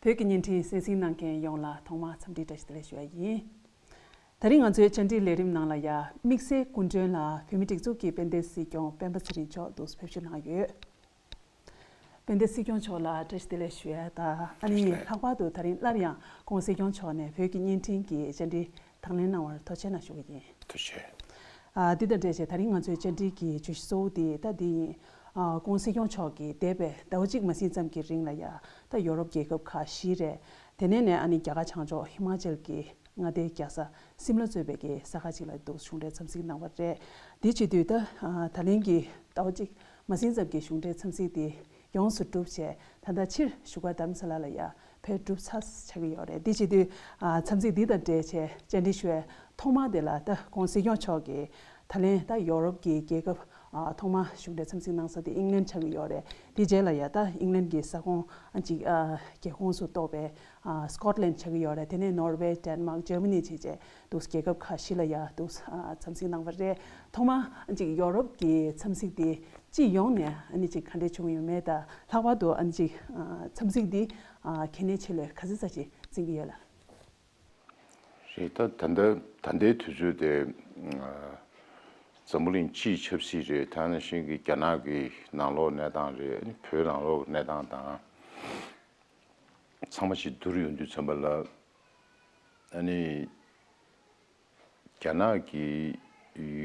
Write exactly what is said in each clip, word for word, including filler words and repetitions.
བོད་ཀྱི་བརྙན་འཕྲིན་གསན་གཟིགས་གནང་མཁན་ཡོངས་ལ་ཐོག་མར་འཚམས་འདྲི་བཀྲ་ཤིས་བདེ་ལེགས་ཞུ་བ་ཡིན། ད་རིང་ང་ཚོའི་བཅར་འདྲིའི་ལས་རིམ་ནང་ལ་ཡ་དམིགས་བསལ་སྐུ་མགྲོན་ལ་བོད་མིའི་སྒྲིག་འཛུགས་ཀྱི་དཔལ་ལྡན་སྲིད་སྐྱོང་སྤེན་པ་ཚེ་རིང་མཆོག་འདུག་སེ་ཕེབས་བསུ་གནང་ཡོད། དཔལ་ལྡན་སྲིད་སྐྱོང་མཆོག་ལ་བཀྲ་ཤིས་བདེ་ལེགས་ཞུ་ཡ་དང་ཨ་ནི་བཀྲ་ཤིས་བདེ་ལེགས། ལྷག་པར་དུ་ད་རིང་སླར་ཡང་༸གོང་ས་༸སྐྱོང་མཆོག་ནས་བོད་ཀྱི་བརྙན་འཕྲིན་གྱི་བཅར་འདྲི་དང་ལེན་གནང་བར་ཐུགས་རྗེ་གནང་ཞུ་གི་ཡིན། ཐུགས་རྗེ་ཆེ། ཨ། འདི་དང་འབྲེལ་བྱས་ད་རིང་ང་ཚོའི་བཅར་འདྲི་གི་བརྗོད་གཞི་གཙོ་བོ་དེ་ད་འདི་ཡིན། ཨ།༸གོང་ས་༸སྐྱོང་མཆོག་གིས་འདས་པའི་ཟླ་བ་གཅིག་མ་ཟིན་ཙམ་གྱི་རིང་ལ་ཡ་ད་ཡོ་རོབ་རྒྱལ་ཁབ་ཁག་བཞི་རེད། དེ་ནས་ནས་ཨ་ནི་རྒྱ་གར་བྱང་ཕྱོགས་ཧི་མ་ཅལ་གྱི་མངའ་སྡེའི་རྒྱལ་ས་སིམ་ལ་གཙོས་པའི་གི་ས་ཁག་ཅིག་ལ་འདུག་གཞུང་འབྲེལ་འཚམས་གཟིགས་གནང་བ་རེད། དེ་བྱེད་དུས་ད་ཨ། ད་ལན་གྱི་ཟླ་བ་གཅིག་མ་ཟིན་ཙམ་གྱི་གཞུང་འབྲེལ་འཚམས་གཟིགས་དེ་ཡོངས་སུ་གྲུབ་བྱས་ད་ལྟ་ཕྱིར་བཞུགས་སྒར་རྡ་རམ་ས་ལ་ལ་ཡ་ཕེབས་གྲུབ་ཚར་ཆགས་ཀྱི་ཡོད་རེད། དེ་བྱེད་དུས་ཨ། འཚམས་གཟིགས་འདི་དང་འབྲེལ་བྱས་བཅར་འདྲི་ཞུ་བའི་ཐོག་མ་དེ་ལ་ད་༸གོང་ས་༸སྐྱོང་མཆོག་གིས་ད་ལན་ད་ཡོ་རོབ་ཀྱི་རྒྱལ་ཁབ་ཨ། ཐོག་མ་གཞུང་འབྲེལ་འཚམས་གཟིགས་གནང་ས་དེ་ཨིང་ལན་ཆགས་ཀྱི་ཡོད་རེད། དེ་རྗེས་ལ་ཡ་ད་ཨིང་ལན་གྱི་ས་ཁོངས་ཨ། ཅིག་ཨ། རྒྱལ་ཁོངས་སུ་གཏོགས་པའི་ཨ། སི་ཀོཊ་ལན་ཆགས་ཀྱི་ཡོད་རེད། དེ་ནས་ནོར་ཝེ། ཌེན་མཱག་ཇར་མ་ནི་བྱས་རྗེས་འདུག་རྒྱལ་ཁབ་ཁག་བཞི་ལ་ཡ་འདུག་ཨ། འཚམས་གཟིགས་གནང་བ་རེད། ཐོག་མ་ཅིག་ཡོ་རོབ་ཀྱི་འཚམས་གཟིགས་དེ་སྤྱི་ཡོངས་ནས་ཨ་ནི་ཅིག་ག་འདྲས་བྱུང་ཡོད་མེད་དང་ལྷག་པར་དུ་ཨ་ནི་ཅིག་ཨ། འཚམས་གཟིགས་འདི་ཨ། གལ་གནད་ཆེ་ལོས་ག་ཚོད་ཙམ་ཅིག་འཛིན་གྱི་ཡོད་ལ། རེད། ད་ད་ལྟ་ད་ལྟའི་དུས་ཚོད་དེ་ཨ། འཛམ་བུ་གླིང་སྤྱིའི་ཆབ་སྲིད་རེད། ད་ནང་བཞིན་གྱི་རྒྱ་ནག་གི་ནང་ལོགས་གནས་སྟངས་རེད། ཨ་ནི་བོད་ནང་ལོགས་གནས་སྟངས་དང་ཚང་མ་ཅིག་བསྡུར་ཡོང་དུས་ཙམ་པ་ལ་ཨ་ནི། རྒྱ་ནག་གིས་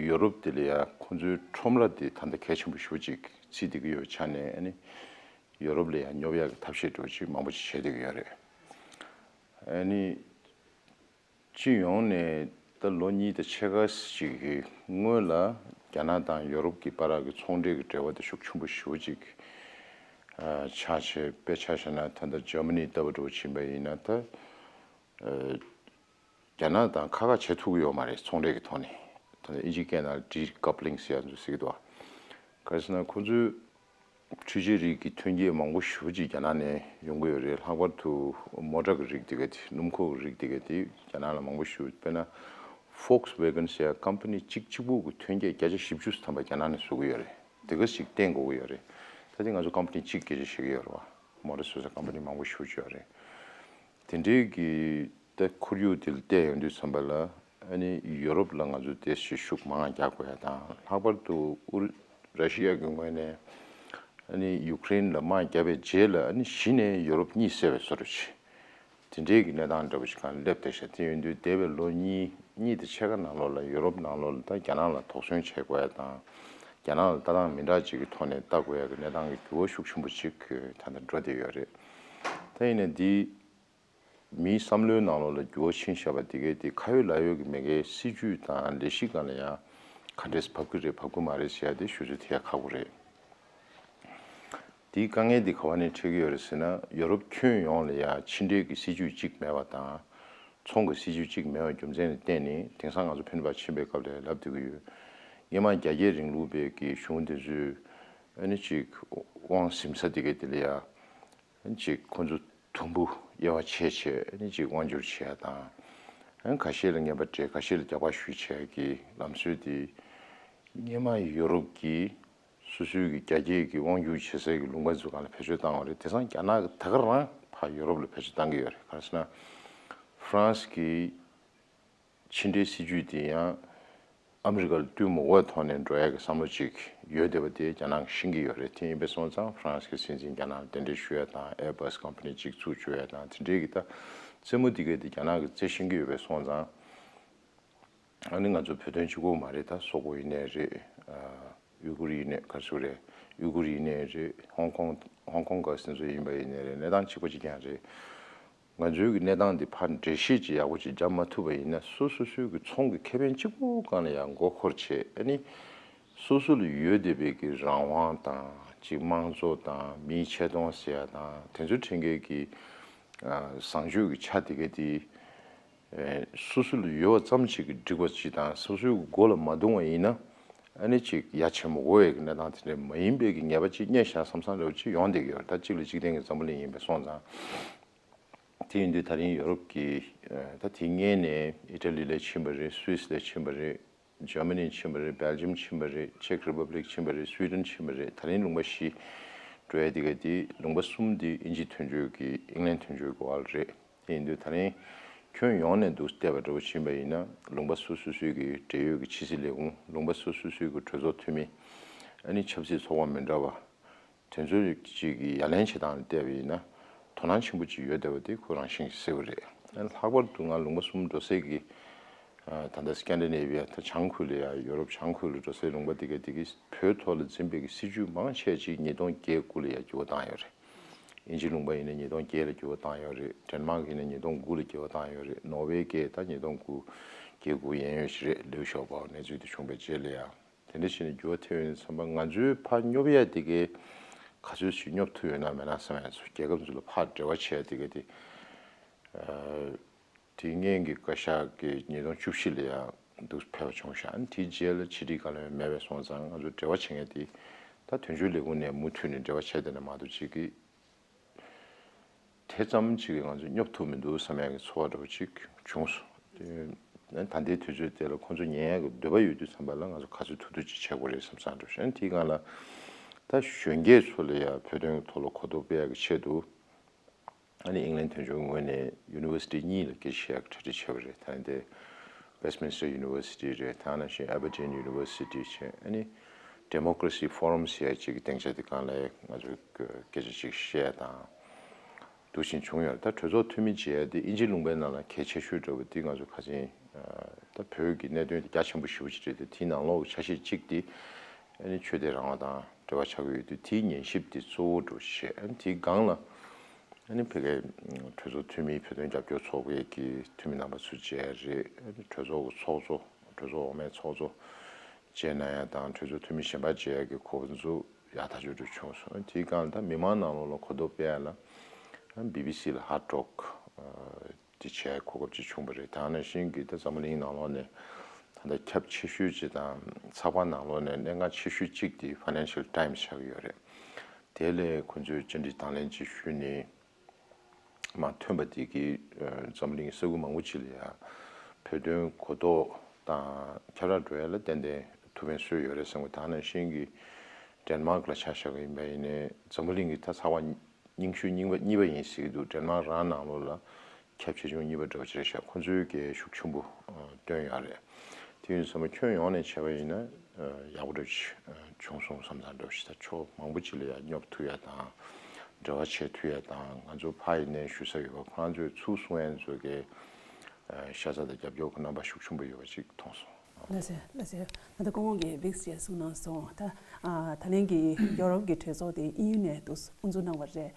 ཡོ་རོབ་དེ་ལ་ཡ་ཁོ་ཚོའི་ཁྲོམ་ར་དེ་ད་ལྟ་གལ་ཆེན་པོ་ཞེ་པོ་ཅིག་བརྩིས་བསྡད་ཀྱི་ཡོད་པའི་ཆ་ནས་ཨ་ནི་ཡོ་རོབ་ལ་ཡ་སྙོབ་ཡག་གི་ཐབས་ཤེས་འདྲ་བོ་ཅིག་མང་པོ་ཅིག་བྱས་བསྡད་ཀྱི་ཡོད་རེད། ཨ་ནི་སྤྱི་ཡོངས་ནས་ད་ལོ་གཉིས་དང་ཕྱེད་ཀ་ཅིག་གི་སྔོན་ལ་རྒྱ་ནག་དང་ཡོ་རོབ་ཀྱི་བར་གྱི་ཚོང་འབྲེལ་གྱི་འབྲེལ་བ་དེ་ཤུགས་ཆེན་པོ་ཞེ་པོ་ཅིག་ཨ། ཆགས་བྱས། དཔེ་ཆ་བཞག་ན་ད་ལྟ་ཇར་མ་ནི་ལྟ་བུ་འདྲ་བོ་ཕྱིན་པ་ཡིན་ན་ད་ཨ། རྒྱ་ནག་དང་ཁ་ཁ་བྱེད་ཐུབ་ཀྱི་ཡོད་མ་རེད། ཚོང་འབྲེལ་གྱི་ཐོག་ནས། ད་ལྟ་ཨིན་ཇིའི་སྐད་ནང་ཌི་ཀབ་ལིང་ཟེར་ཡ་ཚོ་ཟེར་གྱི་འདུག་བ། ག་རེ་ཟེར་ན་ཁོ་ཚོའི་འཕྲུལ་ཆས་རིགས་ཀྱི་ཐོན་སྐྱེད་མང་པོ་ཞེ་པོ་ཅིག་རྒྱ་ནག་ནས་ཡོང་གི་ཡོད་རེད། ལྷག་པར་དུ་མོ་ཊ་གི་རིགས་དེ་ག་དེ། སྣུམ་འཁོར་གྱི་རིགས་དེ་ག་དེ་རྒྱ་ནག་ལ་མང་པོ་ཞེ་པོ། དཔེར་ན་ཕོག་སི་ཝེ་གན་ཟེར་ཡ་ཀམ་པ་ནི་གཅིག་གཅིག་པུ་གི་ཐོན་སྐྱེད་བརྒྱ་ཆ་བཞི་བཅུ་ཐམ་པ་རྒྱ་ནག་ནས་བཟོ་གི་ཡོད་རེད། དེ་ག་ཞིག་བརྟེན་དགོས་ཀྱི་ཡོད་རེད། ད་དེ་ང་ཚོ་ཀམ་པ་ནི་གཅིག་སྐད་ཆ་བཤད་ཀྱི་ཡོད་རེད་བ། མོ་ཊ་བཟོ་ས་ཀམ་པ་ནི་མང་པོ་ཞེ་པོ་ཅིག་ཡོད་རེད། དེ་འདྲའི་གི་ད་ཁོར་ཡུག་དེ་ལ་བལྟས་ཡོང་དུས་ཙམ་པ་ལ་ཨ་ནི་ཡོ་རོབ་ལ་ང་ཚོ་དེ་ཞིག་ཤུགས་མང་རྒྱག་དགོས་ཡ་དང་། ལྷག་པར་དུ་ཨུ་རུ་ར་ཤི་ཡ་གི་ངོས་ནས་ཨ་ནི་ཡུཀ་རེན་ལ་དམག་བརྒྱབ་པའི་རྗེས་ལ་ཨ་ནི་གཞི་ནས་ཡོ་རོབ་གཉིད་སད་པའི་བཟོ་འདྲ་ཞིག་དེ་འདྲའི་གི་གནས་སྟངས་འདྲ་པོ་ཞིག་སྒང་སླེབས་བསྡད་ཤག་དེ་ཡིན་དུས་འདས་པའི་ལོ་གཉིས་གཉིས་དང་ཕྱེད་ཀ་ནང་ལོགས་ལ་ཡོ་རོབ་ནང་ལོགས་ལ་ད་རྒྱ་ནག་ལ་དོགས་ཟོན་བྱེད་དགོས་ཡ་དང་། རྒྱ་ནག་ལ་ལྟ་སྟངས་མི་འདྲ་ཅིག་གི་ཐོག་ནས་ལྟ་དགོས་ཡ་གི་གནས་སྟངས་ཀྱི་འགྱུར་བ་ཤུགས་ཆེན་པོ་ཅིག་ད་ལྟ་འགྲོ་བསྡད་ཡོད་རེད། ད་ཡིན་ནའི་འདི་མིའི་བསམ་བློའི་ནང་ལོགས་ལ་འགྱུར་བ་ཕྱིན་བཞག་པ་དེ་གས་དེ་ཁ་ཡོད་ལག་ཡོད་ཀྱི་མེད་མཁན་སྲིད་ཇུས་དང་ལས་གཞི་སྒང་ལ་ཡང་ག་འདྲས་བབས་ཀྱི་རེད་བབས་ཀྱི་མ་རེད་ཟེར་ཡ་དེ་ཞུ་ཚོད་ཐེ་ཡ་ཁག་པོ་རེད། དེའི་དཀའ་ངལ་འདི་ག་བ་ནས་འཕྲད་ཀྱི་ཡོད་རེད་ཟེར་ན། ཡོ་རོབ་ཁྱོན་ཡོངས་ལ་ཡ་ཕྱི་འབྲེལ་གྱི་སྲིད་ཇུས་གཅིག་མེད་པ་དང་། ཚོང་གི་སྲིད་ཇུས་གཅིག་མེད་པ་རྒྱུ་མཚན་ལ་བརྟེན་ནས་དེང་སང་ང་ཚོ་ཕན་པ་ཕྱིན་པའི་སྐབས་ལ་ལབ་བསྡད་ཀྱི་ཡོད། སྔོན་མ་རྒྱ་སྐྱེད་རིང་ལུགས་པའི་གི་གཞུང་དེ་ཚོས་ཨ་ནི་ཅིག་དབང་ཟིན་ས་དེ་གས་དེ་ལ་ཡ་ཨ་ནི་ཅིག་ཁོ་ཚོ་དུམ་བུ་དབྱེ་བ་ཕྱེ་བྱས་ཨ་ནི་ཅིག་དབང་སྒྱུར་བྱེད་ཡ་དང་། ཨ་ནི་ཁ་ཤས་ལ་རྔན་པ་སྤྲད། ཁ་ཤས་ལ་རྒྱག་པ་ཞུས་བྱས་ཀྱི་ལམ་སྲོལ་དེ་སྔོན་མ་ཡོ་རོབ་ཀྱི་སོ་སོའི་གི་རྒྱ་སྐྱེད་ཀྱི་དབང་སྒྱུར་བྱེད་སའི་གི་ལུང་པ་ཚོའི་སྒང་ལ་བེད་སྤྱོད་བཏང་བ་རེད། དེང་སང་རྒྱ་ནག་གི་ད་ག་རང་ཕར་ཡོ་རོབ་ལ་བེད་སྤྱོད་བཏང་གི་ཡོད་རེད། ག་རེ་ཟེར་ན། ཧྥ་རན་སི་གི་ཕྱི་འབྲེལ་སྲིད་ཇུས་དེ་ཡང་ཨ་མི་རི་ཀ་ལ་བསྟུན་མི་དགོས་པའི་ཐོག་ནས་འགྲོ་ཡ་གི་བསམ་བློ་ཅིག་ཡོད་བསྡད་པ་དེ་རྒྱ་ནག་གིས་ཤེས་ཀྱི་ཡོད་རེད། དེ་ཡིན་པས་སོང་ཙང་ཧྥ་རན་སི་གི་སྲིད་འཛིན་རྒྱ་ནག་ལ་གདན་འདྲེན་ཞུ་ཡ་དང་། ཨེར་བྷ་སི་ཀམ་པ་ནི་ཅིག་བཙུགས་བཅུག་ཡ་དང་། དེ་འདྲའི་གི་ད་རྩེད་མོ་དེ་གས་དེ་རྒྱ་ནག་གིས་རྩེ་ཤེས་ཀྱི་ཡོད་པས་སོང་ཙང་། ཨ་ནི་ང་ཚོ་བོད་དོན་གཅིག་པོ་མ་རེད། ད་སོག་པོ་ཡིན་ནའི་རེད། ཨ། ཡུ་གུར་ཡིན་ནའི་ག་རེ་ཟེར་དགོས་རེད། ཡུ་གུར་ཡིན་ནའི་རེད། ཧོང་ཀོང་། ཧོང་ཀོང་ག་སེ་ཚོ་ཡིན་པ་ཡིན་ནའི་རེད། གནས་སྟངས་གཅིག་པ་གཅིག་རྐྱང་རེད། ང་ཚོའི་གི་གནས་སྟངས་འདི་ཕར་འགྲེལ་བཤད་ཅིག་ཡག་པོ་ཅིག་བརྒྱབ་མ་ཐུབ་པ་ཡིན་ན། སོ་སོ་སོའི་གི་ཚོང་གི་ཁེ་ཕན་གཅིག་པོ་སྒང་ལ་ཡང་མགོ་འཁོར་བྱས། ཨ་ནི་སོ་སོ་ལ་ཡོད་བསྡད་པའི་གི་རང་དབང་དང་། ཅིག་དམངས་གཙོ་དང་མིའི་ཆེ་མཐོང་ཟེར་ཡ་དང་། དེ་ཚོ་འཕྲོད་མཁན་གི་ཨ། བཟང་སྤྱོད་ཀྱི་ཆ་དེ་ག་དེ། ཨེ། སོ་སོ་ལ་ཡོད་པ་ཙམ་ཞིག་གིས་འགྲིག་པ་ཅིག་དང་། སོ་སོའི་མགོ་ལ་མ་བརྡུང་བ་ཡིན་ན། ཨ་ནི་ཅིག་ཡ་བྱེད་མི་དགོས་པའི་གནས་སྟངས་དེ་འདྲ་མ་ཡིན་པའི་གི་ངེས་པ་ཅིག་རྙེད་བཞག་བསམ་བསམ་འདྲ་བོ་ཅིག་ཡོང་བསྡད་ཀྱི་ཡོད་རེད། ད་གཅིག་ལ་གཅིག་བརྟེན་གྱི་འཛམ་བུ་གླིང་ཡིན་པས་སོང་ཙང་། དེ་ཡིན་དུས་ད་རིང་ཡོ་རོབ་ཀྱི། ཨེ། ད་དེ་སྔོན་ནས་ཨི་ཊ་ལི་ལ་ཕྱིན་པ་རེད། སུད་སི་ལ་ཕྱིན་པ་རེད། ཇར་མ་ནི་ཕྱིན་པ་རེད། སྦེལ་ཇམ་ཕྱིན་པ་རེད། ཅེག་རི་པབ་ལིག་ཕྱིན་པ་རེད། སུའི་ཌེན་ཕྱིན་པ་རེད། ད་རིང་ལུང་པ་བཞི། འགྲོ་ཡ་དེ་ག་དེ་ལུང་པ་གསུམ་དེ་དབྱིན་ཇི་དོན་གཅོད་ཀྱི་ཨིང་ལན་དོན་གཅོད་ཀྱི་འོག་ལ་རེད། དེ་ཡིན་དུས་ད་རིང་ཁྱོན་ཡོངས་ནས་འདུག་བལྟས་པ་འདྲ་བོ་ཕྱིན་པ་ཡིན་ན་ལུང་པ་སོ་སོ་སོའི་གི་འབྲེལ་ཡོད་ཀྱི་ཕྱི་སྲིད་ལས་ཁུངས། ལུང་པ་སོ་སོ་སོའི་གི་གྲོས་ཚོགས་འཐུས་མི། ཨ་ནི་ཆབ་སྲིད་ཚོགས་པ་མི་འདྲ་བ། དེ་ཚོ་གཅིག་གི་ཡ་ལན་བྱེད་སྟངས་ལ་བལྟས་པ་ཡིན་ན་དོ་སྣང་ཆེན་པོ་ཅིག་ཡོད་བསྡད་པ་དེ་ཁོ་རང་བཞིན་གྱིས་གསལ་པོ་རེད། ཨ་ནི་ལྷག་པར་དུ་ང་ལུང་པ་གསུམ་འགྲོ་སའི་གི་ཨ་ད་ལྟ་སི་ཀན་ཌི་ནེ་བི་ཡ་ད་བྱང་ཁུལ་ལ་ཡ་ཡོ་རོབ་བྱང་ཁུལ་ལ་འགྲོ་སའི་ལུང་པ་དེ་ག་དེ་གི་བོད་ཐོག་ལ་འཛིན་པའི་གི་སྲིད་བྱུས་མང་ཆེ་ཅིག་ཉིས་སྟོང་བརྒྱད་དགུ་ལ་ཡ་འགྱུར་བ་བཏང་ཡོད་རེད། དབྱིན་ཇི་ལུང་པ་ཡིན་ན་ཉིས་སྟོང་བརྒྱད་ལ་འགྱུར་བ་བཏང་ཡོད་རེད། ཌེན་མཱག་ཡིན་ན་ཉིས་སྟོང་དགུ་ལ་འགྱུར་བ་བཏང་ཡོད་རེད། ནོར་ཝེ་གས་ད་ཉིས་སྟོང་དགུ་བརྒྱད་དགུ་ཡན་ཡོད་ཞིག་རེད། ལེའུ་ཞའོ་པའོ་གནས་ཚུལ་དེ་བྱུང་བའི་རྗེས་ལ་ཡ། དེ་འདྲ་བྱས་ནས་འགྱུར་བ་ཐེབས་ཡོང་དུས་ཙམ་པ་ང་ཚོའི་ཕར་སྙོབ་ཡ་དེ་གས་ག་ཚོད་ཞིག་སྙོབ་ཐུབ་ཡོད་ན་མེད་ན་བསམ་ཡ་ཚོ་རྒྱལ་ཁབ་ཚོ་ལ་ཕར་འབྲེལ་བ་བྱེད་ཡ་དེ་གས་དེ། དེ་སྔོན་གྱི་བཀའ་ཤག་གིས་ཉིས་སྟོང་བཅུ་བཞི་ལ་ཡང་འདུག་ཕེབས་པ་བྱུང་ཤག་དེའི་རྗེས་ལ་ཕྱི་དྲིལ་བཀའ་བློན་མེད་པ་སོང་ཙང་ང་ཚོ་འབྲེལ་བ་བྱེད་མཁན་དེ་ད་དོན་གཅོད་ལས་ཁུངས་ནས་མུ་མཐུད་ནས་འབྲེལ་བ་བྱས་བསྡད་ན་མ་གཏོགས་ཅིག་གིས་དེ་ཙམ་ཅིག་གིས་ང་ཚོ་སྙོབ་ཐུབ་མི་འདུག་བསམ་ཡག་གི་ཚོར་བ་འདྲ་པོ་ཅིག་བྱུང་སོང་། དེ་ད་ལྟའི་དུས་ཚོད་དེ་ལ་ཁོང་ཚོ་ཉན་ཡག་གི་འདོད་པ་ཡོད་དུས་ཙམ་པ་ལ་ང་ཚོ་ག་ཚོད་ཐུབ་ཐུབ་ཅིག་བྱེད་དགོས་རེད་བསམ་བསམ་འདྲ་པོ་ཞིག་དེའི་སྒང་ལ་ད་གཞོན་སྐྱེས་ཚོ་ལ་ཡང་བོད་དོན་གྱི་ཐོག་ལ་གོ་རྟོགས་སྤེལ་ཡག་གི་ཆེད་དུ། ཨ་ནི་ཨིང་ལན་དོན་གཅོད་ངོས་ནས་ཡུ་ནི་ཝར་སི་ཊི་གཉིས་ལ་སྐད་ཆ་བཤད་ཡག་གྲ་སྒྲིག་བྱས་པ་རེད། ད་ནི་དེ་Westminster University རེད། ད་ནང་བཞིན་Aberdeen University བྱས། ཨ་ནི་Democracy Forum ཟེར་ཡག་ཅིག་གི་སྡིངས་ཆ་དེ་སྒང་ལ་ང་ཚོས་སྐད་ཆ་ཅིག་བཤད་དང་འདུག་བཞིན་བྱུང་ཡོད་རེད། ད་གྲོས་ཚོགས་འཐུས་མི་བྱས་ཏེ་དབྱིན་ཇི་ལུང་པའི་ནང་ལ་གལ་ཆེ་ཤོས་འདྲ་བོ་དེ་ང་ཚོ་ཁ་སང་ད་བོད་ཀྱི་གནད་དོན་དེ་རྒྱ་ཆེན་པོ་ཞེ་པོ་ཅིག་རེད་དེ། དེའི་ནང་ལོགས་ཆ་ཤས་གཅིག་དེ་ཨ་ནི་ཆོས་དད་རང་དབང་དང་འབྲེལ་བ་ཆགས་ཀྱི་ཡོད་དུས་དེའི་ཉན་ཞིབ་དེ་གཙོ་བོ་འདྲ་བོ་བྱས། ཨ་ནི་དེའི་སྒང་ལ། ཨ་ནི་ཕ་གིའི་གྲོས་ཚོགས་འཐུས་མིའི་བོད་དོན་རྒྱབ་སྐྱོར་ཚོགས་པའི་གི་འཐུས་མི་རྣམ་པ་ཚོ་མཇལ་རེད། ཨ་ནི་གྲོས་ཚོགས་ཀྱི་ཚོགས་གཙོ་གྲོས་ཚོགས་འོག་མའི་ཚོགས་གཙོ་མཇལ་གནང་ཡ་དང་གྲོས་ཚོགས་འཐུས་མི་གཞན་པ་མཇལ་ཡ་གི་གོ་སྐབས་ཚོ་ཡག་ཐག་ཆོད་འདྲ་བྱུང་སོང་། ཨ་ནི་དེའི་སྒང་ད་མི་མང་ནང་ལོགས་ལ་གོ་རྟོགས་སྤེལ་ཡ་ལ་ཨ་ནི་བི་བི་སི་ལ་ཧར་ཊོག་དེ་བྱས་གོ་སྐབས་ཅིག་བྱུང་བ་རེད། ད་ནང་བཞིན་གྱི་ད་འཛམ་བུ་གླིང་ནང་ལོགས་ནས་ད་ལྟ་ཁྱབ་ཆེ་ཤོས་ཅིག་དང་ཚགས་པར་ནང་ལོགས་ནས་གནད་འགག་ཆེ་ཤོས་གཅིག་དེ་Financial Times ཆགས་ཀྱི་ཡོད་རེད། དེ་ལས་ཁོང་ཚོས་བཅར་འདྲི་དང་ལེན་ཅིག་ཞུས་ནས་མར་ཐོན་པ་དེ་གིས་ཨ་འཛམ་གླིང་ས་ཁུལ་མང་པོ་ཅིག་ལ་ཡང་བོད་དོན་གོ་རྟོགས་དང་ཁྱབ་བསྒྲགས་འགྲོ་ཡ་ལ་ཏན་ཏན་ཐུགས་ཕན་གསོས་ཡོད་རེད་བསམ་གི། ད་ནང་བཞིན་གྱི་ཌེན་མཱག་ལ་ཆ་བཞག་གི་ཡིན་པ་ཡིན་ནའི་འཛམ་བུ་གླིང་གི་ད་ཚགས་པར་རྙིང་ཤོས་རྙིང་པ་གཉིས་པ་ཡིན་ཟེར་གྱི་འདུག་ཌེན་མཱག་རང་ནང་ལོགས་ལ་ཁྱབ་ཆེ་ཆུང་གཉིས་པ་འདྲ་བོ་ཅིག་རེད་ཤག་ཁོང་ཚོའི་གི་ཤུགས་ཆེན་པོ་ཨ་བཏོན་ཡོད་རེད། དེ་ཡིན་ཙང་ཁྱོན་ཡོངས་ནས་བྱས་པ་ཡིན་ན་ཨ་ཡག་པོ་འདྲ་བོ་ཅིག་ཨ་བྱུང་སོང་བསམ་ཙང་འདྲ་བོ་ཞིག་ད་ཕྱོགས་མང་པོ་ཅིག་ལ་ཡང་སྙོབ་ཐུབ་ཡ་དང་འབྲེལ་བ་བྱེད་ཐུབ་ཡ་དང་། ང་ཚོ་ཕ་ཡི་ནས་ཞུ་ས་ཡོད་པ་ཁོ་རང་ཚོའི་ཚུར་གསུང་ཡ་ཚོ་གི་ཨ་ཤ་ཚ་དང་རྒྱབ་སྐྱོར་གྱི་རྣམ་པ་ཤུགས་ཆེན་པོ་ཡོད་པ་ཅིག་མཐོང་སོང་། ལགས་སོ། ལགས་སོ། ད་ལྟ་སྐུ་ངོ་གིས་བིག་ཅེས་གསུངས་གནང་སོང་། ད་ཨ་ད་ལན་གྱི་ཡོ་རོབ་ཀྱི་གྲོས་ཚོགས་དེ་དབྱིན་ཡུལ་ནས་འདུག་དབུ་འཛུགས་གནང་བ་རེད།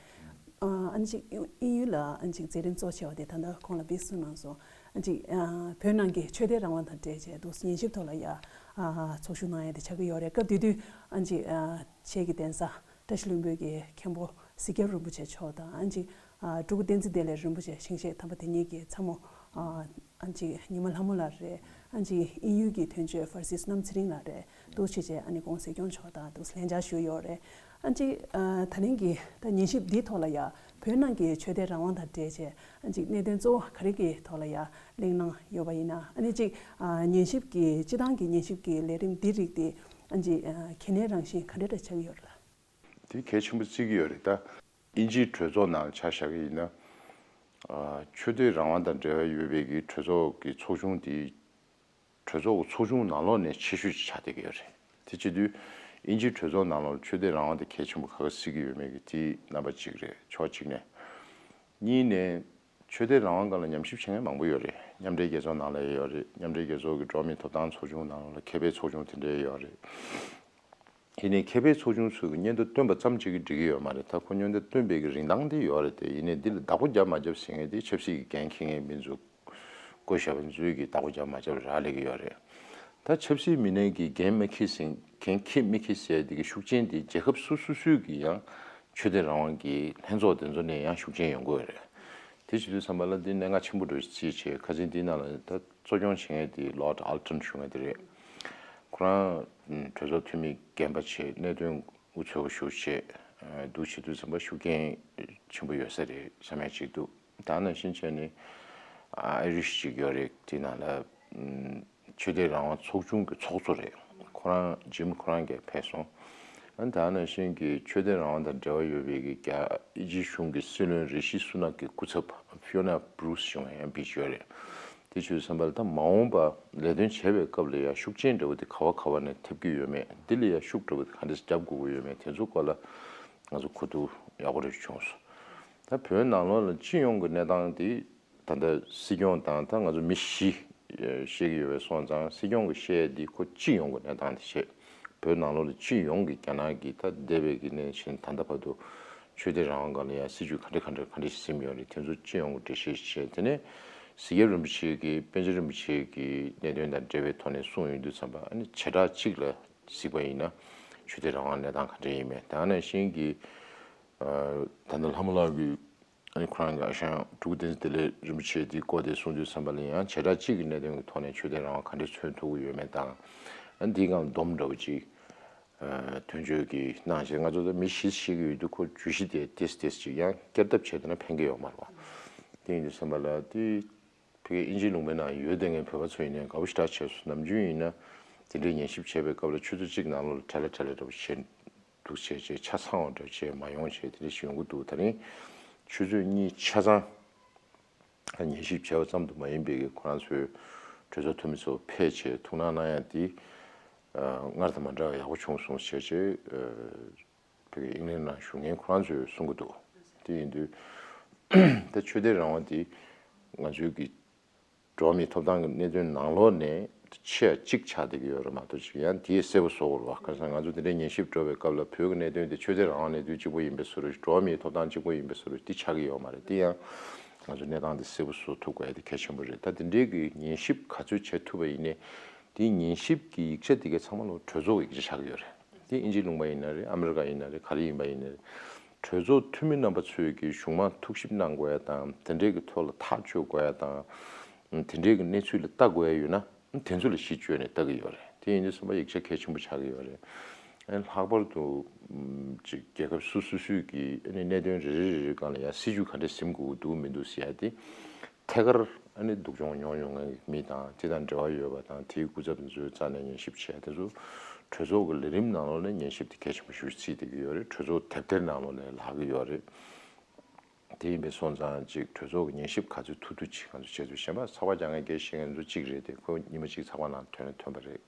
ཨ་ཨ་ནི་ཅིག་དབྱིན་ཡུལ་ལ་ཨ་ནི་ཅིག་མཛད་རིམ་གཙོ་ཆེ་བ་དེ་ད་ལྟ་ཁོང་ལ་བིག་གསུངས་གནང་སོང་། ཨ་ནི་ཅིག་ཨ་བོད་ནང་གི་ཆོས་དད་རང་དབང་དང་འབྲེལ་བྱས་འདུག་ཉན་ཞིབ་ཐོག་ལ་ཡ་ཨ་ཚོགས་ཞུགས་གནང་ཡ་དེ་ཆགས་ཀྱི་ཡོད་རེད། སྐབས་དེ་དུས་ཨ་ནི་ཅིག་ཨ་ཁྱེད་ཀྱི་གདན་ས་བཀྲ་ཤིས་ལྷུན་པོའི་གི་མཁན་པོ་གཟིགས་རྒྱབ་རིན་པོ་ཆེ་མཆོག་དང་ཨ་ནི་ཅིག་ཨ་སྤྲུལ་སྐུ་བསྟན་འཛིན་བདེ་ལེགས་རིན་པོ་ཆེ་ཞིང་གཤེགས་དམ་པ་དེ་ཉིད་ཀྱི་ཚ་མོ་ཨ་ཨ་ཅིག་ཉི་མ་ལྷ་མོ་ལགས་རེད། ཨ་ཅིག་དབྱིན་ཡུལ་གྱི་དོན་གཅོད་ཧྥ་རན་སིས་བསོད་ནམས་ཚེ་རིང་ལགས་རེད། འདུག་བྱས་རྗེས་ཨ་ནི་ཁོང་སྲིད་སྐྱོང་མཆོག་དང་འདུག་ལྷན་བཅར་ཞུས་ཡོད་རེད། ཨ་ཅིག་ཨ་ད་ལན་གྱི་ད་ཉན་ཞིབ་འདིའི་ཐོག་ལ་ཡ་བོད་ནང་གི་ཆོས་དད་རང་དབང་དང་འབྲེལ་བྱས་ཨ་ཅིག་གནད་དོན་གཙོ་བོ་ག་རེ་གི་ཐོག་ལ་ཡ་གླེང་གནང་ཡོད་པ་ཡིན་ན། ཨ་ནི་ཅིག་ཨ་ཉན་ཞིབ་ཀྱི་སྤྱི་བཏང་གི་ཉན་ཞིབ་ཀྱི་ལས་རིམ་འདི་རིགས་དེ་ཨ་ཅིག་ཨ་གལ་གནད་རང་བཞིན་ག་འདྲ་འདྲ་ཆགས་ཀྱི་ཡོད་རེད་ལ། དེ་གལ་ཆེན་པོ་བརྩི་གི་ཡོད་རེད་ད། དབྱིན་ཇིའི་གྲོས་ཚོགས་ནང་ཆ་བཞག་གི་ཡིན་ན། ཨ་ཆོས་དད་རང་དབང་དང་འབྲེལ་བ་ཡོད་པའི་གི་གྲོས་ཚོགས་ཀྱི་ཚོགས་ཆུང་དེ་གྲོས་ཚོགས་ཀྱི་ཚོགས་ཆུང་ནང་ལོགས་ནས་ཆེ་ཤོས་ཅིག་ཆགས་བསྡད་ཀྱི་ཡོད་རེད། དེ་བྱེད་དུས་དབྱིན་ཇིའི་གྲོས་ཚོགས་ནང་ལོགས་ཆོས་དད་རང་དབང་དེ་གལ་ཆེན་པོ་ག་ག་བརྩི་གི་ཡོད་མེད་ཀྱི་དེའི་རྣམ་པ་གཅིག་རེད། ཕྱོགས་གཅིག་ནས། གཉིས་ནས། ཆོས་དད་རང་དབང་སྒང་ལ་ཉམས་ཞིབ་བྱེད་མཁན་མང་པོ་ཡོད་རེད། མཉམ་འབྲེལ་རྒྱལ་ཚོགས་ནང་ལ་ཡོད་རེད། མཉམ་འབྲེལ་རྒྱལ་ཚོགས་ཀྱི་འགྲོ་བ་མིའི་ཐོབ་ཐང་ཚོགས་ཆུང་ནང་ལ་མཁས་པའི་ཚོགས་ཆུང་དེ་འདྲའི་ཡོད་རེད། ཡིན་ནའི་མཁས་པའི་ཚོགས་ཆུང་ཚོས་ཀྱི་སྙན་ཐོ་བཏོན་པ་ཙམ་གཅིག་གིས་འགྲིག་གི་ཡོད་མ་རེད། ད་ཁོ་སྙན་ཐོ་བཏོན་པའི་གི་རིན་ཐང་དེ་ཡོད་རེད་དེ། ཡིན་ནའི་འདི་ལ་བདག་པོ་རྒྱབ་མ་རྒྱབ་ཟེར་མཁན་དེ་ཆབ་སྲིད་ཀྱི་འགན་འཁྱེར་མཁན་མི་ཚོ་བསྐོ་བཞག་པ་ཚོས་ཀྱི་བདག་པོ་རྒྱབ་མ་རྒྱབ་རག་ལས་ཀྱི་ཡོད་རེད། ད་ཆབ་སྲིད་མི་སྣའི་གི་འགན་མ་འཁྱེར་ཟིན་འགན་འཁྱེར་མི་འཁྱེར་ཟེར་དེ་གི་ཤུགས་རྐྱེན་དེ་རྒྱལ་ཁབ་སོ་སོ་སོས་ཀྱི་ཡང་ཆོས་དད་རང་དབང་གི་ལྷན་ཚོགས་དེ་ཚོ་ནས་ཡང་ཤུགས་རྐྱེན་ཡོང་གི་ཡོད་རེད། དེ་བྱེད་དུས་ཙམ་པ་ལ་འདི་གནད་འགག་ཆེན་པོ་འགྲོ་རྩིས་བྱས། ཁ་སང་འདི་ནང་ལ་ད་གཙོ་སྐྱོང་བྱེད་མཁན་དེ་Lord Alton ཞུ་མཁན་དེ་རེད། ཁོ་རང་གྲོས་ཚོགས་འཐུས་མི་རྒན་པ་བྱས། གནད་དོན་འུ་ཚོ་ཞུ་བྱས་འདུག་བྱེད་དུས་ཙམ་པ་ཤུགས་རྐྱེན་ཆེན་པོ་ཡོད་ས་རེད་བསམ་ཡ་ཅིག་འདུག་ད་ནང་བཞིན་བྱས་ནས་ཨ་རི་ཞིག་ཡོད་རེད། དེ་ནང་ལ་ཨམ་ཆོས་དད་རང་དབང་ཚོགས་ཆུང་གི་ཚོགས་གཙོ་རེད། ཁོ་རང་ཇིམ་ཁོ་རང་གིས་ཕེབས་སོང་། ཨ་ནི་ད་ནང་བཞིན་གྱི་ཆོས་དད་རང་དབང་དང་འབྲེལ་བ་ཡོད་པའི་གི་རྒྱ་དབྱིན་ཇིའི་གཞུང་གི་སྲིད་བློན་རི་ཤི་སུ་ནག་གི་སྐུ་ཚབ་ཕི་ཡོ་ན་བྷུ་རུ་སི་གཞུང་ཡང་ཕེབས་ཀྱི་ཡོད་རེད། དེ་བྱས་ཙང་ད་མ་འོངས་པ་ལས་དོན་བྱེད་པའི་སྐབས་ལ་ཡང་ཤུགས་རྐྱེན་འདྲ་བོ་དེ་ག་བ་ག་བ་ནས་ཐེབས་ཀྱི་ཡོད་མེད། འདི་ལ་ཡང་ཤུགས་འདྲ་བོ་དེ་ག་འདྲས་རྒྱབ་དགོས་ཀྱི་ཡོད་མེད། དེ་ཚོ་སྐོར་ལ་ང་ཚོ་གོ་བསྡུར་ཡག་པོ་རེ་བྱུང་སོང་། ད་བོད་ནང་ལོགས་ལ་སྤྱི་ཡོངས་ཀྱི་གནས་སྟངས་དེ་ད་ལྟ་སྲིད་སྐྱོང་དང་ད་ང་ཚོ་མི་བཞི་བཤད་ཀྱི་ཡོད་པའི་སོང་ཙང་། སྲིད་སྐྱོང་གི་བཤད་ཡས་འདི་ཁོ་སྤྱི་ཡོངས་ཀྱི་གནས་སྟངས་དེ་བཤད། བོད་ནང་ལོགས་ལ་སྤྱི་ཡོངས་ཀྱི་རྒྱ་ནག་གི་ད་འདས་པའི་གི་གནས་ཆེན་ད་ལྟ་བར་དུ་ཆོས་དད་རང་དབང་སྒང་ལ་ཡང་སྲིད་བྱུས་ག་འདྲ་ག་འདྲ་ག་འདྲ་ཞིག་ཟིན་ཡོད་རེད། དེ་ཚོ་སྤྱི་ཡོངས་ཀྱི་འགྲེལ་བཤད་ཞིག་བྱས། དེ་ནས་གཟིགས་རྒྱབ་རིན་པོ་ཆེ་གི་པཎ་ཆེན་རིན་པོ་ཆེ་གི་གནད་དོན་དང་འབྲེལ་བའི་ཐོག་ནས་གསུངས་ཡོང་དུས་ཙམ་པ། ཨ་ནི་བྱེ་བྲག་གཅིག་ལ་གཟིགས་པ་ཡིན་ན་ཆོས་དད་རང་དབང་གནས་སྟངས་ག་འདྲ་ཡིན་མིན། དེ་ནང་བཞིན་གྱི་ད་ལྟ་ལྷ་མོ་ལགས་ཀྱིས་ཨ་ནི་ཁོ་རང་གི་ཨ་ཞང་སྤྲུལ་སྐུ་བསྟན་འཛིན་བདེ་ལེགས་རིན་པོ་ཆེ་དེའི་སྐོར་དེ་གསུངས་དུས་ཙམ་པ་ལ་ཡང་བྱེ་བྲག་གཅིག་གི་གནད་དོན་གྱི་ཐོག་ནས་ཆོས་དད་རང་དབང་ག་འདྲས་མཚོན་ཐུབ་ཀྱི་ཡོད་མེད་དང་། ཨ་ནི་དེའི་སྒང་ལ་སྡོམ་འདྲ་བོ་ཅིག་དོན་གཅོད་ཀྱིས་གནང་བྱས། ང་ཚོ་ད་མི་བཞི་བཤད་ཀྱི་ཡོད་དུས་ཁོ་བརྗོད་གཞི་དེ་ཏེས་ཏེས་ཅིག་ཡང་བསྐྱར་ལྡབ་བྱས་བསྡད་ན་ཕན་གྱི་ཡོད་མ་རེད་བ། དེ་ཡིན་དུས་ཙམ་པ་ལ་དེ་ཕ་གི་དབྱིན་ཇིའི་ལུང་པའི་ནང་ཡོད་བསྡད་མཁན་བོད་པ་ཚོ་ཡིན་ནའི་དགའ་པོ་ཞེ་དྲག་བྱས་སོང་། ནམ་རྒྱུན་ཡིན་ན་དེ་འདྲའི་ཉན་ཞིབ་བྱས་པའི་སྐབས་ལ་ཆུ་ཚོད་གཅིག་ནང་ལོགས་ལ་བྲེལ་ལ་བྲེལ་ལ་འདྲ་བོ་བྱས་འདུག་བྱས་བྱས་ཆ་ཚང་བ་འདྲ་བྱས་མ་ཡོང་བྱས་དེ་འདྲ་ཞིག་ཡོང་གི་འདུག། ད་རིང་ཆུ་ཚོད་གཉིས་ཆ་ཚང་ཉན་ཞིབ་བྱས་པ་ཙམ་དུ་མ་ཡིན་པའི་གི་ཁོ་རང་ཚོའི་གྲོས་ཚོགས་འཐུས་མི་ཚོ་ཕེབས་བྱས་ཐུགས་སྣང་གནང་ཡ་དེ་སྔར་དང་མ་འདྲ་བ་ཡག་པོ་བྱུང་སོང་བྱས་བྱས། བོད་ཀྱི་དབྱིན་ལན་ནང་བཞུགས་མཁན་ཁོ་རང་ཚོས་གསུང་གི་འདུག། དེ་ཡིན་དུས་ད་ཆོས་དད་རང་དབང་དེ་ང་ཚོའི་གི་འགྲོ་བ་མིའི་ཐོབ་ཐང་གི་གནད་དོན་ནང་ལོགས་ནས་ཆེས་གཅིག་ཆགས་བསྡད་ཀྱི་ཡོད་རེད་མ་གཏོགས། ཅིག་ཡང་དེའི་གསལ་པོ་བཟོ་དགོས་རེད་བ། གང་ཟེར་ང་ཚོ་དེ་འདྲའི་ཉན་ཞིབ་འགྲོ་བའི་སྐབས་ལ་བོད་ཀྱི་གནད་དོན་དེ་ཆོས་དད་རང་དབང་གནད་དོན་གཅིག་པོ་ཡིན་པའི་བཟོ་འདྲ་ཞིག། འགྲོ་བ་མིའི་ཐོབ་ཐང་གཅིག་པོ་ཡིན་པའི་བཟོ་འདྲ་ཞིག་དེ་ཆགས་ཀྱི་ཡོད་མ་རེད། དེ་ཡང་ང་ཚོ་གནས་སྟངས་དེ་གསལ་པོ་བཟོ་ཐུབ་དགོས་ཡ་དེ་གལ་ཆེན་པོ་རེད། ད་དེ་འདྲའི་གི་ཉན་ཞིབ་ག་ཚོད་བྱེད་ཐུབ་པ་ཡིན་ནའི་དེའི་ཉན་ཞིབ་ཀྱི་ཡིག་ཆ་དེ་གའི་ཚང་མ་ལོ་གྲོས་ཚོགས་ཀྱི་ཡིག་ཆ་ཆགས་ཀྱི་ཡོད་རེད། དེ་དབྱིན་ཇིའི་ལུང་པ་ཡིན་ན་རེད། ཨ་མི་རི་ཀ་ཡིན་ན་རེད། ག་རེ་ཡིན་པ་ཡིན་ན་རེད། གྲོས་ཚོགས་འཐུས་མི་རྣམ་པ་ཚོས་ཀྱི་གཞུང་མང་ཐུགས་ཞིབ་གནང་དགོས་ཡ་དང་། དེ་འདྲའི་གི་ཐོག་ལ་ཐག་གཅོད་དགོས་ཡ་དང་། དེ་འདྲའི་གི་གནས་ཚུལ་ལ་ལྟ་དགོས་ཡ་ཡོད་ན་དེ་ཚོ་ལ་གཞི་བཅོལ་ནས་ལྟ་གི་ཡོད་རེད། དེ་ཡིན་དུས་ཙམ་པ་ཡིག་ཆ་གལ་ཆེན་པོ་ཆགས་ཀྱི་ཡོད་རེད། ཨ་ནི་ལྷག་པར་དུ་ཅིག་རྒྱལ་ཁབ་སོ་སོ་སོའི་གི་ཨ་ནི་གནད་དོན་རེ་རེ་རེ་རེ་སྒང་ལ་ཡང་སྲིད་ཇུས་ག་འདྲ་འཛིན་དགོས་ཀྱི་འདུག་མི་འདུག་ཟེར་ཡ་དེ། ཐད་ཀར་ཨ་ནི་སྡུག་སྦྱོང་མྱོང་མྱོང་མཁན་མི་དང་དེ་དང་འབྲེལ་བ་ཡོད་པ་དང་། དེའི་སྐུ་ཚབ་དེ་ཚོའི་རྩ་ནས་ཉན་ཞིབ་བྱས། དེ་ཚོ་གྲོས་ཚོགས་ཀྱི་ལས་རིམ་ནང་ལོགས་ནས་ཉན་ཞིབ་དེ་གལ་ཆེན་པོ་ཞིག་བརྩིས་བསྡད་ཀྱི་ཡོད་རེད། གྲོས་ཚོགས་དེབ་ཐེར་ནང་ལོགས་ནས་ལྷག་གི་ཡོད་རེད། དེ་ཡིན་པའི་སོང་ཙང་ཅིག་གྲོས་ཚོགས་ཀྱི་ཉན་ཞིབ་ག་ཚོད་ཐུབ་ཐུབ་ཅིག་ང་ཚོ་བྱེད་ཐུབ། གཞན་པ་ཚགས་པར་རྒྱག་མཁན་སྐད་བཤད་མཁན་ཚོ་གཅིག་རེད་དེ། ཁོ་ཉི་མ་གཅིག་ཚགས་པར་ནང་ཐོན་ན་ཐོན་པ་རེད།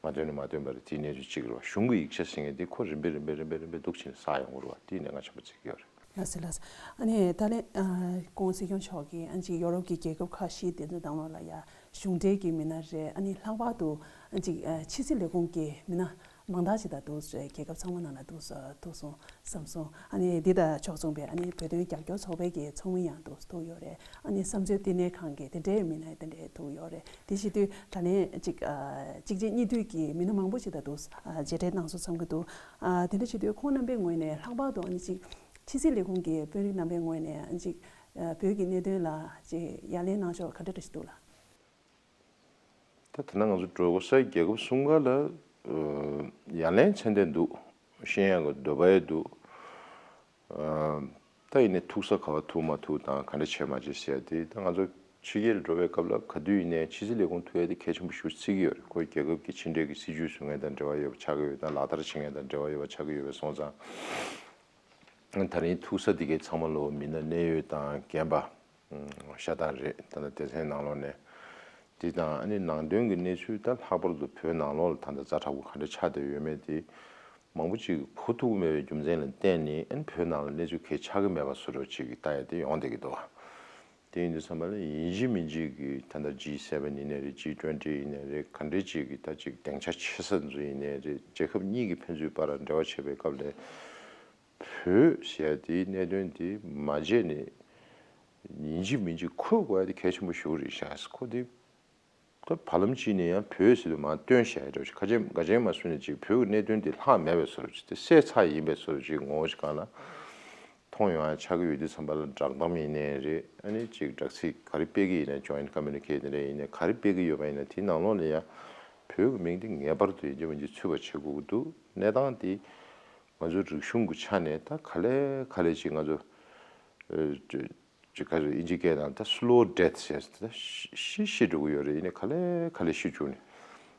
མ་ཐོན་ན་མ་ཐོན་པ་རེད། དེའི་གནས་ཚུལ་གཅིག་རེད་བ། གཞུང་གི་ཡིག་ཆ་ཟེར་མཁན་དེ་ཁོ་རིམ་པས་རིམ་པས་རིམ་པས་རིམ་པས་འདུག་ཕྱིན་ནས་བསགས་ཡོང་གི་རེད་བ། དེ་ཡིན་ནའི་ང་ཆེན་པོ་བརྩི་གི་ཡོད་རེད། ལགས་སོ། ལགས་སོ། ཨ་ནི་ད་ལན་ཨ་ཁོང་སྲིད་སྐྱོང་མཆོག་གིས་ཨ་ཅིག་ཡོ་རོབ་ཀྱི་རྒྱལ་ཁབ་ཁ་ཤས་དེ་ཚོ་ནང་ལོགས་ལ་ཡ་གཞུང་འབྲེལ་གྱི་མི་སྣ་རེད། ཨ་ནི་ལྷག་པར་དུ་ཨ་ཅིག་ཨ་ཕྱི་སྲིད་ལས་ཁུངས་ཀྱི་མི་སྣ་མང་དག་ཅིག་དང་འདུག་སེ་རྒྱལ་ཁབ་ཚང་མ་ནང་ལ་འདུག་སེ་ཐུག་སོང་བསམ་སོང་། ཨ་ནི་འདི་དང་ཕྱོགས་མཚུངས་པའི་ཨ་ནི་བོད་དོན་རྒྱབ་སྐྱོར་ཚོགས་པའི་གི་ཚོགས་མི་ཡང་འདུག་སེ་ཐུག་ཡོད་རེད། ཨ་ནི་བསམ་ཚུལ་བསྟི་གནས་ཁང་གི་དེ་འདྲའི་མི་སྣ་དེ་འདྲའི་ཐུག་ཡོད་རེད། དེ་བྱེད་དུས་ད་ལན་ཅིག་ཨ་གཅིག་རྗེས་གཉིས་མཐུད་ཀྱི་མི་སྣ་མང་པོ་ཅིག་དང་འདུག་སེ་ཨ་མཇལ་འཕྲད་གནང་སོང་བསམ་གྱི་འདུག། ཨ་དེ་འདྲ་བྱེད་དུས་ཁོང་རྣམ་པའི་ངོས་ནས་ལྷག་པར་དུ་ཨ་ནི་ཅིག་ཕྱི་སྲིད་ལས་ཁུངས་ཀྱི་དཔོན་རིགས་རྣམ་པའི་ངོས་ནས་ཨ་ནི་ཅིག་ཨ་བོད་ཀྱི་གནད་དོན་ལ་ཅིག་ཡ་ལན་གནང་ཕྱོགས་ག་འདྲ་འདྲ་ཞིག་འདུག་ལགས། ད་དེ་ན་ང་ཚོ་འགྲོ་ས་རྒྱལ་ཁབ་གསུམ་ཀ་ལ་ཨ་ཡ་ལན་ཚད་ལྡན་འདུག། ཤེས་ཡག་གི་འདོད་པ་ཡང་འདུག། ཨ་ད་ཡིན་ནའི་ཐུག་ས་ག་བ་ཐུག་མ་ཐུག་དང་ག་འདྲ་བྱས་མ་བྱས་ཟེར་ཡ་དེ། ད་ང་ཚོ་ཕྱི་རྒྱལ་ལ་འགྲོ་བའི་སྐབས་ལ་ག་དུས་ཡིན་ནའི་ཕྱི་སྲིད་ལས་ཁུངས་ཐུག་ཡ་དེ་གལ་ཆེན་པོ་ཞིག་བརྩི་གི་ཡོད་རེད། ཁོ་རྒྱལ་ཁབ་ཀྱི་ཕྱི་འབྲེལ་གྱི་སྲིད་ཇུས་བཟོ་མཁན་དང་འབྲེལ་བ་ཡོད་པ་ཆགས་ཀྱི་ཡོད་དང་། ལག་བསྟར་བྱེད་མཁན་དང་འབྲེལ་བ་ཡོད་པ་ཆགས་ཀྱི་ཡོད་པ་སོང་ཙང་། ད་རིང་ཐུག་ས་དེ་གའི་ཚང་མ་ལོ་མི་སྣ་གནད་ཡོད་དང་རྒན་པ་ཤ་སྟག་རེད། ད་ལྟ་སྡེ་ཚན་ནང་ལོགས་ནས་དེ་དང་། ཨ་ནི་ནང་དོན་གྱི་གནས་ཚུལ་ད་ལྷག་པར་དུ་བོད་ནང་ལོགས་ལ་ད་ལྟ་ཛ་དྲག་པོ་ག་འདྲ་ཆགས་བསྡད་ཡོད་མེད་དེ་མང་པོ་ཅིག་གོ་ཐུབ་ཀྱི་མེད་པའི་རྒྱུ་མཚན་ལ་བརྟེན་ནས། ཨ་ནི་བོད་ནང་ལ་གནས་ཚུལ་གང་ཆགས་ཀྱི་མེད་པ་བཟོ་འདྲ་ཅིག་གི་ལྟ་ཡ་དེ་ཡོང་བསྡད་ཀྱི་འདུག། དེ་ཡིན་དུས་ཙམ་པ་ལ་ཡིན་གཅིག་མིན་གཅིག་གི་ད་ལྟ་ཇི་སེ་ཝེན་ཡིན་ནའི་རེད། ཇི་ཊུ་ཝེན་ཊི་ཡིན་ནའི་རེད། ག་འདྲའི་ཅིག་གི་ད་ཅིག་སྡིངས་ཆ་ཆེ་ས་ཚོ་ཡིན་ནའི་རེད། རྒྱལ་ཁབ་གཉིས་ཀྱི་ཕན་ཚུན་བར་འབྲེལ་བ་བྱེད་པའི་སྐབས་ལ་བོད་ཟེར་ཡ་དེའི་གནད་དོན་དེ་མ་བརྗེད་ནས་ཡིན་གཅིག་མིན་གཅིག་འཁོད་དགོས་ཡ་དེ་གལ་ཆེན་པོ་ཞིག་རེད་ཤག། ཁོ་དེ་ད་བར་ལམ་གཅིག་ནས་ཡང་བོད་ཟེར་དུས་མར་བཏོན་བཞག་ཡ་འདྲ་བོ་ཞིག། ཁ་ཆེམས་སྒ་ཆེམས་མ་བཟོས་ནས་ཅིག་བོད་ཀྱི་གནད་དོན་དེ་ལྷག་མེད་པའི་བཟོ་འདྲ་ཅིག། དེ་གསལ་ཚར་ཡིན་པའི་བཟོ་འདྲ་ཅིག་ངོ་བོ་ཞིག་སྒང་ལ་མཐོང་ཡོང་ཡ་ཆགས་ཀྱི་ཡོད་དུས་ཙམ་པ་ལ། བསྒྲགས་གཏམ་ཡིན་ནའི་རེད། ཨ་ནི་ཅིག་བསྒྲགས་ཚིག་ག་རེ་སྤེལ་གྱི་ཡིན་ན། ཇོ་ཡིན་ཊི་ཀོ་མུ་ནི་ཀེ་ཡིན་ནའི་རེད། ཡིན་ནའི་ག་རེ་སྤེལ་གྱི་ཡོད་པ་ཡིན་ན་དེའི་ནང་ལོགས་ལ་ཡང་བོད་ཀྱི་མིང་དེ་ངེས་པར་དུ་ཡིན་གཅིག་མིན་གཅིག་ཚུད་པ་བྱེད་དགོས་ཀྱི་འདུག། གནས་སྟངས་དེ་ང་ཚོའི་རིག་གཞུང་གི་ཆ་ནས་ད་ག་ལེ་ག་ལེ་ཅིག་ང་ཚོ་ཨ་ཅིག་ག་ཚོད་དབྱིན་ཇི་སྐད་ནང་ད་slow death་ཟེར་ད་ཤི་ཤི་འགྲོ་གི་ཡོད་རེད། ཡིན་ནའི་ག་ལེ་ག་ལེ་ཤི་བཅུག་ནས།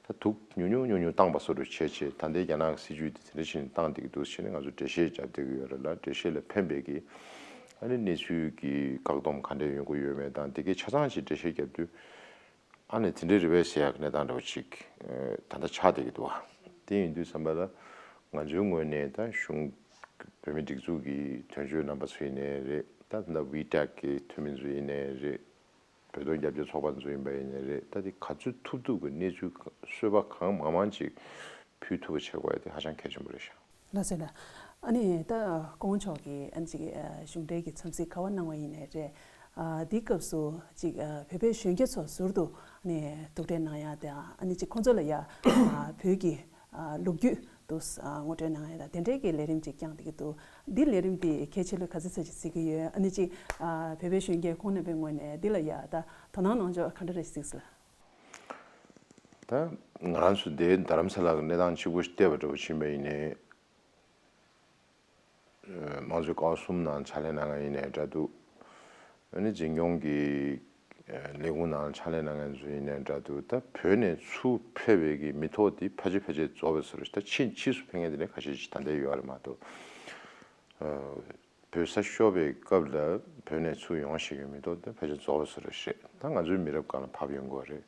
ད་ དུག་ཉུང་ཉུང་ཉུང་ཉུང་བཏང་པ་བཟོ་འདྲ་བྱས་བྱས། ད་ལྟའི་རྒྱ་ནག་གི་སྲིད་ཇུས་དེ་དེ་འདྲ་བྱས་ནས་བཏང་བསྡད་ཀྱི་འདུག་ཟེར་ནས་ང་ཚོ་འགྲེལ་བཤད་རྒྱབ་བསྡད་ཀྱི་ཡོད་རེད་ལ། འགྲེལ་བཤད་ལ་ཕན་པའི་གི་ཨ་ནི་གནས་ཚུལ་གྱི་བཀག་སྡོམ་ག་འདྲས་ཡོང་གི་ཡོད་མེད་དང་། དེ་གའི་ཆ་ཚང་ཞིག་འགྲེལ་བཤད་རྒྱབ་དུས། ཨ་ནི་དེ་འདྲའི་རེད་པས་ཟེར་ཡག་གི་གནས་སྟངས་འདྲ་བོ་ཅིག་ཨ་ད་ལྟ་ཆགས་བསྡད་ཀྱི་འདུག་བ། དེ་ཡིན་དུས་ཙམ་པ་ལ་ང་ཚོའི་ངོས་ནས་ད་གཞུང་བོད་མིའི་སྒྲིག་འཛུགས་ཀྱི་དོན་གཅོད་རྣམ་པ་ཚོ་ཡིན་ནའི་རེད། ད་ད་ལྟ་ཝི་ཊེག་གི་འཐུས་མི་ཚོ་ཡིན་ནའི་རེད། བོད་དོན་རྒྱབ་སྐྱོར་ཚོགས་པ་ཚོ་ཡིན་པ་ཡིན་ནའི་རེད། ད་དེ་ག་ཚོད་ཐུབ་ཐུབ་ཀྱི་གནས་ཚུལ་ག་གསོལ་པ་གང་མང་མང་ཅིག་ཕུལ་ཐུབ་པ་བྱེད་དགོས་ཡ་དེ་ཧ་ཅང་གལ་ཆེན་པོ་རེད་ཤག་ལགས་སོ་ལགས། ཨ་ནི་ད་སྐུ་ངོ་མཆོག་གིས་ཨ་ནི་ཅིག་ཨ་གཞུང་འབྲེལ་གྱི་འཚམས་གཟིགས་ག་པར་གནང་བ་ཡིན་ནའི་རེད། ཨ་འདིའི་སྐབས་སུ་ཅིག་ཨ་བོད་པའི་གཞོན་སྐྱེས་ཚོ་ཟུར་དུ་ཨ་ནི་གདུག་འདྲེ་གནང་ཡ་དང་། ཨ་ནི་ཅིག་ཁོང་ཚོ་ལ་ཡ་ཨ་བོད་ཀྱི་ཨ་ལོ་རྒྱུས་དུ་ཨ་ངོ་སྤྲོད་གནང་ཡ་དང་། དེ་འདྲའི་གི་ལས་རིམ་ཅིག་བསྐྱངས་བསྡད་ཀྱི་འདུག་འདི་ལས་རིམ་འདི་གལ་ཆེ་ལོས་ག་ཚོད་ཙམ་ཅིག་གཟིགས་ཀྱི་ཡོད། ཨ་ནི་ཅིག་ཨ་བོད་པའི་གཞོན་སྐྱེས་ཁོང་རྣམ་པའི་ངོས་ནས་འདི་ལ་ཡ་ད་དོ་སྣང་གནང་ཕྱོགས་ག་འདྲ་རེད་གཟིགས་སོང་ལགས། ད་ང་རང་ཚོ་འདིར་རྡ་རམ་ས་ལ་གི་གནས་སྟངས་གཅིག་པོ་ཞིག་བལྟས་པ་འདྲ་བོ་ཕྱིན་པ་ཡིན་ནའི། དམངས་གཙོའི་ཀ་བ་གསུམ་ནང་ཕྱག་ལས་གནང་མཁན་ཡིན་ནའི་འདྲ་འདུག་ཨ་ནི་འཛིན་སྐྱོང་གི་ལས་ཁུངས་ནང་ཕྱག་ལས་གནང་མཁན་ཚོ་ཡིན་ནའི་འདྲ་འདུག་ད་བོད་ནས་ཚུར་ཕེབས་པའི་གི་མི་ཐོག་དེ་ཕལ་ཆེར་ཕལ་ཆེར་རྫོགས་པའི་བཟོ་འདྲ་ཞིག་ད་ཕྱིན་ཕྱིས་སུ་ཕེབས་མཁན་དེ་འདྲ་ཁ་ཤས་ཤིག་ད་ལྟ་ཡོད་རེད་མ་གཏོགས། བོད་ས་ཤོར་བའི་སྐབས་ལ་བོད་ནས་ཚུར་ཡོང་ཤེས་ཀྱི་མི་ཐོག་དེ་ཕལ་ཆེར་རྫོགས་པ་བཟོ་འདྲ་ཞིག་ད་ང་ཚོའི་མི་རབས་སྒང་ལ་བབས་ཡོང་གི་ཡོད་རེད།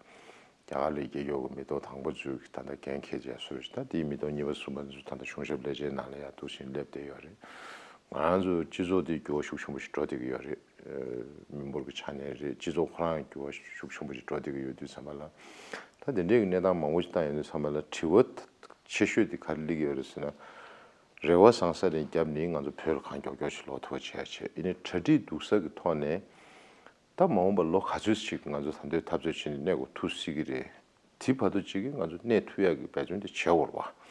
རྒྱ་གར་ལ་སྐྱེས་ཡོད་ཀྱི་མི་ཐོག་དང་པོ་ཚོས་ད་ལྟ་འགན་འཁྱེར་བྱས་བཟོ་འདྲ་ཞིག་ད་དེའི་མི་ཐོག་གཉིས་པ་གསུམ་པ་ཚོ་ད་ལྟ་གཞུང་ཞབས་ལས་བྱེད་ནང་ལ་ཡ་འདུག་བཞིན་སླེབས་བསྡད་ཡོད་རེད། ང་རང་ཚོའི་སྤྱི་ཚོགས་དེ་འགྱུར་བ་ཤུགས་ཆེན་པོ་ཞིག་འགྲོ་བསྡད་ཀྱི་ཡོད་རེད། མི་འབོར་གྱི་ཆ་ནས་རེད། སྤྱི་ཚོགས་ཁོ་རང་འགྱུར་བ་ཤུགས་ཆེན་པོ་ཞིག་འགྲོ་བསྡད་ཀྱི་ཡོད་དུས་ཙམ་པ་ལ། ད་དེ་འདྲའི་གནས་སྟངས་མང་པོ་ཞིག་བལྟས་ཡོང་དུས་ཙམ་པ་ལ་དྲི་བ་ཆེ་ཤོས་དེ་ག་རེ་སླེབས་ཀྱི་ཡོད་རེད་ཟེར་ན། རེ་བ་བཟང་ས་ནས་བརྒྱབ་ནས་ང་ཚོ་བོད་ལ་གང་མགྱོགས་མགྱོགས་ཞིག་ལོག་ཐུབ་པ་བྱེད་ཡ་བྱེད། ཡིན་ནའི་གྲ་སྒྲིག་སྡུག་ས་གི་ཐོག་ནས་ད་མ་འོངས་པ་ལོ་ག་ཚོད་ཞིག་ང་ཚོ་ད་ལྟའི་འཐབ་རྩོད་བྱས་ནས་གནས་དགོས་ཐུག་སྲིད་ཀྱི་རེད། དེ་བར་དུ་ཅིག་གིས་ང་ཚོ་གནས་ཐུབ་ཡག་གི་འབད་བརྩོན་དེ་བྱེད་དགོས་རེད་བ།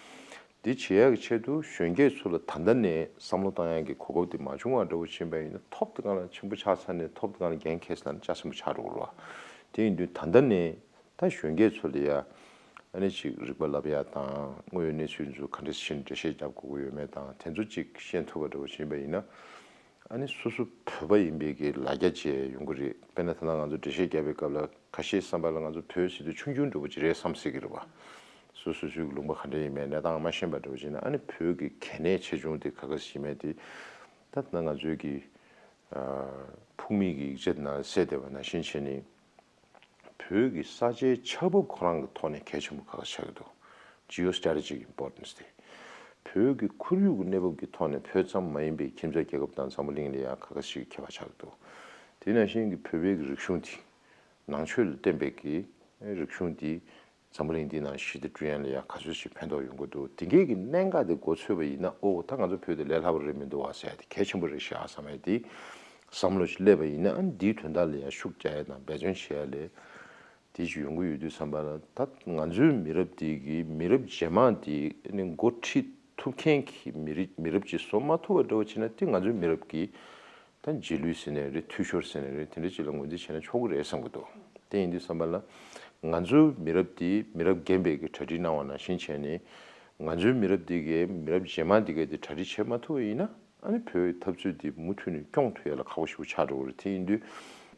འདི་བྱེད་ཡག་གི་ཆེད་དུ་གཞོན་སྐྱེས་ཚོ་ལ་ད་ལྟ་ནས་བསམ་བློ་བཏང་ཡག་གི་གོ་སྐབས་དེ་མ་བྱུང་བ་འདྲ་བོ་ཕྱིན་པ་ཡིན་ན། ཐོབ་དེ་གང་ལ་ཆེན་པོ་ཆགས་ཚར་ནས་ཐོབ་དེ་གང་ལ་འགན་འཁྱེར་ཚར་ན་ལྕགས་ཟིན་པོ་ཆགས་འགྲོ་གི་རེད་བ། དེ་ཡིན་དུས་ད་ལྟ་ནས་ད་གཞོན་སྐྱེས་ཚོ་ལ་ཡ་ཨ་ནི་ཅིག་རིག་པ་བསླབ་ཡག་དང་། དངོས་ཡོད་གནས་ཚུལ་ཚོ་ག་འདྲ་ཞིག་འགྲེལ་བཤད་རྒྱབ་དགོས་ཀྱི་ཡོད་མེད་དང་། དེ་ཚོ་ཅིག་ཤེས་ཐུབ་པ་འདྲ་བོ་ཕྱིན་པ་ཡིན་ན། ཨ་ནི་སོ་སོ་བོད་པ་ཡིན་པའི་གི་ལ་རྒྱ་བཅས་ཡོང་གི་རེད། དཔེར་ན་ད་ལྟ་ང་ཚོ་འགྲེལ་བཤད་རྒྱབ་པའི་སྐབས་ལ་ཁ་ཤས་བསམ་པ་ལ་ང་ཚོ་བོད་ཟེར་དུས་ཆུང་ཆུང་འདྲ་བོ་ཅིག་རེད་བསམ་སྲིད་ཀྱི་རེད་བ། སོ་སོ་སོའི་ལུང་པ་ག་འདྲ་ཡིན་མིན་གནས་སྟངས་མ་ཤེས་པ་འདྲ་བོ་ཅིག་ན། ཨ་ནི་བོད་ཀྱི་གལ་གནད་ཆེ་ཆུང་དེ་ག་ག་ཞིག་མེད་དེ། ད་ད་ལྟ་ང་ཚོའི་གི་ཨ་ཕུགས་དམིགས་ཀྱི་ཡིག་ཆ་དེ་ནང་གསལ་བསྡད་པ་ནང་བཞིན་བྱས་ནས། བོད་ཀྱི་ས་ཆའི་ཆགས་བབ་ཁོ་རང་གི་ཐོག་ནས་གལ་ཆེན་པོ་ག་ག་ཆགས་ཀྱི་འདུག Geostrategic importance དེ། བོད་ཀྱི་ཁོར་ཡུག་གི་གནས་བབ་ཀྱི་ཐོག་ནས་བོད་ཙམ་མ་ཡིན་པའི་ཁྱིམ་མཚེས་རྒྱལ་ཁབ་དང་འཛམ་བུ་གླིང་ལ་ཡང་ག་ག་ཞིག་ཁྱད་པར་ཆགས་ཀྱི་འདུག་དེ་ནང་བཞིན་གྱི་བོད་པའི་རིག་གཞུང་དེ། ནང་ཆོས་ལ་བརྟེན་པའི་གི་རིག་གཞུང་དེ་འཛམ་བུ་གླིང་འདིའི་ནང་ཞི་བདེ་བསྐྲུན་ཡ་ལ་ཡང་ག་ཚོད་ཞིག་ཕན་ཐོགས་ཡོང་གི་འདུག་དེ་འགའི་གི་གནད་འགག་དེ་མགོ་ཚོས་པ་ཡིན་ན། ཨོ་ད་ང་ཚོ་བོད་དེ་ལས་སླ་པོ་རེད་མི་འདུག་བ་ཟེར་ཡ་དེ་གལ་ཆེན་པོ་རེད་ཤག་བསམ་ཡ་དེ་བསམ་བློ་ཞིག་སླེབས་པ་ཡིན་ན། ཨ་ནི་འདིའི་དོན་དག་ལ་ཡང་ཤུགས་རྒྱག་ཡ་དང་འབད་བརྩོན་བྱེད་ཡ་ལས། དེ་ཞིག་ཡོང་གི་ཡོད་དུས་ཙམ་པ་ལ། ད་ང་ཚོའི་མི་རབས་འདི་གི་མི་རབས་རྗེས་མ་འདི་ནི་འགོ་ཁྲིད་ཐུབ་མཁན་གྱི་མི་རིགས་མི་རབས་ཅིག་བཟོ་མ་ཐུབ་པ་འདྲ་བོ་བྱས་ན། དེ་ང་ཚོའི་མི་རབས་ཀྱི་ད་རྗེས་ལུས་ཟེར་ནའི་རེད། འཐུས་ཤོར་ཟེར་ནའི་རེད། དེ་འདྲ་ཅིག་ལ་ངོས་འཛིན་བྱས་ན་ཆོག་གི་རེད་བསམ་གྱི་འདུག་དེ་ཡིན་དུས་ཙམ་པ་ལ་ང་ཚོའི་མི་རབས་འདི་མི་རབས་རྒན་པས་ཀྱི་གྲ་སྒྲིག་གནང་བ་ནང་བཞིན་བྱས་ནས། ང་ཚོའི་མི་རབས་འདི་གའི་མི་རབས་རྗེས་མ་འདི་གའི་དེ་གྲ་སྒྲིག་བྱེད་མ་ཐུབ་པ་ཡིན་ན། ཨ་ནི་བོད་འཐབ་རྩོད་འདི་མུ་མཐུད་ནས་སྐྱོང་ཐུབ་ཡ་ལ་ཁག་པོ་ཞེ་པོ་ཆགས་འགྲོ་གི་རེད། དེ་ཡིན་དུས་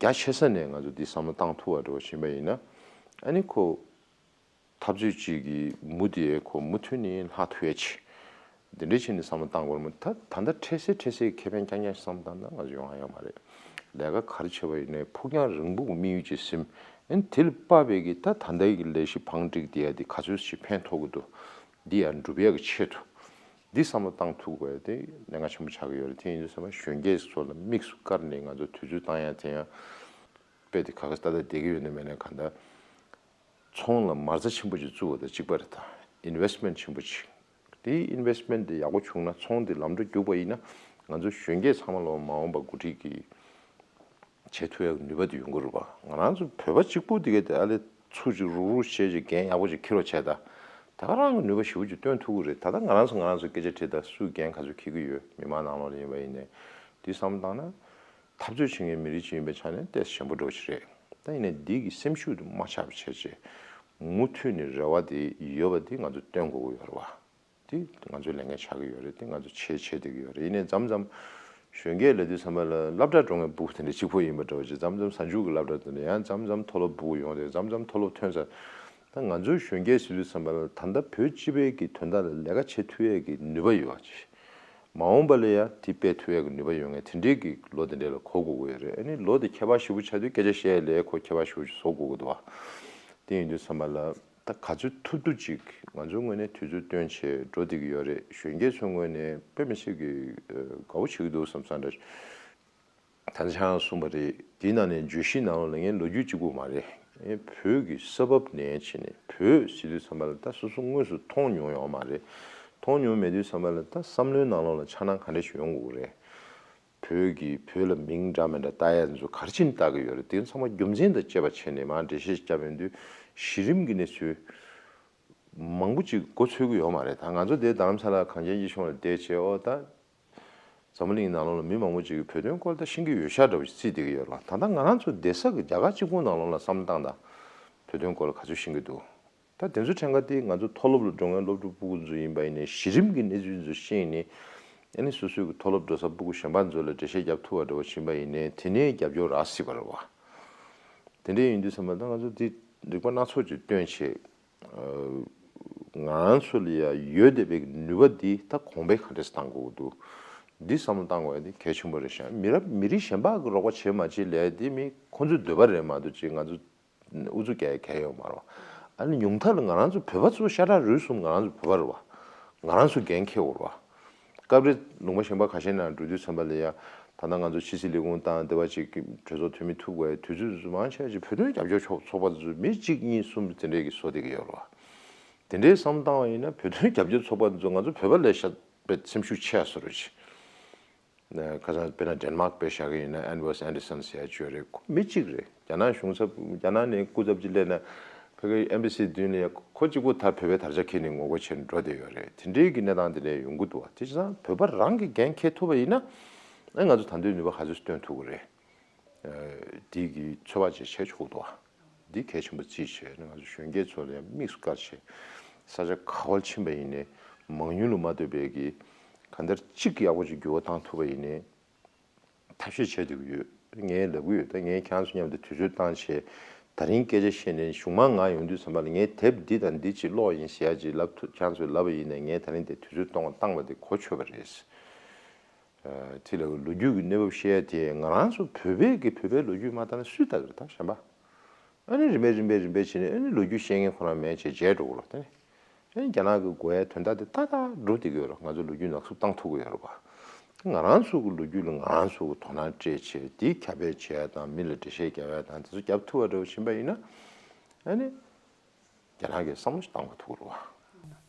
རྒྱ་ཆེ་ས་ནས་ང་ཚོ་འདི་བསམ་བློ་བཏང་ཐུབ་པ་འདྲ་བོ་ཕྱིན་པ་ཡིན་ན། ཨ་ནི་ཁོ་འཐབ་རྩོད་ཅིག་གི་མུ་དེ་ཁོ་མུ་མཐུད་ནས་ལྷག་ཐུབ་ཡ་ཆེ། འདི་འདྲ་བྱས་ནས་བསམ་བློ་བཏང་དགོས་རེད་མོད། ད་ད་ལྟ་འཕྲལ་སེལ་འཕྲལ་སེལ་གྱི་ཁེ་ཕན་རྐྱང་རྐྱང་བསམ་བཏང་ན་ང་ཚོ་ཡོང་ཡ་ཡོད་མ་རེད། ལས་ཀ་ག་རེ་བྱས་པ་ཡིན་ནའི་ཕུགས་རྒྱང་རིང་པོ་གི་དམིགས་ཡུལ་ཅིག་ཟིན། ཨ་ནི་དེ་ལ་དཔག་པའི་གི་ད་ད་ལྟའི་གི་ལས་གཞི་བང་སྒྲིག་བསྡད་ཡ་འདི་ག་ཚོད་ཅིག་ཕན་ཐོགས་ཀྱི་འདུག་འདི་ཡར་འགྲུབ་ཡག་གི་ཆེད་དུ། འདི་བསམ་བློ་བཏང་ཐུབ་དགོས་ཡ་དེ་གནད་འགག་ཆེན་པོ་ཆགས་ཀྱི་ཡོད་རེད། དེ་ཡིན་དུས་ཙམ་པ་གཞོན་སྐྱེས་ཚོ་ལ་དམིགས་སུ་བཀར་ནས་ང་ཚོ་དུས་ཚོད་བཏང་ཡ་དེ་ཡང་དཔེ་དེ་ག་ག་ཏག་ཏག་བསྡད་ཀྱི་ཡོད་ན་མེད་ན། གང་ལྟར་ཚོང་ལ་མ་རྩ་ཆེན་པོ་ཅིག་བཙུགས་པ་དང་གཅིག་པ་རེད། ད་ཨིན་ཝེ་སི་མེན་ཊི་ཆེན་པོ་ཅིག་དེའི་ཨིན་ཝེ་སི་མེན་ཊི་དེ་ཡག་པོ་བྱུང་ན་ཚོང་དེ་ལམ་འགྲོ་རྒྱུག་པ་ཡིན་ན། ང་ཚོ་གཞོན་སྐྱེས་ཚང་མ་ལོ་མ་འོངས་པ་འགོ་ཁྲིད་ཀྱི་བྱེད་ཐུབ་ཡག་ནུས་པ་དེ་ཡོང་གི་རེད་པ། ང་རང་ཚོ་བོད་པ་གཅིག་པུ་དེ་ག་དེ་ཨ་ལས་ཚུར་ཅིག་རུག་རུག་བྱས་ཅིག་འགན་ཡག་པོ་ཅིག་འཁྱེར་རོགས་བྱས། ད་ད་ག་རང་གི་ནུས་པ་ཞེ་པོ་ཅིག་སྟོན་ཐུབ་ཀྱི་རེད། ད་ལྟ་ང་རང་ཚོ་ང་རང་ཚོ་སྐད་ཆ་དྲིས། ད་སུས་འགན་ག་ཚོད་འཁྱེར་གྱི་ཡོད། མི་མང་ནང་ལོགས་ལ་ཡིན་པ་ཡིན་ནའི། དེ་བསམ་བློ་བཏང་ན། འཐབ་རྩོད་བྱེད་མཁན་མི་རིགས་ཅིག་ཡིན་པའི་ཆ་ནས་ཏོག་ཙམ་ཞན་པོ་འདྲ་བོ་ཞིག་རེད། ད་ཡིན་ནའི་འདི་གི་སེམས་ཤུགས་དེ་མ་ཆག་པ་བྱས་བྱས། མུ་མཐུད་ནས་རེ་བ་དེ་ཡོད་པ་དེ་ང་ཚོ་སྟོན་དགོས་ཀྱི་ཡོད་རེད་པ། དེ་ང་ཚོའི་ལས་འགན་ཆགས་ཀྱི་ཡོད་རེད། དེ་ང་ཚོ་བྱེད་བྱེད་བསྡད་ཀྱི་ཡོད་རེད། ཡིན་ནའི་མཚམས་མཚམས་གཞོན་སྐྱེས་ལབ་དུས་ཙམ་པ་ལ་སློབ་གྲྭ་འགྲོ་མཁན་ཕྲུ་གུ་དེ་འདྲ་གཅིག་པོ་ཡིན་པ་འདྲ་བོ་ཅིག་མཚམས་མཚམས་གཟའ་མཇུག་གི་སློབ་གྲྭ་དེ་འདྲ། ཡང་མཚམས་མཚམས་མཐོ་སློབ་ཕྲུ་གུ་ཡོང་དུས། མཚམས་མཚམས་མཐོ་སློབ་ཐོན་ཚར། ད་ང་ཚོའི་གཞོན་སྐྱེས་ཟེར་དུས་ཙམ་པ་ལ་ད་ལྟ་བོད་སྤྱི་པའི་གི་དོན་དག་ལ་ལས་ཀ་བྱེད་ཐུབ་ཡས་ཀྱི་ནུས་པ་ཡོད་པ་ཅིག་མ་འོངས་པ་ལ་ཡང་དེ་སྤེལ་ཐུབ་ཡས་ཀྱི་ནུས་པ་ཡོད་མཁན་དེ་འདྲའི་གི་ལོ་དེ་འདྲའི་ལ་གོ་དགོས་ཀྱི་ཡོད་རེད། ཨ་ནི་ལོ་དེ་ཁྱད་པར་ཞེ་པོ་ཆགས་དུས་སྐད་ཆ་བཤད་ཡས་ལ་ཁོ་ཁྱད་པར་ཞེ་པོ་ཅིག་བཟོ་དགོས་ཀྱི་འདུག་བ། དེ་ཡིན་དུས་ཙམ་པ་ལ་ད་ག་ཚོད་ཐུབ་ཐུབ་ཅིག་ང་ཚོའི་ངོས་ནས་དུས་ཚོད་བཏོན་བྱས་འགྲོ་བསྡད་ཀྱི་ཡོད་རེད། གཞོན་སྐྱེས་ཚོའི་ངོས་ནས་དཔེ་མི་སྲིད་ཀྱི་ཨ་དགའ་བོ་བྱེད་ཀྱི་འདུག་བསམ་བསམ་འདྲ། ད་ཆ་ཡང་གསུངས་པ་རེད། དེའི་ནང་ནས་བརྗོད་གཞི་ནང་ལོགས་ལ་ངས་ལོ་རྒྱུས་གཅིག་པུ་མ་རེད། ངས་བོད་ཀྱི་ས་བབ་ནས་བྱས་ནས་བོད་ཟེར་དུས་ཙམ་པ་ལ་ད་སོ་སོ་དངོས་སུ་མཐོང་མྱོང་ཡོད་མ་རེད། མཐོང་མྱོང་མེད་དུས་ཙམ་པ་ལ་ད་བསམ་བློའི་ནང་ལོགས་ལ་འཆར་སྣང་ག་འདྲ་ཞིག་ཡོང་དགོས་ཀྱི་རེད། བོད་ཀྱི་བོད་ལ་མིང་འདྲ་མི་འདྲ་བཏགས་ཡ་ཚོ་ག་རེ་བྱས་ནས་བཏགས་ཀྱི་ཡོད་རེད། དེ་ཚང་མ་རྒྱུ་མཚན་དང་བཅས་པ་བྱས་ནས་མར་འགྲེལ་བཤད་བརྒྱབ་ཡོང་དུས་གཞི་རིམ་གྱི་གནས་ཚུལ་མང་པོ་ཅིག་མགོ་ཚོད་ཀྱི་ཡོད་མ་རེད། ད་ང་ཚོ་དེ་རྡ་རམ་ས་ལ་གངས་ཅན་སྐྱིད་གཤོངས་ལ་བསྡད་བྱས་ཨོ་ད་འཛམ་བུ་གླིང་ནང་ལོགས་ལ་མི་མང་པོ་ཅིག་གིས་བོད་དོན་སྐོར་ད་ཤེས་ཀྱི་ཡོད་ཤག་འདྲ་བོ་ཞིག་བརྩིས་བསྡད་ཀྱི་ཡོད་རེད་བ། ད་ལྟ་ང་རང་ཚོ་བསྡད་ས་གི་རྒྱ་གར་གཅིག་པུ་ནང་ལོགས་ལ་བསམ་བློ་བཏང་དང་། བོད་དོན་སྐོར་ལ་ག་ཚོད་ཤེས་ཀྱི་འདུག་ད་དེ་ཚོ་ཕྲན་ག་དེ་ང་ཚོ་མཐོ་སློབ་ལ་འགྲོ་མཁན་སློབ་ཕྲུག་སྤུ་གུ་ཚོ་ཡིན་པ་ཡིན་ནའི་གཞི་རིམ་གྱི་གནས་ཚུལ་ཚོ་ཤེས་ནས་ཨ་ནི་སོ་སོའི་གི་མཐོ་སློབ་འགྲོ་ས་སྤུ་གུ་གཞན་པ་ཚོ་ལ་འགྲེལ་བཤད་རྒྱབ་ཐུབ་པ་འདྲ་བོ་ཡིན་པ་ཡིན་ནའི་དེ་ནས་རྒྱབ་སྐྱོར་རག་སྲིད་པ་རེད་བ། དེ་འདྲ་ཡིན་དུས་ཙམ་པ་ད་ང་ཚོ་འདི་རིག་པ་སྣ་ཚོགས་ཅིག་བཏོན་བྱས། ང་རང་ཚོ་ལ་ཡ་ཡོད་བསྡད་པའི་ནུས་པ་འདི་ད་གོང་འཕེལ་ག་འདྲས་བཏང་དགོས་ཀྱི་འདུག་འདི་བསམ་བློ་བཏང་དགོས་ཡ་འདི་གལ་ཆེན་པོ་རེད་ཤག་མི་རབས་མི་རིགས་གཞན་པ་གི་རོགས་པ་བྱེད་མ་བྱེད་ལས་འདི་མི་ཁོ་ཚོའི་འདོད་པ་རེད་མ་གཏོགས་ཅིག་ང་ཚོ་ཨུ་ཚུགས་རྒྱག་ཡ་གལ་ཡོད་མ་རེད། ཨ་ནི་ཉུང་མཐའ་ལ་ང་རང་ཚོ་བོད་པ་ཚོ་ཤ་ཁྲག་རུས་གསུམ་ང་རང་ཚོ་བོད་པ་རེད་བ། ང་རང་ཚོ་འགན་འཁྱེར་དགོས་རེད་བ། སྐབས་རེ་ལུང་པ་གཞན་པ་ཁ་ཤས་ནང་འགྲོ་དུས་ཙམ་པ་ལ་ཡ། ད་ལྟ་ང་ཚོ་ཕྱི་སྲིད་ལས་ཁུངས་དང་འདི་བ་ཅིག་གྲོས་ཚོགས་འཐུས་མི་ཐུག་དགོས་དུས་ཚོད་མང་ཆེ་བ་ཅིག་བོད་དོན་རྒྱབ་སྐྱོར་ཚོགས་ཚོགས་པ་ཚོ་མི་གཅིག་གཉིས་གསུམ་དེ་འདྲས་ཀྱི་བཟོ་བསྡད་ཀྱི་ཡོད་རེད་བ། དེ་འདྲའི་བསམ་བློ་བཏང་བ་ཡིན་ན་བོད་དོན་རྒྱབ་སྐྱོར་ཚོགས་པ་ཚོ་ང་ཚོ་བོད་པ་ལས་ཤ་པའི་སེམས་ཤུགས་ཆེ་བ་བཟོ་འདྲ་ཅིག་ཁ་སང་དཔེར་ན་ཌེན་མཱག་དཔེ་བཞག་གི་ཡིན་ན་ཨན་ཝེས་ཨན་ཌར་སན་ཟེར་ཡ་ཅིག་ཡོད་རེད། ཁོ་མི་གཅིག་རེད། རྒྱ་ནག་གཞུང་ཚབ་རྒྱ་ནག་ནས་སྐུ་ཚབ་ཅིག་སླེབས་ན་ཕ་གིའི་ཨེམ་བྷ་སི་མདུན་ལ་ཡ་ཁོ་གཅིག་པོ་ད་བོད་པའི་དར་ཆ་འཁྱེར་ནས་ངོ་རྒོལ་བྱས་ནས་འགྲོ་བསྡད་ཡོད་རེད། དེ་འདྲའི་གི་གནས་སྟངས་དེ་འདྲ་ཡོང་གི་འདུག་བ། དེ་བྱས་ཙང་བོད་པ་རང་གིས་འགན་འཁྱེར་ཐུབ་པ་ཡིན་ན་ཨ་ང་ཚོ་ད་དུང་ནུས་པ་ག་ཚོད་བཏོན་ཐུབ་ཀྱི་རེད། དེ་གི་ཚོད་དཔག་ཅིག་བྱས་ཆོག་འདུག་བ། འདི་གལ་ཆེན་པོ་བརྩིས་བྱས་ང་ཚོ་གཞོན་སྐྱེས་ཚོ་ལ་ཡང་དམིགས་སུ་བཀར་བྱས། ས་ཆ་ག་བར་ཕྱིན་པ་ཡིན་ནའི་མང་ཉུང་ལ་མ་ལྟོས་པའི་གི་གང་ལྟར་གཅིག་གི་ཡག་པོ་ཅིག་འགྱུར་བ་བཏང་ཐུབ་པ་ཡིན་ནའི་ཐབས་ཤེས་བྱས་བསྡད་ཀྱི་ཡོད། ངས་ལབ་ཀྱི་ཡོད། ད་ངས་ཁྱེད་རང་ཚོ་མཉམ་དུ་དུས་ཚོད་བཏང་བྱས་ད་རིང་སྐད་ཆ་བཤད་ནས་གཞུག་མ་ང་ཡོང་དུས་ཙམ་པ་ལ་ངས་དེབ་འདི་དང་འདི་ཅིག་ཀློག་ཡིན་ཟེར་ཡ་ཅིག་ལབ་ཐུབ། ཁྱེད་རང་ཚོས་ལབ་པ་ཡིན་ནའི་ངས་ད་རིང་དེ་དུས་ཚོད་གཏོང་བ་བཏང་བ་དེ་གོ་ཆོད་པ་རེད། དེ་ལ་ལོ་རྒྱུས་ཀྱི་གནས་བབ་བཤད་ཡ་དེ་ང་རང་ཚོ་བོད་པའི་གི་བོད་པའི་ལོ་རྒྱུས་མ་བལྟས་ན་སུས་བལྟ་གི་རེད། ད་གཞན་པ། ཨ་ནི་རིམ་པས་རིམ་པས་རིམ་པས་བྱས་ནས་ཨ་ནི་ལོ་རྒྱུས་བཤད་མཁན་ཁོ་རང་མེད་བྱས་བརྗེད་འགྲོ་གི་རེད། དེ་ནས་ཨ་ནི་རྒྱ་ནག་གི་དགོས་ཡ་དོན་དག་དེ་ཏག་ཏག་འགྲུབ་བསྡད་ཀྱི་ཡོད་རེད། ང་ཚོ་ལོ་རྒྱུས་ནག་སུབ་བཏང་ཐུབ་ཀྱི་ཡོད་རེད་པ། ང་རང་ཚོ་གི་ལོ་རྒྱུས་ལ་ང་རང་ཚོ་གི་དོ་སྣང་སྤྲད་བྱས་དེ་ཁྱབ་སྤེལ་བྱས་ཡ་དང་མི་ལ་འགྲེལ་བཤད་རྒྱག་ཡ་དང་དེ་ཚོ་རྒྱབ་ཐུབ་པ་འདྲ་བོ་ཕྱིན་པ་ཡིན་ན་ཨ་ནི། རྒྱ་ནག་གིས་བསམ་བློ་ཞིག་བཏང་དགོས་ཐུག་རེད་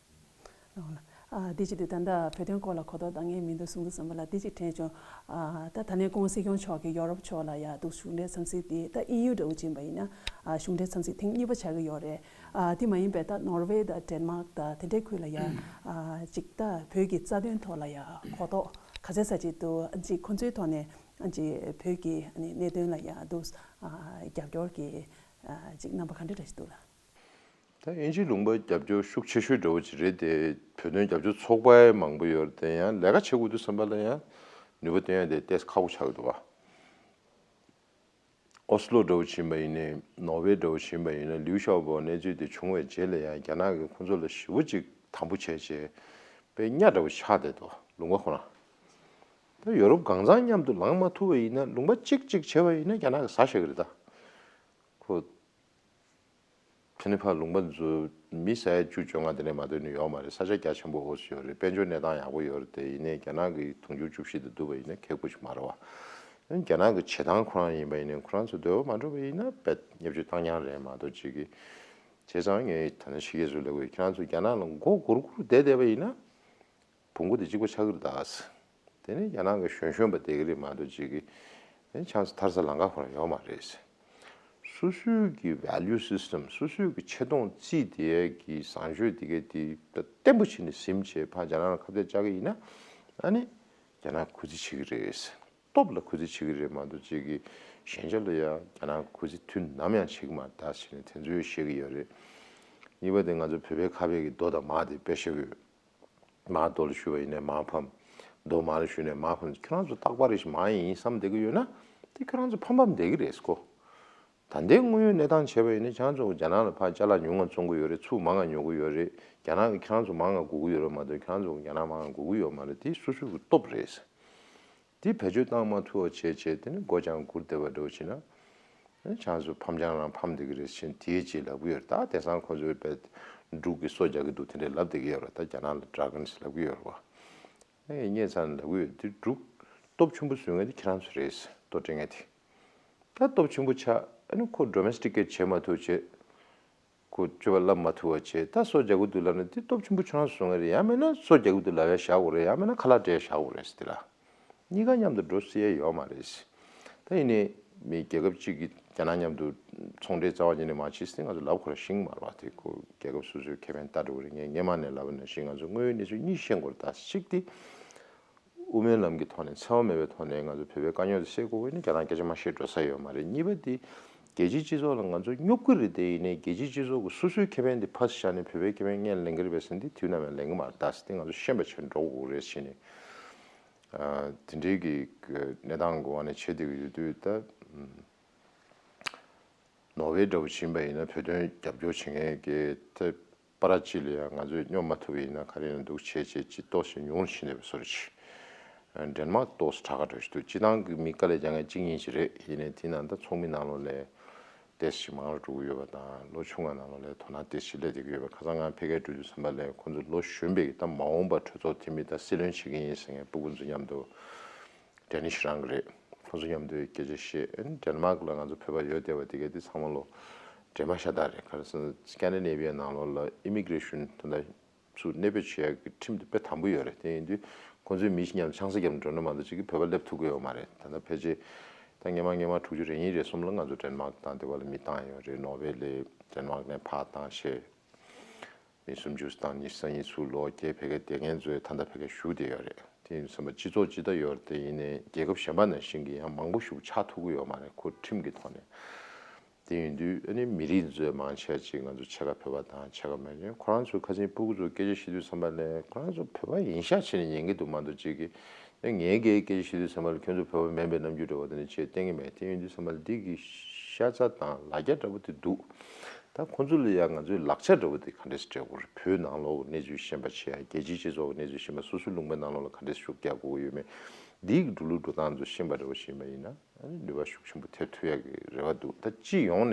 བ། ཨ་འདི་བྱེད་དུས་ད་ལྟ་བོད་དོན་སྐོར་ལ་གོ་རྟོགས་འདང་ངེས་མི་འདུག་གསུང་དུས་ཙམ་པ་ལ་འདི་ཅིག་དྲན་བྱུང་། ཨ་ད་ད་ནས་སྐུ་ངོ་སྲིད་སྐྱོང་མཆོག་གིས་ཡོ་རོབ་ཕྱོགས་ལ་ཡ་འདུག་གཞུང་འབྲེལ་འཚམས་གཟིགས་དེ་ད་ཨིན་ཡུ་འདྲ་བོ་ཕྱིན་པ་ཡིན་ན་ཨ་གཞུང་འབྲེལ་འཚམས་གཟིགས་ཐེངས་གཉིས་པ་ཆགས་ཀྱི་ཡོད་རེད། ཨ་དེ་མ་ཡིན་པའི་ད་ནོར་ཝེ་དང་ཌེན་མཱག་དང་དེ་འདྲའི་ཁུལ་ལ་ཡ་ཨ་ཅིག་ད་བོད་ཀྱི་རྩ་དོན་ཐོག་ལ་ཡ་གོ་རྟོགས་ག་ཚད་ས་ཅིག་འདུག་ཨ་ཅིག་ཁོང་ཚོའི་ཐོག་ནས་ཨ་ཅིག་བོད་ཀྱི་ཨ་ནི་གནད་དོན་ལ་ཡ་འདུག་ཨ་རྒྱབ་སྐྱོར་གྱི་ཨ་ཅིག་རྣམ་པ་ག་འདྲ་འདྲ་ཞིག་འདུག་ལ། ད་དབྱིན་ཇིའི་ལུང་པ་རྒྱབ་སྐྱོར་ཤུགས་ཆེ་ཤོས་འདྲ་བོ་ཅིག་རེད་དེ། བོད་དོན་རྒྱབ་སྐྱོར་ཚོགས་པ་མང་པོ་ཡོད་རེད་དེ། ཡང་ལས་ཀ་བྱེད་དགོས་དུས་ཙམ་པ་ལ་ཡང་ནུས་པ་བཏོན་ཡ་དེ་ཏོག་ཙམ་ཁག་པོ་ཆགས་ཀྱི་འདུག་བ། ཨོ་སི་ལོ་འདྲ་བོ་ཕྱིན་པ་ཡིན་ནའི་ནོར་ཝེ་འདྲ་བོ་ཕྱིན་པ་ཡིན་ན་ལིའུ་ཞའོ་པོ་གནས་ཚུལ་དེ་བྱུང་བའི་རྗེས་ལ་ཡང་རྒྱ་ནག་གིས་ཁོང་ཚོ་ལ་ཞེ་པོ་ཅིག་དམ་པོ་བྱས་བྱས་དཔེ་གཉའ་འདྲ་བོ་ཆགས་བསྡད་འདུག་ལུང་པ་ཁོ་རང་། ད་ཡོ་རོབ་གང་ཚང་མཉམ་དུ་ལངས་མ་ཐུབ་པ་ཡིན་ན་ལུང་པ་གཅིག་གཅིག་བྱས་པ་ཡིན་ན་རྒྱ་ནག་གིས་ཟ་བཞག་གི་རེད་ད། ཁོ། ཕ་ནི་ཕ་ལུང་པ་ཚོ་མི་ཟ་ཡ་བཅུ་བཅོ་ལྔ་དེ་ནས་མ་གཏོགས་ནི་ཡོད་མ་རེད། ས་ཆ་རྒྱ་ཆེན་པོ་འོ་ཙམ་ཡོད་རེད། དཔལ་འབྱོར་གནས་སྟངས་ཡག་པོ་ཡོད་རེད་དེ། ཡིན་ནའི་རྒྱ་ནག་གི་དུང་ཕྱུར་བཅུ་བཞི་དེ་བསྡུ་བ་ཡིན་ན་ཁེག་པོ་ཞིག་མ་རེད་བ། རྒྱ་ནག་གི་བྱེད་སྟངས་ཁོ་རང་ཡིན་པ་ཡིན་ནའི་ཁོ་རང་ཚོ་འདོད་པ་མ་འགྲུབ་པ་ཡིན་ན་བེད་བརྙས་བཅོས་བཏང་མཁན་རེད་མ་གཏོགས་ཅིག་གི། བྱས་ཙང་ངས་ད་ནི་ཕྱི་རྒྱལ་ཚོ་ལ་དགོས་ཁྱེད་རང་ཚོ་རྒྱ་ནག་ལ་མགོ་སྒུར་སྒུར་བསྡད་བསྡད་པ་ཡིན་ན། བོང་གུ་དེ་གཅིག་པ་ཆགས་ཀྱི་རེད་ད། དེ་ནས་རྒྱ་ནག་གི་གཞོན་གཞོན་པ་བསྡད་ཀྱི་རེད་མ་གཏོགས་ཅིག་གི། ཨེ་ཆང་ས་ཐར་ས་ལམ་ཁ་ཁོ་རང་ཡོད་མ་རེད། སོ་སོའི་གི་ཝེ་ལུ་སི་སི་ཊམ། སོ་སོའི་གི་ཆེ་མཐོང་རྩིས་དེ་གི་བཟང་སྤྱོད་དེ་གའི་དེ་བརྟན་པོ་བྱས་ནས་ཟིན་བྱས་ཕར་རྒྱ་ནག་ལ་ཁ་གཏད་བཅག་གི་ཡིན་ན། ཨ་ནི་རྒྱ་ནག་གུས་བརྩི་བྱེད་ཀྱི་རེད། སྟོབས་ལ་གུས་བརྩི་བྱེད་ཀྱི་རེད་མ་གཏོགས་ཅིག་གི་ཞན་ཆ་ལ་ཡང་རྒྱ་ནག་གུས་བརྩི་དུས་ནམ་ཡང་བྱེད་ཀྱི་མ་རེད་ད་ཟེར་ནས་དེ་ཚོས་བཤད་ཀྱི་ཡོད་རེད། གཉིས་པ་དེ་ང་ཚོ་བོད་པའི་ཁ་ཕྱེ་གི་རྡོ་དང་མར་དེ་དཔེ་བཤད་ཀྱི་ཡོད། མར་རྡོ་ལ་གཞུས་པ་ཡིན་ནའི་མར་ཕམ། རྡོ་མར་ལ་གཞུས་ནའི་མར་ཕམ། ཁྱོད་རང་ཚོ་རྟག་པར་རེ་བཞིན་མར་ཡིན་བསམ་བསྡད་ཀྱི་ཡོད་ན་དེ་ཁྱོད་རང་ཚོ་ཕམ་ཕམ་བསྡད་ཀྱི་རེད་ཀོ། ད་ལྟའི་དངོས་ཡོད་གནས་སྟངས་བྱས་པ་ཡིན་ན་ཁྱེད་རང་ཚོ་རྒྱ་ནག་ལ་ཕར་ཅ་ལག་ཉུང་ང་བཙོང་གི་ཡོད་རེད། ཚུར་མང་ང་ཉོ་གི་ཡོད་རེད། རྒྱ་ནག་གིས་ཁྱེད་རང་ཚོ་མང་ང་དགོས་ཀྱི་ཡོད་རེད་མ་གཏོགས་ཁྱེད་རང་ཚོ་རྒྱ་ནག་མང་ང་དགོས་ཀྱི་ཡོད་མ་རེད། དེ་སོ་སོའི་གི་སྟོབས་རེད། དེ་བེད་སྤྱོད་བཏང་མ་ཐུབ་པ་བྱས་བྱས་དེ་ནི་སྒོ་བྱང་བསྒུར་བསྡད་པ་འདྲ་བོ་བྱས་ན། ཨ་ནི་ཆང་སུ་ཕམ་ཆང་རང་ཕམ་བསྡད་ཀྱི་རེད་ཟེར་དེའི་རྗེས་ལབ་ཀྱི་ཡོད་རེད། ད་དེང་སང་ཁོ་ཚོའི་པའི་འབྲུག་གི་སོ་རྒྱག་གི་འདུག་དེ་འདྲས་ལབ་བསྡད་ཀྱི་ཡོད་རེད། ད་རྒྱ་ནག་ལ་ཌ་ར་གོན་ཟེར་ལབ་ཀྱི་ཡོད་རེད་བ། ཨ་ངས་ཚང་ལབ་ཀྱི་ཡོད། དེ་འབྲུག་སྟོབས་ཆེན་པོ་བཟོ་མཁན་དེ་ཁྱེད་རང་ཚོ་རེད་ཟེར། ལྟོ་སྤྲད་མཁན་དེ། ད་སྟོབས་ཆེན་པོ་ཆགས་ཨ་ནི་ཁོ་ཌོ་མེ་སི་ཊི་ཀེ་ཊི་བྱེད་མ་ཐུབ་བྱས། ཁོ་སྤྱོད་པ་བསླབ་མ་ཐུབ་པ་བྱས། ད་སོ་རྒྱག་གི་འདུག་ལབ་ན་དེ་སྟོབས་ཆེན་པོ་ཁྱོད་རང་ཚོ་བཟོ་མཁན་རེད། ཡང་མིན་ན་སོ་རྒྱག་གི་འདུག་ལབ་ཡ་བཞག་དགོས་རེད། ཡང་མིན་ན་ཁ་ལག་སྤྲད་བཞག་དགོས་རེད་ཟེར་དེ་ལ། གཉིས་ཀ་མཉམ་དུ་འགྲོ་སྲིད་ཡ་ཡོད་མ་རེད། ད་ཡིན་ནའི་མི་རྒྱལ་ཁབ་གཅིག་གིས་རྒྱ་ནག་མཉམ་དུ་ཚོང་འབྲེལ་རྩ་བ་ཉིད་ནས་མ་བྱེད་ཟེར་ང་ཚོ་ལབ་ཁོ་རང་ཤེས་ཀྱི་མ་རེད་བ། དེ་ཁོ་རྒྱལ་ཁབ་སོ་སོའི་ཁེ་ཕན་ལྟ་འགྲོ་གི་རེད། ངས་སྔོན་མ་ནས་ལབ་པ་ནང་བཞིན་ང་ཚོ་དངོས་ཡོད་གནས་ཚུལ་གཉིས་ཤེས་དགོས་རེད། ད་གཅིག་དེ། དབུ་མའི་ལམ་གྱི་ཐོག་ནས་འཚེ་བ་མེད་པའི་ཐོག་ནས་ང་ཚོ་བོད་པའི་དཀའ་རྙོག་དེ་སེལ་དགོས་པ་ཡིན་ན་རྒྱ་ནག་སྐད་ཆ་མ་བཤད་འགྲོ་ས་ཡོད་མ་རེད། གཉིས་པ་དེ་རྒྱལ་སྤྱིའི་སྤྱི་ཚོགས་ལ་ང་ཚོ་སྙོབ་ཀྱི་རེད། དེ་ཡིན་ནའི་རྒྱལ་སྤྱིའི་སྤྱི་ཚོགས་ཀྱི་སོ་སོའི་ཁེ་ཕན་དེ་ཕར་བཞག་ནས་བོད་པའི་ཁེ་ཕན་སྔོན་ལེན་གྱི་རེད་པས་ཟེར་ན་དེ་དུས་ནམ་ཡང་ལེན་གྱི་མ་རེད། ད་ཟེར་དེ་ང་ཚོ་ཤེས་པ་བྱས་འགྲོ་དགོས་རེད་ཟེར་ནས། དེ་འདྲའི་གི་གནས་སྟངས་འགོ་བ་ནས་བྱེད་བསྡད་ཀྱི་ཡོད་དུས་ད། ནོར་ཝེ་འདྲ་བོ་ཕྱིན་པ་ཡིན་ན་བོད་དོན་རྒྱབ་སྐྱོར་བྱེད་མཁན་གྱི་ད་པ་ར་ཅི་ལ་ཡང་ང་ཚོས་སྙོབ་མ་ཐུབ་པ་ཡིན་ན་ག་རེ་ཡང་འདུག་བྱས་བྱས་ཅི་ཏོག་ཙམ་ཉུང་རུ་ཕྱིན་བསྡད་པའི་བཟོ་འདྲ་ཅིག་ཌེན་མཱག་ཏོག་ཙམ་དྲག་ག་འགྲོ་ཞིག་འདུག་སྤྱི་བཏང་གི་མི་དཀའ་ལས་རྒྱག་མཁན་གཅིག་གཉིས་ཅིག་རེད། ཡིན་ནའི་དེ་ནང་ད་ཚོགས་མི་ནང་ལོགས་ལ་ཏོག་ཙམ་མང་རུ་འགྲོ་གི་ཡོད་པ་དང་ལོ་ཆུང་བ་ནང་ལོགས་ལ་དོ་སྣང་ཏོག་ཙམ་སླེབས་བསྡད་ཀྱི་ཡོད་པ། ཁ་སང་ང་ཕ་གིར་འགྲོ་དུས་ཙམ་པ་ལ་ཁོང་ཚོ་ལོ་གཞོན་པའི་ད་མ་འོངས་པ་གྲོས་ཚོགས་འཐུས་མི་ད་སྲིད་བློན་བྱེད་ཀྱི་ཡིན་ཟེར་མཁན་སྤུ་གུ་ཚོ་མཉམ་དུ། ཌེ་ནིཤ་རང་གི་རེད། ཁོང་ཚོ་མཉམ་དུ་སྐད་ཆ་བཤད། ཨ་ནི་ཌེན་མཱག་ལ་ང་ཚོ་བོད་པ་ཡོད་བསྡད་པ་དེ་གས་དེ་ཚང་མ་ལོ་འདྲེས་མ་ཤ་སྟག་རེད། ག་རེ་ཟེར་ན་སྐན་ཌི་ནེ་བི་ཡ་ནང་ལོགས་ལ་ཨི་མི་གྷི་རེ་ཤན་ད་ལྟ་ཚུར་གནས་སྤོས་བྱེད་ཡག་གི་ཁྲིམས་དེ་དཔེ་དམ་པོ་ཡོད་རེད། དེ་ཡིན་དུས་ཁོང་ཚོའི་མི་ཞིག་མཉམ་དུ་ཆང་ས་བརྒྱབ་ནས་འགྲོ་ན་མ་གཏོགས་ཅིག་གིས་བོད་པ་སླེབས་ཐུབ་ཀྱི་ཡོད་མ་རེད། ད་ལྟ་ཕལ་ཆེར་ད་སྔོན་མ་སྔོན་མ་དྲུག་ཅུ་རེ་གཉིས་རེ་གསུམ་ལ་ང་ཚོ་ཌེན་མཱག་དང་དེ་བ་ལ་མི་བཏང་ཡོད་རེད། ནོར་ཝེ་ལ་ཌེན་མཱག་ནས་ཕར་བཏང་བྱས། མི་སུམ་ཅུ་དང་ཉི་ཤུ་རྩ་གཉིས་ཚུར་ལོག་རྒྱའི་བོད་སྐད་སྡེ་ངན་ཚོས་ད་ལྟ་བོད་སྐད་ཞུ་བསྡད་ཡོད་རེད། དེ་ཡིན་དུས་ཙམ་པ་སྤྱི་ཚོགས་ཇི་ལྟར་ཡོད་རེད། དེ་ཡིན་ནའི་རྒྱལ་ཁབ་གཞན་པ་ནང་བཞིན་གྱི་ཡང་མང་པོ་ཞིག་ཆགས་ཐུབ་ཀྱི་ཡོད་མ་རེད། ཁོ་ཁྲིམས་ཀྱི་ཐོག་ནས། དེ་ཡིན་དུས་ཨ་ནི་མི་རིགས་ཚོའི་མང་ཆེ་ཅིག་ང་ཚོ་ཕྱེད་ཀ་བོད་པ་དང་ཕྱེད་ཀ་མི་རིགས་ཁོ་རང་ཚོའི་ཁ་སང་སྤུ་གུ་ཚོ་སྐད་ཆ་བཤད་དུས་ཙམ་པ་ནས་ཁོ་རང་ཚོ་བོད་པ་ཡིན་ཤག་བྱས་ནས་ཉན་གྱི་འདུག་མ་གཏོགས་ཅིག་གིས་ངའི་སྐད་སྐད་ཆ་བཤད་དུས་ཙམ་པ་ལ་ཁྱོད་ཚོ་བོད་པ་མིན་པའི་རྣམ་འགྱུར་འདྲ་བོ་དེ་འདྲ་བྱས་བསྟན་གྱི་མེད། དེ་ཡིན་དུས་ཙམ་པ་ལ་འདི་གི་ཤ་ཚ་དང་ལ་རྒྱ་འདྲ་བོ་དེ་འདུག་ད་ཁོང་ཚོ་ལ་ཡང་ང་ཚོའི་ལག་ཆ་འདྲ་བོ་དེ་ག་འདྲས་སྤྲད་དགོས་རེད། བོད་ནང་ལོགས་གནས་ཚུལ་ཤེས་པ་བྱེད་ཡ། རྒྱལ་སྤྱིའི་སྤྱི་ཚོགས་གནས་ཚུལ་ཤེས་པ། སོ་སོའི་ལུང་པའི་ནང་ལོགས་ལ་ག་འདྲས་ཤུགས་རྒྱག་དགོས་ཀྱི་ཡོད་མེད། འདིའི་འགྲོ་ལུགས་འགྲོ་སྟངས་ཚོ་ཤེས་པ་འདྲ་བོ་ཤེས་པ་ཡིན་ན་ཨ་ནི་ནུས་པ་ཤུགས་ཆེན་པོ་ཐེབས་ཐུབ་ཡ་གི་རེ་བ་འདུག་ད་སྤྱི་ཡོངས་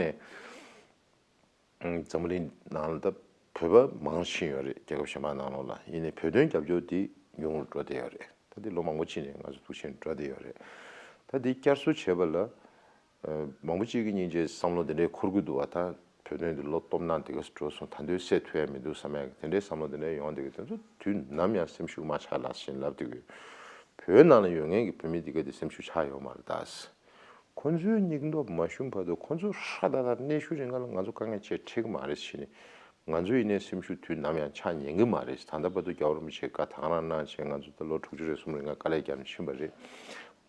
ནས་འཛམ་བུ་གླིང་ནང་ལ་ད་བོད་པ་མང་ཕྱིན་ཡོད་རེད། རྒྱལ་ཁབ་གཞན་པ་ནང་ལོགས་ལ། ཡིན་ནའི་བོད་དོན་རྒྱབ་སྐྱོར་དེ་ཉུང་རུ་འགྲོ་བསྡད་ཡོད་རེད། ད་དེ་ལོ་མང་པོ་ཕྱིན་ནས་ང་ཚོ་ཐུགས་ཆེན་འགྲོ་བསྡད་ཡོད་རེད། ད་དེ་བསྐྱར་གསོ་བྱེད་པ་ལ། མང་པོ་གཅིག་གིས་སྙིང་རྗེ་བསམ་བློ་དེ་འདྲའི་འཁོར་གྱི་འདུག་བ། ད་བོད་དོན་དེ་ལོ་སྟོང་ནང་དེ་ག་སུ་འགྲོ་སོང་། ད་དུང་སེལ་ཐུབ་ཡ་མི་འདུག་བསམ་ཡ་དེ་འདྲའི་བསམ་བློ་དེ་འདྲ་ཡོང་བསྡད་ཀྱི། དེ་ཚོ་དུས་ནམ་ཡང་སེམས་ཤུགས་མ་ཆག་ལབ་བཞིན་ལབ་བསྡད་ཀྱི་ཡོད། བོད་ནང་ལ་ཡོད་མཁན་གྱི་བོད་མི་དེ་ག་དེ་སེམས་ཤུགས་ཆག་ཡོད་མ་རེད་ད། ཁོ་ཚོའི་སྙིང་སྟོབས་མ་ཞུམ་བར་དུ་ཁོ་ཚོ་ཧྲ་ད་ད་གནས་ཤུལ་རིང་ག་ལ་ང་ཚོ་དཀའ་ངལ་ཆེ་འཕྲད་ཀྱི་མ་རེད་ཟེར་ནས། ང་ཚོ་ཡིན་ནའི་སེམས་ཤུགས་དུས་ནམ་ཡང་ཆག་ཉན་གྱི་མ་རེད། ད་ལྟ་བར་དུ་རྒྱལ་བ་རིན་པོ་ཆེས་བཀའ་དང་རང་གནང་བྱས་ང་ཚོ་ད་ལོ་དྲུག་ཅུ་རེ་གསུམ་རེ་ལྔ་དཀའ་ལས་བརྒྱབ་ནས་ཕྱིན་པ་རེད།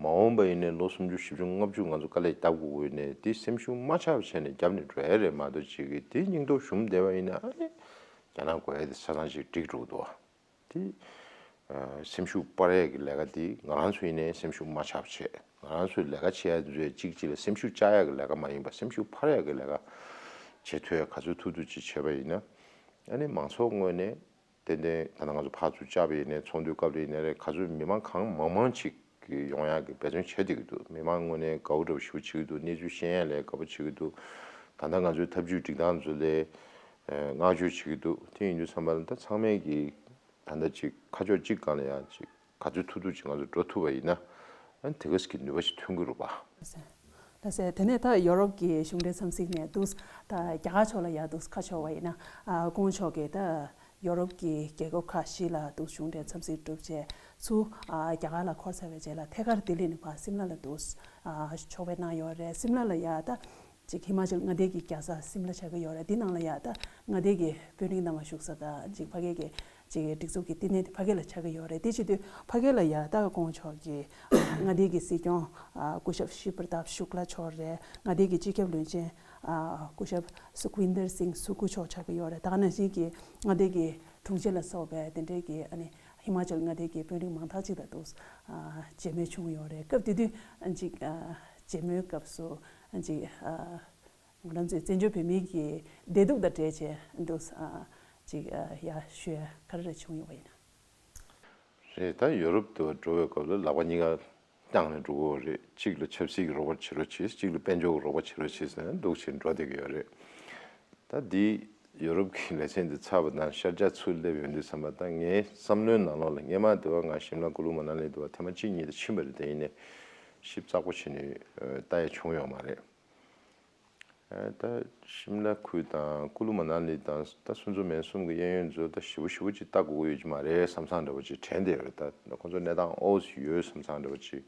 མ་འོངས་པ་ཡིན་ནའི་ལོ་སུམ་ཅུ་བཞི་བཅུ་ལྔ་བཅུ་ང་ཚོ་དཀའ་ལས་བརྒྱབ་དགོས་ཀྱི་ཡོད་ནའི་དེ་སེམས་ཤུགས་མ་ཆག་པ་བྱས་ནས་བརྒྱབ་ནས་འགྲོ་ཡ་རེད་མ་གཏོགས་ཅིག་གིས་དེ་སྙིང་སྟོབས་ཞུམ་བསྡད་པ་ཡིན་ན་ཨ་ནི་རྒྱ་ནག་དགོས་ཡ་དེ་ཆ་ཚང་ཞིག་འགྲིག་འགྲོ་གི་འདུག་བ། དེ་སེམས་ཤུགས་སྤར་ཡ་གི་ལས་ཀ་དེ་ང་རང་ཚོ་ཡིན་ནའི་སེམས་ཤུགས་མ་ཆག་པ་བྱས། ང་རང་ཚོའི་ལས་ཀ་བྱེད་ཡ་ཚོས་གཅིག་གཅིག་ལ་སེམས་ཤུགས་བཅག་ཡ་གི་ལས་ཀ་མ་ཡིན་པ་སེམས་ཤུགས་འཕར་ཡ་གི་ལས་ཀ་བྱེད་ཐུབ་ཡ་ག་ཚོད་ཐུབ་ཐུབ་ཅིག་བྱས་པ་ཡིན་ན། ཨ་ནི་མང་ཚོགས་ངོས་ནས་ཏན་ཏན་ད་ལྟ་ང་ཚོ་ཕར་ཚུར་བཅར་བ་ཡིན་ནའི་ཚོགས་འདུའི་སྐབས་ལ་ཡིན་ནའི་རེད། ག་ཚོད་མི་མང་གང་མང་མང་ཅིག་གི་ཡོང་ཡག་གི་འབད་བརྩོན་བྱས་བསྡད་ཀྱི་འདུག་མི་མང་ངོས་ནས་དགའ་པོ་འདྲ་བོ་ཞེ་པོ་བྱེད་ཀྱི་འདུག་གནས་ཚུལ་ཤེས་ཡ་ལ་དགའ་པོ་བྱེད་ཀྱི་འདུག་ད་ལྟ་ང་ཚོའི་ཐབས་ཇུས་སྒྲིག་སྟངས་ཚོ་ལ་བསྔགས་བརྗོད་བྱེད་ཀྱི་འདུག་དེ་ཡིན་དུས་ཙམ་པ་ལ་ད་ཚང་མས་ཀྱི་ད་ལྟ་ཅིག་ཁ་ཕྱོགས་གཅིག་སྒང་ལ་ཡང་ཅིག་ག་ཚོད་ཐུབ་ཐུབ་ཅིག་ང་ཚོ་འགྲོ་ཐུབ་པ་ཡིན་ན་ཨ་ནི་དེ་ག་ཟིག་གི་ནུས་པ་ཞིག་ཐོན་གྱི་རེད་པ། ལགས་སེ། དེ་ནས་ད་ཡོ་རོབ་ཀྱི་གཞུང་འབྲེལ་འཚམས་གཟིགས་ནས་འདུག་ད་རྒྱ་གར་ཕྱོགས་ལ་ཡར་འདུག་ཁ་ཕྱོགས་པ་ཡིན་ན། ཨ་སྐུ་ངོ་མཆོག་གིས་ད་ཡོ་རོབ་ཀྱི་རྒྱལ་ཁབ་ཁག་བཞི་ལ་འདུག་གཞུང་འབྲེལ་འཚམས་གཟིགས་གྲུབ་རྗེས་ཚུར་ཨ་རྒྱ་གར་ལ་འཁོར་ཚར་བའི་རྗེས་ལ་ཐད་ཀར་ལྡི་ལི་ནས་ཕར་སིམ་ལ་ལ་འདུག་ཨ་ཕྱོགས་ཕེབས་གནང་ཡོད་རེད། སིམ་ལ་ལ་ཡར་ད་ཅིག་ཧི་མ་ཅལ་མངའ་སྡེ་གི་རྒྱལ་ས་སིམ་ལ་ཆགས་ཀྱི་ཡོད་རེད། འདི་ནང་ལ་ཡ་ད་མངའ་སྡེ་གི་དཔོན་རིགས་རྣམ་པ་བཞུགས་ས་དང་ཅིག་ཕ་གི་གི་ཅིག་སྒྲིག་འཛུགས་ཀྱི་བསྟི་གནས་དེ་ཕ་གི་ལ་ཆགས་ཀྱི་ཡོད་རེད། དེ་བྱེད་དུས་ཕ་གི་ལ་ཡ་ད་སྐུ་ངོ་མཆོག་གི་མངའ་སྡེ་གི་སྲིད་སྐྱོང་སྐུ་ཞབས་ཤི་པྲ་ཏབ་ཤུག་ལ་མཆོག་རེད། མངའ་སྡེ་གི་སྤྱི་ཁྱབ་བློན་ཆེན་སྐུ་ཞབས་སུ་ཁུ་ཝིན་དར་སིང་སུ་ཁུ་མཆོག་ཆགས་ཀྱི་ཡོད་རེད། ད་ག་ནང་བཞིན་གྱི་མངའ་སྡེ་གི་དྲུང་ཆེ་ལ་སོགས་པའི་དེ་འདྲའི་གི་ཨ་ནི་ཧི་མ་ཅལ་མངའ་སྡེ་གི་དཔོན་རིགས་མང་དག་ཅིག་དང་འདུག་མཇལ་མོལ་བྱུང་ཡོད་རེད། སྐབས་དེ་དུས་ཅིག་མཇལ་མོལ་སྐབས་སུ་ཅིག་ ང་རང་ཚོའི་བཙན་བྱོལ་བོད་མིའི་གི་བདེ་སྡུག་དང་འབྲེལ་བྱས་འདུག་ཨ་ཅིག་ཨ་ཡ་ཞུ་ཡ་ག་རེ་རེ་བྱུང་ཡོད་པ་ཡིན་ན། རེད། ད་ཡོ་རོབ་དུ་འགྲོ་བའི་སྐབས་ལ་ལག་པ་གཉིས་ཀ་བརྐྱངས་ནས་འགྲོ་གི་ཡོད་རེད། གཅིག་ལ་ཆབ་སྲིད་ཀྱི་རོགས་པ་བྱེད་རོགས་བྱེད། གཅིག་ལ་དཔལ་འབྱོར་གྱི་རོགས་པ་བྱེད་རོགས་བྱེད་ཟེར་ནས་འདུག་བྱས་འགྲོ་བསྡད་ཀྱི་ཡོད་རེད། ད་འདི་ཡོ་རོབ་ཀྱི་ལེ་ཚན་འདི་ཚར་བ་དང་ཤར་རྒྱག་ཚུར་སླེབས་ཡོང་དུས་ཙམ་པ། ད་ངའི་བསམ་བློའི་ནང་ལོགས་ལ་སྔས་མ་དེ་བ་ང་ཤིམ་ལ་ཀུ་ལུ་མ་ན་ལི་དེ་བ་ཐེངས་མ་གཅིག་གཉིས་དེ་ཕྱིན་པ་རེད། དེ་ཡིན་ནའི་ཞིབ་ཚགས་པོ་བྱས་ནས་ལྟ་ཡ་བྱུང་ཡོད་མ་རེད། ཨ་ད་ཤིམ་ལ་ཁུལ་དང་ཀུ་ལུ་མ་ན་ལི་དང་ད་སུན་ཙོ་མན་གསུམ་གྱི་གཡས་གཡོན་ཚོ་ད་ཞེ་པོ་ཞེ་པོ་ཅིག་ལྟ་དགོས་ཀྱི་ཡོད་ཀྱི་མ་རེད་བསམ་བསམ་འདྲ་བོ་ཅིག་དྲན་བསྡད་ཡོད་རེད། ད་ཁོང་ཚོ་གནས་སྟངས་ཨོ་ཙི་ཡོད་བསམ་བསམ་འདྲ་བོ་ཅིག་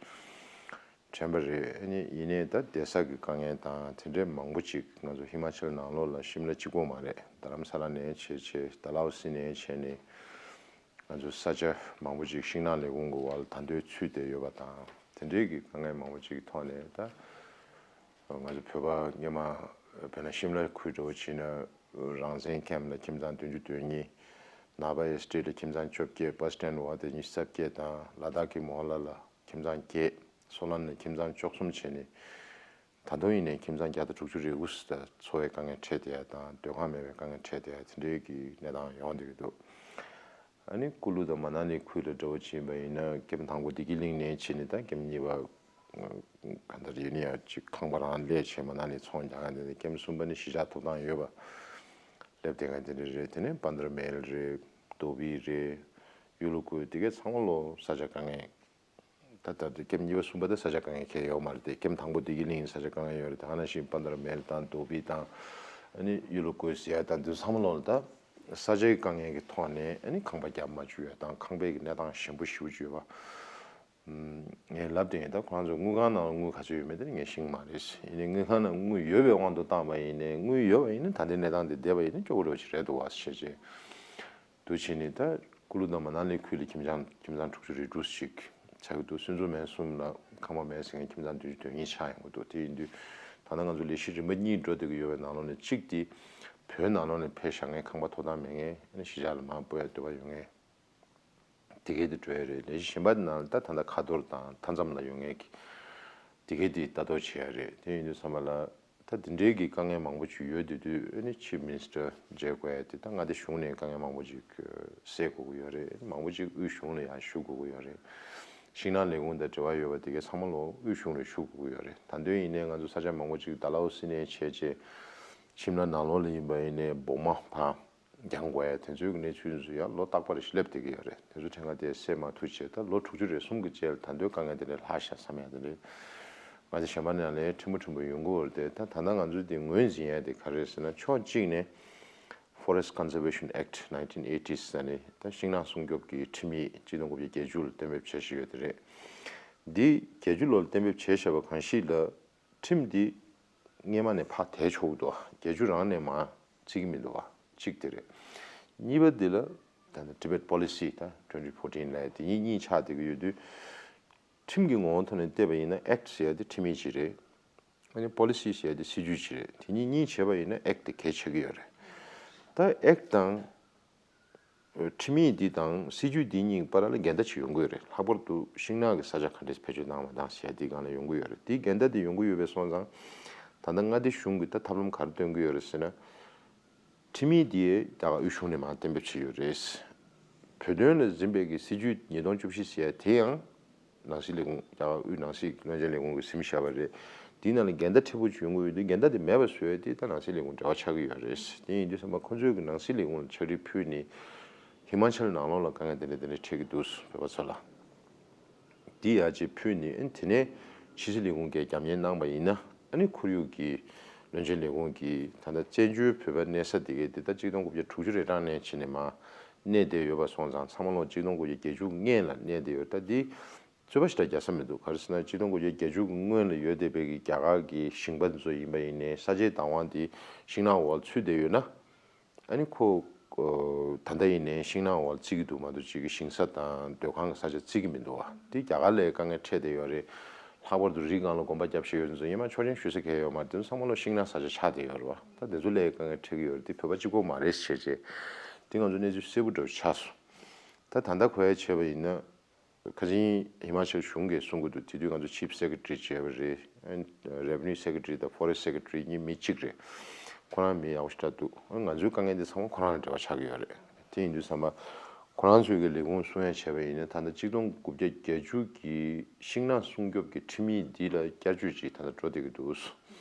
དྲན་པ་རེད། ཨ་ནི་ཡིན་ནའི་ད་བསྡད་ས་གི་དཀའ་ངལ་དང་དེ་འདྲའི་མང་པོ་ཅིག་ང་ཚོ་ཧི་མ་ཅལ་ནང་ལོགས་ལ་ཤིམ་ལ་གཅིག་པོ་མ་རེད། རྡ་རམ་ས་ལ་ནས་བྱས་བྱས། ཌལ་ཧོ་སི་ནས་བྱས་ནས། ང་ཚོ་ས་ཆ་མང་པོ་ཅིག་ཤིང་ནགས་ལས་ཁུངས་ཀྱི་འོག་ལ་ད་དུང་ཚུད་བསྡད་ཡོད་པ་དང་། དེ་འདྲའི་གི་དཀའ་ངལ་མང་པོ་ཅིག་གི་ཐོག་ནས་ད་ང་ཚོ་བོད་པ་སྔོན་མ་དཔེར་ན་ཤིམ་ལ་ཁུལ་འདྲ་བོ་བྱས་ན་རང་བཙན་ཁེམ་ལ་ཁྱིམ་ཚང་བདུན་ཅུ་དོན་གཉིས། ནག་པ་ཨེ་སི་ཊེ་ཊི་ལ་ཁྱིམ་ཚང་བཅོ་བརྒྱད། བྷ་སི་ཊེན་འོག་དེ་ཉི་ཤུ་རྩ་བརྒྱད་དང་། ལ་དྭགས་ཀྱི་མོ་ཧོ་ལ་ལ་ཁྱིམ་ཚང་བརྒྱད། སོ་ལན་ལ་ཁྱིམ་ཚང་བཅུ་གསུམ་བྱས་ནས། ད་དུང་ཡིན་ནའི་ཁྱིམ་ཚང་བརྒྱ་དང་དྲུག་ཅུ་རེ་དགུ་ཙམ་འཚོ་བའི་དཀའ་ངལ་འཕྲད་བསྡད་ཡ་དང་། སྡོད་ཁང་མེད་པའི་དཀའ་ངལ་འཕྲད་བསྡད་ཡ་དེ་འདྲའི་གི་གནས་སྟངས་ཡོང་བསྡད་ཀྱི་འདུག་ཨ་ནི་ཀུ་ལུ་དང་མ་ན་ལི་ཁུལ་ལ་འདྲ་བོ་ཕྱིན་པ་ཡིན་ན། ཀེམ་དང་པོ་བདེ་སྐྱིད་གླིང་ནས་ཕྱིན་ནས། ད་ཀེམ་གཉིས་པ་ག་འདྲ་ཡིན་ན་ཡང་ཅིག་ཁང་པ་རང་ལས་བྱས་མ་ན་ལི་ཚོང་རྒྱག་མཁན་དེ་འདྲ། ཀེམ་གསུམ་པ་ནི་གཞིས་ཆགས་ཐོབ་ཐང་ཡོད་པ་སླེབས་བསྡད་མཁན་དེ་འདྲ་རེད། དེ་ནས་པན་དར་མེལ་རེད། དོ་བི་རེད། ཡུ་ལུ་ཀུ། དེ་གའི་ཚང་མ་ལོ་ས་ཆ་དཀའ་ངལ། ད་ལྟ་དེ་ཀེམ་གཉིས་པ་གསུམ་པ་དེ་ས་ཆ་དཀའ་ངལ་གང་ཡང་ཡོད་མ་རེད་དེ། ཀེམ་དང་པོ་བདེ་སྐྱིད་གླིང་ས་ཆ་དཀའ་ངལ་ཡོད་རེད། དེ་ག་ནང་བཞིན་པན་དར་མེལ་དང་དོ་བི་དང་། ཨ་ནི་ཡུ་ལུ་ཀུ་ཟེར་ཡ་དང་། དེ་ཚང་མ་ལོག་ལ་ད་ས་ཆའི་དཀའ་ངལ་གྱི་ཐོག་ནས་ཨ་ནི་ཁང་པ་རྒྱབ་མ་བཅུག་ཡ་དང་། ཁང་པའི་གི་གནས་སྟངས་ཞན་པོ་ཞེ་པོ་ཅིག་ཡོད་པ། ངས་ལབ་དེ་ཡིན། ད་ཁོ་རང་ཚོ་དངུལ་ཁང་ནང་ལ་དངུལ་ག་ཚོད་ཡོད་མེད་དེ་ངས་ཤེས་ཀྱི་མ་རེད། ཡིན་ནའི་དངུལ་ཁང་ནང་དངུལ་ཡོད་པའི་དབང་དུ་བཏང་པ་ཡིན་ནའི། དངུལ་ཡོད་པ་ཡིན་ན་ད་ལྟའི་གནས་སྟངས་དེ་བསྡད་པ་ཡིན་ན་སྐྱོ་པོ་འདྲ་བོ་ཅིག་རེད་འདུག་བ་ཞེས་བྱས། འདུག་བྱས་ནས་ད་ཀུ་ལུ་དང་མ་ན་ལི་ཁུལ་ལ་ཁྱིམ་ཚང་ཁྱིམ་ཚང་དྲུག་ཅུ་རེ་དྲུག་ཅིག་ཆགས་ཀྱི་འདུག་སུན་ཙོ་མན་གསུམ་ལ་ཁང་པ་མེད་ཟེར་མཁན་ཁྱིམ་ཚང་བདུན་ཅུ་དོན་གཉིས་ཆགས་ཡོང་གི་འདུག་དེ་ཡིན་དུས་ད་ལྟ་ང་ཚོ་ལས་གཞི་རིམ་པ་གཉིས་འགྲོ་བསྡད་ཀྱི་ཡོད་པའི་ནང་ལོགས་ནས། གཅིག་དེ་བོད་ནང་ལོགས་ནས་ཕེབས་བཞག་མཁན་ཁང་པ་ཐོབ་ཐང་མེད་མཁན། ཨ་ནི་གཞིས་ཆགས་ལ་མར་སྤོ་ཡ་འདོད་པ་ཡོད་མཁན་དེ་གས་དེ་འགྲོ་ཡ་རེད། ལས་གཞི་གཞན་པ་དེ་ནང་ལ་ད་ད་ལྟ་ཁ་ཐོར་དང་མཐའ་མཚམས་ལ་ཡོད་མཁན་གྱི་དེ་གས་དེ་ལྟ་རྟོག་བྱེད་ཡ་རེད། དེ་ཡིན་དུས་ཙམ་པ་ལ། ད་དེ་འདྲའི་གི་དཀའ་ངལ་མང་པོ་ཅིག་ཡོད་དེ་དུས། ཨ་ནི་ཆིབ་མི་ནི་སི་ཊར་མཇལ་དགོས་ཡ་དེ་ད་མངའ་སྡེ་གཞུང་ནས་དཀའ་ངལ་མང་པོ་ཅིག་སེལ་དགོས་ཀྱི་ཡོད་རེད། མང་པོ་ཅིག་དབུས་གཞུང་ལ་ཡང་ཞུ་དགོས་ཀྱི་ཡོད་རེད། ཤིང་ནགས་ལས་ཁུངས་དང་འབྲེལ་བ་ཡོད་པ་དེ་གའི་ཚང་མ་ལོ་དབུས་གཞུང་ལ་ཞུ་དགོས་ཀྱི་ཡོད་རེད། ད་དུང་ཡིན་ནའི་ང་ཚོ་ས་ཆ་མང་པོ་ཅིག་ཌལ་ཧོ་སི་ནས་བྱས་བྱས་ཤིམ་ལ་ནང་ལོགས་ལ་ཡིན་པ་ཡིན་ནའི་སྦུག་མ་ཕར་རྒྱག་དགོས་ཡ་དེ་ཚོའི་གནས་ཚུལ་ཚོ་ཡང་ལོ་རྟག་པར་སླེབས་བསྡད་ཀྱི་ཡོད་རེད། དེ་ཚོ་ཕྲན་ཁ་དེ་སེལ་མ་ཐུབ་བྱས་ད་ལོ་དྲུག་ཅུ་རེ་གསུམ་གྱི་རྗེས་ལ་ད་དུང་དཀའ་ངལ་དེ་འདྲ་ལྷག་ཤག་བསམ་ཡ་དེ་འདྲ། ང་ཚོ་གཞན་པ་ནང་ལས་ཕྲན་བུ་ཕྲན་བུ་ཡོང་གི་ཡོད་རེད་དེ། ད་ད་ལྟ་ང་ཚོའི་དེ་ངོས་འཛིན་ཡ་དེ་ག་རེ་རེད་ཟེར་ན། ཕྱོགས་གཅིག་ནས་Forest Conservation Act nineteen eighties ཟེར་ནས་ད་ཤིང་ནགས་སྲུང་སྐྱོབ་ཀྱི་ཁྲིམས་ཡིག་གཅིག་སྟོང་དགུ་བརྒྱ་བརྒྱད་ཅུ་ལ་གཏན་འབེབས་བྱས་བཞག་ཡོད་དེ་རེད། འདི་བརྒྱད་ཅུ་ལོར་གཏན་འབེབས་བྱས་བཞག་པ་གང་ཞིག་ལ། ཁྲིམས་འདི་སྔས་མ་ནས་ཕར་དེད་ཆོག་གི་འདུག་བ། བརྒྱད་ཅུ་རང་ནས་མར་བརྩི་གི་མི་འདུག་བ། གཅིག་དེ་རེད། གཉིས་པ་འདི་ལ་ད་ལྟ་Tibet Policy ད་twenty fourteen ལབ་ཡ་དེ་གཉིས་གཉིས་ཆགས་བསྡད་ཀྱི་ཡོད་དུས། ཁྲིམས་ཀྱི་ངོ་བོ་ཐོག་ནས་བལྟས་པ་ཡིན་ན། Act ཟེར་ཡ་དེ་ཁྲིམས་ཡིག་ཅིག་རེད། ཨ་ནི་Policy ཟེར་ཡ་དེ་སྲིད་ཇུས་ཅིག་རེད། དེ་གཉིས་གཉིས་བྱས་པ་ཡིན་ན་Act དེ་གལ་ཆེ་གི་ཡོད་རེད། ད་Act དང་ཁྲིམས་ཡིག་འདི་དང་སྲིད་ཇུས་འདི་གཉིས་བར་ལ་འགལ་ཟླ་ཅིག་ཡོང་གི་ཡོད་རེད། ལྷག་པར་དུ་ཤིང་ནགས་ཀྱི་ས་ཆ་ག་འདྲས་བེད་སྤྱོད་གནང་མ་གནང་ཟེར་ཡ་འདི་སྒང་ལ་ཡོང་གི་ཡོད་རེད། འདི་འགལ་ཟླ་འདི་ཡོང་གི་ཡོད་པའི་སོང་ཙང་། ད་ལྟ་མངའ་སྡེ་གཞུང་གིས་ད་ཐབས་ལམ་ག་རེ་སྟོན་གྱི་ཡོད་རེད་ཟེར་ན། ཁྲིམས་ཡིག་འདི་ད་ག་དབུས་གཞུང་ནས་མར་གཏན་འབེབས་བྱས་ཡོད་རེད། བོད་དོན་ལ་འཛིན་པའི་གི་སྲིད་ཇུས་ཉིས་སྟོང་བཅུ་བཞི་ཟེར་ཡ་དེ་ཡང་ནང་སྲིད་ལས་ཁུངས། རྒྱ་གར་དབུས་ནང་སྲིད་བློན་ཆེན་ལས་ཁུངས་ཀྱིས་ཟིན་བཞག་པ་རེད། དེའི་ནང་ལ་འགལ་ཟླ་ཕྲན་བུ་ཅིག་ཡོང་གི་ཡོད་དུས། འགལ་ཟླ་དེ་མེད་པ་བཟོ་ཡ་དེ་ད་ནང་སྲིད་ལས་ཁུངས་འབྲེལ་བ་ཆགས་ཀྱི་ཡོད་རེད། དེ་ཡིན་དུས་ཙམ་པ་ཁོ་ཚོས་ཀྱི་ནང་སྲིད་ལས་ཁུངས་ལ་ཕྱག་བྲིས་ཕུལ་ནས། ཧི་མ་ཅལ་ནང་ལོགས་ལ་དཀའ་ངལ་དེ་འདྲ་དེ་འདྲ་འཕྲད་ཀྱི་འདུག་བོད་པ་ཚོ་ལ། འདི་ཡར་ཅིག་ཕུལ་ནས། ཨ་ནི་དེ་ནས་ཕྱི་སྲིད་ལས་ཁུངས་ཀྱིས་རྒྱབ་གཉེར་གནང་པ་ཡིན་ན། ཨ་ནི་ཁོར་ཡུག་གི་བློན་ཆེན་ལས་ཁུངས་ཀྱིས། ད་ལྟ་བཙན་བྱོལ་བོད་པ་གནས་ས་དེ་གའི་དེ་ད་གཅིག་སྟོང་དགུ་བརྒྱ་དྲུག་ཅུ་རེ་གྲངས་ནས་ཕྱིན་ནས་མར་གནས་བསྡད་ཡོད་པ་སོང་ཙང་། ཚང་མ་ལོ་གཅིག་སྟོང་དགུ་བརྒྱ་བརྒྱད་ཅུ་སྔོན་ལ་གནས་བསྡད་ཡོད། ད་འདི་རྩོད་པ་ཞེ་དྲག་རྒྱག་ས་མི་འདུག་ག་རེ་ཟེར་ན། གཅིག་སྟོང་དགུ་བརྒྱ་བརྒྱད་ཅུ་སྔོན་ལ་ཡོད་བསྡད་པའི་གི་རྒྱ་གར་གྱི་ཞིང་པ་ཚོ་ཡིན་པ་ཡིན་ནའི། ས་ཆའི་བདག་དབང་དེ་ཤིང་ནགས་འོག་ལ་ཚུད་བསྡད་ཡོད་ན། ཨ་ནི་ཁོ་ཨོ་ད་ལྟ་ཡིན་ནའི་ཤིང་ནགས་འོག་ལ་བརྩི་གི་འདུག་མ་གཏོགས། གཅིག་གི་ཞིང་ས་དང་སྡོད་ཁང་གི་ས་ཆ་བརྩི་གི་མི་འདུག་བ། དེ་རྒྱ་གར་ལ་དཀའ་ངལ་འཕྲད་བསྡད་ཡོད་རེད། ལྷག་པར་དུ་རི་སྒང་ལ་དགོན་པ་བརྒྱབ་བཞག་ཡོད་ཚོ་ཡིན་ན། ཆོག་མཆན་ཞུ་ས་གང་ཡང་ཡོད་མ་རེད། དེ་ཚོ་ཚང་མ་ལོ་ཤིང་ནགས་ས་ཆ་ཆགས་བསྡད་ཡོད་རེད་བ། ད་དེ་ཚོ་ལ་དཀའ་ངལ་འཕྲད་ཀྱི་ཡོད་རེད། དེ་བོད་པ་གཅིག་པོ་མ་རེད་ཟེར་བྱས། དེ་ང་ཚོ་གནས་ཚུལ་གསལ་པོ་འདྲ་པོ་ཆགས་སོང་། ད་ད་ལྟ་གོ་ཡ་བྱས་པ་ཡིན་ན། ཁ་སང་ཧི་མ་ཅལ་གཞུང་གིས་གསུང་གི་འདུག་དེ་དུས་ང་ཚོ་Chief Secretary་བྱས་པ་རེད། Revenue Secretary་དང་Forest Secretary་གཉིས་མི་གཅིག་རེད། ཁོ་རང་མི་ཡག་པོ་ཞེ་དྲག་འདུག་ང་ཚོའི་དཀའ་ངལ་འདི་ཚང་མ་ཁོ་རང་ལ་འབྲེལ་བ་ཆགས་ཀྱི་ཡོད་རེད། དེ་ཡིན་དུས་ཙམ་པ་ཁོ་རང་ཚོའི་གི་ལས་ཁུངས་གསུང་ཡ་བྱས་པ་ཡིན་ན། ད་ལྟ་གཅིག་སྟོང་དགུ་བརྒྱ་བརྒྱད་ཅུ་གི་ཤིང་ནགས་སྲུང་སྐྱོབ་ཀྱི་ཁྲིམས་ཡིག་འདི་ལ་བསྐྱར་བཅོས་ཅིག་ད་ལྟ་འགྲོ་བསྡད་ཀྱི་འདུག་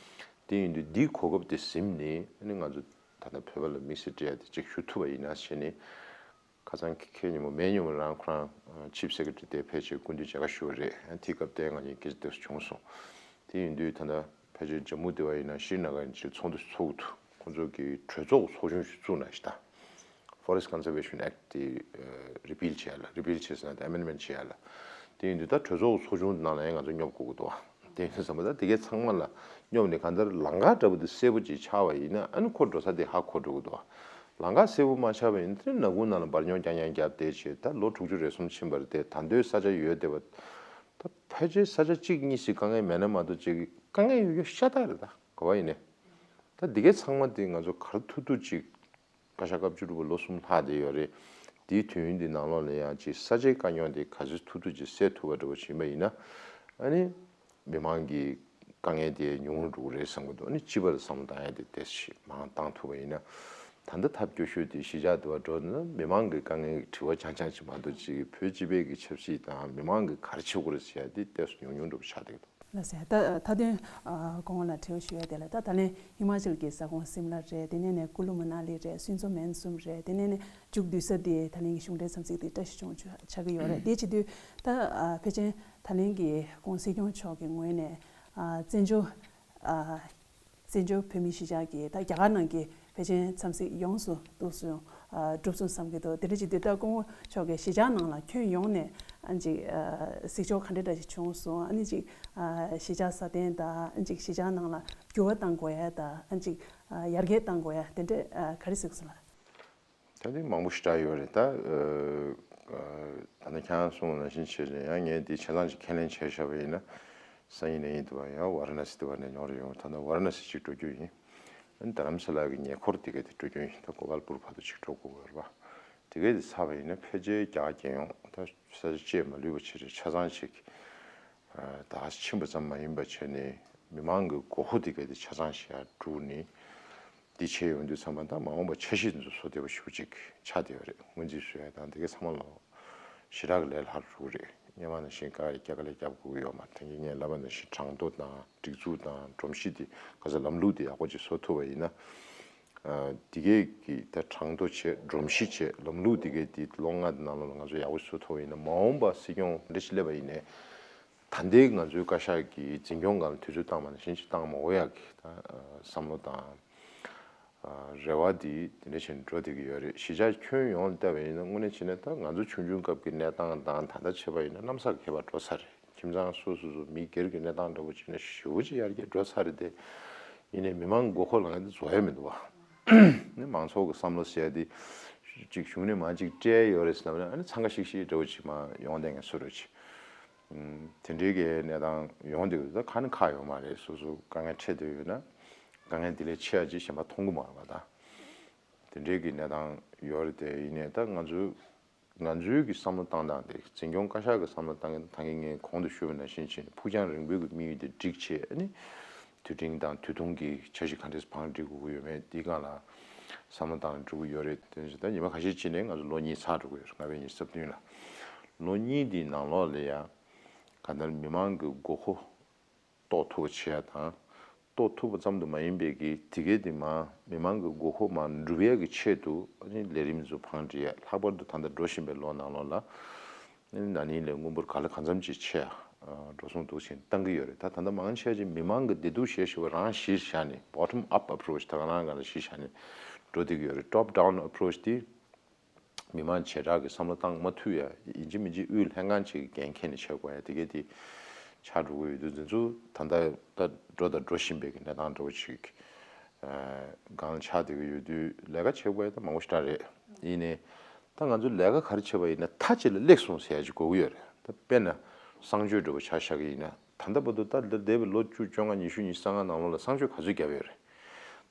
དེ་ཡིན་དུས་འདིའི་གོ་སྐབས་དེ་ཟིན་ནས་ཨ་ནི་ང་ཚོ་ད་ལྟ་བོད་པ་ལ་དམིགས་བསལ་སྤྲད་ཡ་དེ་ཅིག་ཞུ་ཐུབ་པ་ཡིན་ན་བྱས་ནས། ཁ་སང་ཁེ་ཉིན་མོ་མེ་ཉིན་མོ་རང་ཁོ་རང་Chief Secretary་དེ་ཕལ་ཆེར་སྐུ་མདུན་མཇལ་ཁ་ཞུ་བ་རེད། དེའི་སྐབས་དེ་ང་གཉིས་སྐད་ཆ་དེ་བྱུང་སོང་། དེ་ཡིན་དུས་ད་ལྟ་ཕལ་ཆེར་ཇམ་མུ་དེ་བ་ཡིན་ན་ཤྲི་ན་གར་ཡིན་ཅིག་ཚོགས་འདུ་ཚོགས་འདུག་ཁོང་ཚོ་གི་གྲོས་ཚོགས་ཚོགས་ཆུང་ཞིག་བཙུགས་ན་ཞིག་ད། Forest Conservation Act་དེ་རི་པིལ་བྱས་ལ་རི་པིལ་བྱས་ཟེར་ན་དེ་ཨ་མེན་མེན་བྱས་ལ། དེ་ཡིན་དུས་ད་གྲོས་ཚོགས་ཚོགས་ཆུང་ནང་ལ་ཡང་ང་ཚོ་སྙོབ་དགོས་ཀྱི་འདུག་དེ་ཡིན་དུས་ཙམ་པ་ད་དེ་གའི་ཚང་མ་ལ་སྙོབ་ནས་གང་ལྟར་ལམ་ཁ་འདྲ་པོ་དེ་གསལ་པོ་ཅིག་ཆགས་པ་ཡིན་ན་ཨ་ནི་ཁོ་འགྲོ་ས་དེ་ཧ་གོ་འགྲོ་གི་འདུག་ལམ་ཁ་གསལ་པོ་མ་ཆགས་པ་ཡིན་ན་དེ་ནག་ཁུང་ནང་ལ་འབར་ཉོག་རྐྱང་རྐྱང་བརྒྱབ་བསྡད་བྱས། ད་ལོ་དྲུག་ཅུ་རེ་གསུམ་ཕྱིན་པ་རེད་དེ། ད་དུང་ས་ཆ་ཡོད་བསྡད་པ། ད་ཕལ་ཆེར་ས་ཆ་གཅིག་གཉིས་ཤིག་དཀའ་ངལ་མེད་ན་མ་གཏོགས་ཅིག་དཀའ་ངལ་ཡོད་རྒྱུ་ཤ་སྟག་རེད། ད་ག་བ་ཡིན་ནའི་ད་འདི་གའི་ཚང་མ་དེ་ང་ཚོ་ག་རེ་ཐུབ་ཐུབ་ཅིག་བཀའ་ཤག་སྐབས་བཅུ་དྲུག་པ་ལོ་གསུམ་ལྷག་བསྡད་ཡོད་རེད། དེའི་དུས་ཡུན་འདི་ནང་ལོགས་ལ་ཡང་ཅིག་ས་ཆའི་དཀའ་རྙོག་དེ་ག་ཚོད་ཐུབ་ཐུབ་ཅིག་སེལ་ཐུབ་པ་འདྲ་པོ་ཞིག་ཡིན་པ་ཡིན་ན། ཨ་ནི་མི་མང་གི་དཀའ་ངལ་དེ་ཉུང་རུ་འགྲོ་གི་རེད་བསམ་གྱི་འདུག་ཨ་ནི་སྤྱི་པ་ལ་བསམ་བློ་བཏང་ཡ་དེ་ཏོག་ཙམ་མང་བཏང་ཐུབ་པ་ཡིན་ན། ད་ལྟ་ཐབས་སྐྱོ་ཤོས་དེ་གཞིས་ཆགས་དེ་བ་འགྲོ་ན་མི་མང་གི་དཀའ་ངལ་དྲི་བ་རྐྱང་རྐྱང་ཅིག་མ་གཏོགས་ཅིག་བོད་སྤྱི་པའི་གི་ཆབ་སྲིད་དང་མི་མང་གི་ག་རེ་བྱེད་དགོས་རེད་ཟེར་ཡ་དེ་ཏོག་ཙམ་ཉུང་ཉུང་འགྲོ་བ་ཆགས་བསྡད་ཀྱི་འདུག་ལགས་སོ། ད་མཐའ་དོན་ཨ་སྐུ་ངོ་ལ་དྲི་བ་ཞུ་ཡ་དེ་ལ། ད་ད་ལན་ཧི་མ་ཅལ་གྱི་ས་ཁོངས་སིམ་ལ་རེད། དེ་ནས་ནས་ཀུ་ལུ་མ་ན་ལི་རེད། སུན་ཙོ་མན་གསུམ་རེད། དེ་ནས་ནས་མཇུག་བསྡུ་ས་དེ་ད་ལན་གྱི་གཞུང་འབྲེལ་འཚམས་གཟིགས་དེ་བཀྲ་ཤིས་ལྗོངས་ཆགས་ཀྱི་ཡོད་རེད། དེ་བྱེད་དུས་ད་ཨ་ཕལ་ཆེར་ད་ལན་གྱི་སྐུ་ངོ་སྲིད་སྐྱོང་མཆོག་གི་ངོས་ནས་ཨ་བཙན་བྱོལ་ཨ་བཙན་བྱོལ་བོད་མི་གཞིས་ཆགས་ཀྱི་ད་རྒྱ་གར་ནང་གི་ཕལ་ཆེར་འཚམས་གཟིགས་ཡོངས་སུ་འདུག་སོང་ཨ་གྲུབ་སོང་བསམ་གྱི་འདུག་དེ་འདྲ་བྱེད་དུས་ད་སྐུ་ངོ་མཆོག་གིས་གཞིས་ཆགས་ནང་ལ་ཁྱོན་ཡོངས་ནས་ཨ་ཅིག་ཨ་གཟིགས་ཕྱོགས་ག་འདྲ་འདྲ་ཞིག་བྱུང་སོང་། ཨ་ནི་ཅིག་ཨ་གཞིས་ཆགས་སྲ་བརྟན་དང་ཨ་ཅིག་གཞིས་ཆགས་ནང་ལ་འགྱུར་བ་གཏང་དགོས་ཡ་དང་ཨ་ཅིག་ཨ་ཡར་རྒྱས་གཏང་དགོས་ཡ་དེ་འདྲ་ཨ་ག་རེ་གཟིགས་སོང་ལགས། ད་དེ་མང་པོ་ཞེ་དྲག་ཡོད་རེད། ད་ཨ་ཨ་ད་ནི་ཁྱེད་རང་གསུངས་པ་ནང་བཞིན་བྱས་ནས་ཡང་ངས་འདི་ཆ་ཚང་ཅིག་ཁས་ལེན་བྱས་བཞག་པ་ཡིན་ན། སང་ཉིན་ནས་ཡིན་དུ་བ་ཡང་ཝཱ་ར་ཎ་སི་དུ་བ་ནས་ཡོང་རེ་ཡོང་། ད་ནི་ཝཱ་ར་ཎ་སི་ཅིག་འགྲོ་རྒྱུ་ཡིན། ཨ་ནི་རྡ་རམ་ས་ལ་གི་ཉེ་འཁོར་དེ་ག་དེ་འགྲོ་རྒྱུ་ཡིན། ད་གོ་པལ་པུར་བར་དུ་ཅིག་འགྲོ་དགོས་ཡོད་རེད་པ། དེ་ག་དེ་ཚར་བ་ཡིན་ན་ཕལ་ཆེར་རྒྱ་གར་རྒྱལ་ཡོངས་ད་ས་ཆ་བཅད་མ་ལུས་པ་བྱས་རེད། ཆ་ཚང་ཅིག་ད་ཕྱིན་པ་ཙམ་མ་ཡིན་པ་བྱས་ནས་མི་མང་གི་དགོས་མཁོ་དེ་ག་དེ་ཆ་ཚང་ཞིག་ཡར་བསྒྲུགས་ནས། འདི་བྱས་ཡོང་དུས་ཙམ་པ་ད་མ་འོངས་པ་འཆར་གཞི་འདི་ཚོ་བཟོ་བདེ་པོ་ཞེ་པོ་ཅིག་ཆགས་བསྡད་ཡོད་རེད། སྔོན་རྩིས་བཟོ་ཡ་དང་དེ་གའི་ཚང་མ་ལོ་ཞེ་དྲག་གི་ལས་སླ་རུ་རེད། སྔོན་མ་ནང་བཞིན་དཀའ་ལས་རྒྱག་དཀའ་ལས་རྒྱག་དགོས་ཀྱི་ཡོད་མ་རེད། ད་གིན་ངས་ལབ་པ་ནང་བཞིན་གྲངས་ཐོ་དང་སྒྲིག་འཛུགས་དང་སྒྲོམ་གཞི་དེ་ག་ས་ལམ་ལུགས་དེ་ཡག་པོ་ཅིག་བཟོ་ཐུབ་པ་ཡིན་ན། ཨ་དེ་གའི་གི་ད་གྲངས་ཐོ་བྱས་སྒྲོམ་གཞི་བྱས་ལམ་ལུགས་དེ་གའི་དེ་ལོ་ལྔ་དེ་ནང་ལོགས་ལ་ང་ཚོ་ཡག་པོ་བཟོ་ཐུབ་པ་ཡིན་ན། མ་འོངས་པ་སྲིད་སྐྱོང་འདྲ་ཞིག་སླེབས་པ་ཡིན་ནའི། ད་ལྟའི་ང་ཚོའི་བཀའ་ཤག་གི་འཛིན་སྐྱོང་སྒང་ལ་དུས་ཚོད་བཏང་བ་ནང་བཞིན་ཅིག་བཏང་མ་དགོས་ཡག་གི་ད་བསམ་བློ་དང་རེ་བ་འདི་དེ་འདྲ་བྱས་ནས་འགྲོ་བསྡད་ཀྱི་ཡོད་རེད། གཞིས་ཆགས་ཁྱོན་ཡོངས་ལ་བལྟས་པ་ཡིན་ན་དངོས་གནས་བྱས་ན་ད་ང་ཚོ་ཆུང་ཆུང་སྐབས་ཀྱི་གནས་སྟངས་དང་ད་ལྟ་བྱས་པ་ཡིན་ན་གནམ་ས་ཁྱད་པར་འགྲོ་ཚར་རེད། ཁྱིམ་ཚང་སོ་སོ་སོ་མི་སྒེར་གྱི་གནས་སྟངས་འདྲ་པོ་བྱས་ན་ཞེ་པོ་ཅིག་ཡར་རྒྱས་འགྲོ་ཚར་རེད་དེ། ཡིན་ནའི་མི་མང་གི་དགོས་མཁོ་ལ་ང་ཚོ་རྫོགས་ཡ་མི་འདུག་བ། ནི་མང་ཚོགས་ཀྱི་བསམ་བློ་ཟེར་ཡ་དེ་ཅིག་གཞུང་ནས་མར་ཅིག་སྤྲད་ཡོད་རེད་ཟེར་ན་ཨ་ནི་འཚང་ཁ་ཤིག་ཤིག་འདྲ་པོ་ཅིག་མར་ཡོང་བསྡད་མཁན་བཟོ་འདྲ་ཅིག་དེ་འདྲའི་གི་གནས་སྟངས་ཡོང་བསྡད་ཡོད། ད་ཁ་ནི་ཁག་ཡོད་མ་རེད། སོ་སོ་དཀའ་ངལ་འཕྲད་བསྡད་ཡོད་ན་དཀའ་ངལ་དེ་ལས་ཆེ་བ་ཅིག་གཞན་པ་མཐོང་གི་མ་རེད་པ། ད་དེ་འདྲའི་གི་གནས་སྟངས་ཡོད་རེད་དེ། ཡིན་ནའི་ད་ང་ཚོའི་ང་ཚོའི་གི་བསམ་བློ་བཏང་སྟངས་དེ་འཛིན་སྐྱོང་བཀའ་ཤག་གི་བསམ་བློ་བཏང་སྟངས་ཀྱི་ངས་གོང་དུ་ཞུས་པ་ནང་བཞིན་བྱས་ནས་ཕུགས་རྒྱང་རིང་པོའི་གི་དམིགས་ཡུལ་དེ་སྒྲིག་བྱས། ཨ་ནི་དུས་འབྲིང་དང་དུས་ཐུང་གི་འཆར་གཞི་ག་འདྲས་བང་སྒྲིག་དགོས་ཀྱི་ཡོད་མེད་འདིའི་སྒང་ལ་བསམ་བློ་བཏང་ནས་འགྲོ་གི་ཡོད་རེད། དེ་ད་ཉི་མ་ཁ་ཤས་ཕྱིན་ནས་ང་ཚོ་ལོ་གཉིས་ཚར་འགྲོ་གི་ཡོད་རེད། ལྔ་པའི་ཉི་ཤུ་རྩ་བདུན་ལ་ལོ་གཉིས་འདིའི་ནང་ལོགས་ལ་ཡང་གང་ལྟར་མི་མང་གི་དགོས་མཁོ་རྟོགས་ཐུབ་པ་བྱེད་ཡ་དང་། རྟོགས་ཐུབ་པ་ཙམ་དུ་མ་ཡིན་པའི་གི་དེ་གའི་དེ་མ་མི་མང་གི་དགོས་མཁོ་མ་འགྲུབ་ཡ་གི་ཆེད་དུ་ཨ་ནི་ལས་རིམ་ཚོ་བང་སྒྲིག་ཡ། ལྷག་པར་དུ་ད་ལྟ་འགྲོ་བཞིན་པའི་ལོ་ནང་ལོགས་ལ་ཨ་ནི་ན་ནིང་ལས་དངུལ་འབོར་ག་ལ་གང་འཚམ་ཅིག་ཆེ་ཡ་འགྲོ་སོང་འདུག་ཕྱིན་བཏང་གི་ཡོད་རེད། ད་ད་ལྟ་མང་ཆེ་ཅིག་མི་མང་གི་བདེ་སྡུག་ཞེ་ཞུ་བ་རང་གཞིར་བཞག་ནས་bottom up approach ད་ག་རང་ག་ལ་གཞིར་བཞག་ནས་འགྲོ་བསྡད་ཀྱི་ཡོད་རེད། Top down approach་དེ། མི་མང་བྱེ་བྲག་གི་བསམ་བློ་བཏང་མ་ཐུབ་ཡ་ཡིན་གཅིག་མིན་གཅིག་དབུས་ལྷན་ཁང་ཅིག་གི་འགན་འཁྱེར་ནས་བྱེད་དགོས་ཡ་དེ་གས་དེ་ཆགས་འགྲོ་གི་ཡོད་དུས། འདི་ཚོ་ད་ལྟ་ད་འགྲོ་དང་འགྲོ་བཞིན་པའི་གི་གནས་སྟངས་འདྲ་བོ་ཅིག་སྒང་ལ་ཆགས་བསྡད་ཀྱི་ཡོད་དུས། ལས་ཀ་བྱེད་དགོས་ཡ་ད་མང་པོ་ཞེ་དྲག་རེད། ཡིན་ནའི་ད་ང་ཚོ་ལས་ཀ་ག་རེ་བྱེད་པ་ཡིན་ན་མཐའ་གཅིག་ལ་སླེབས་སོང་ཟེར་ཡ་ཅིག་དགོས་ཀྱི་ཡོད་རེད། ད་དཔེར་ན་གསང་སྤྱོད་འདྲ་བོ་ཆ་བཞག་གི་ཡིན་ན། ད་ལྟ་བར་དུ་ད་འདིར་འདས་པའི་ལོ་བཅུ་བཅོ་ལྔ་ཉི་ཤུ་ཉི་ཤུ་རྩ་ལྔ་ནང་ལོགས་ལ་གསང་སྤྱོད་ག་ཚོད་བརྒྱབ་ཡོད་རེད།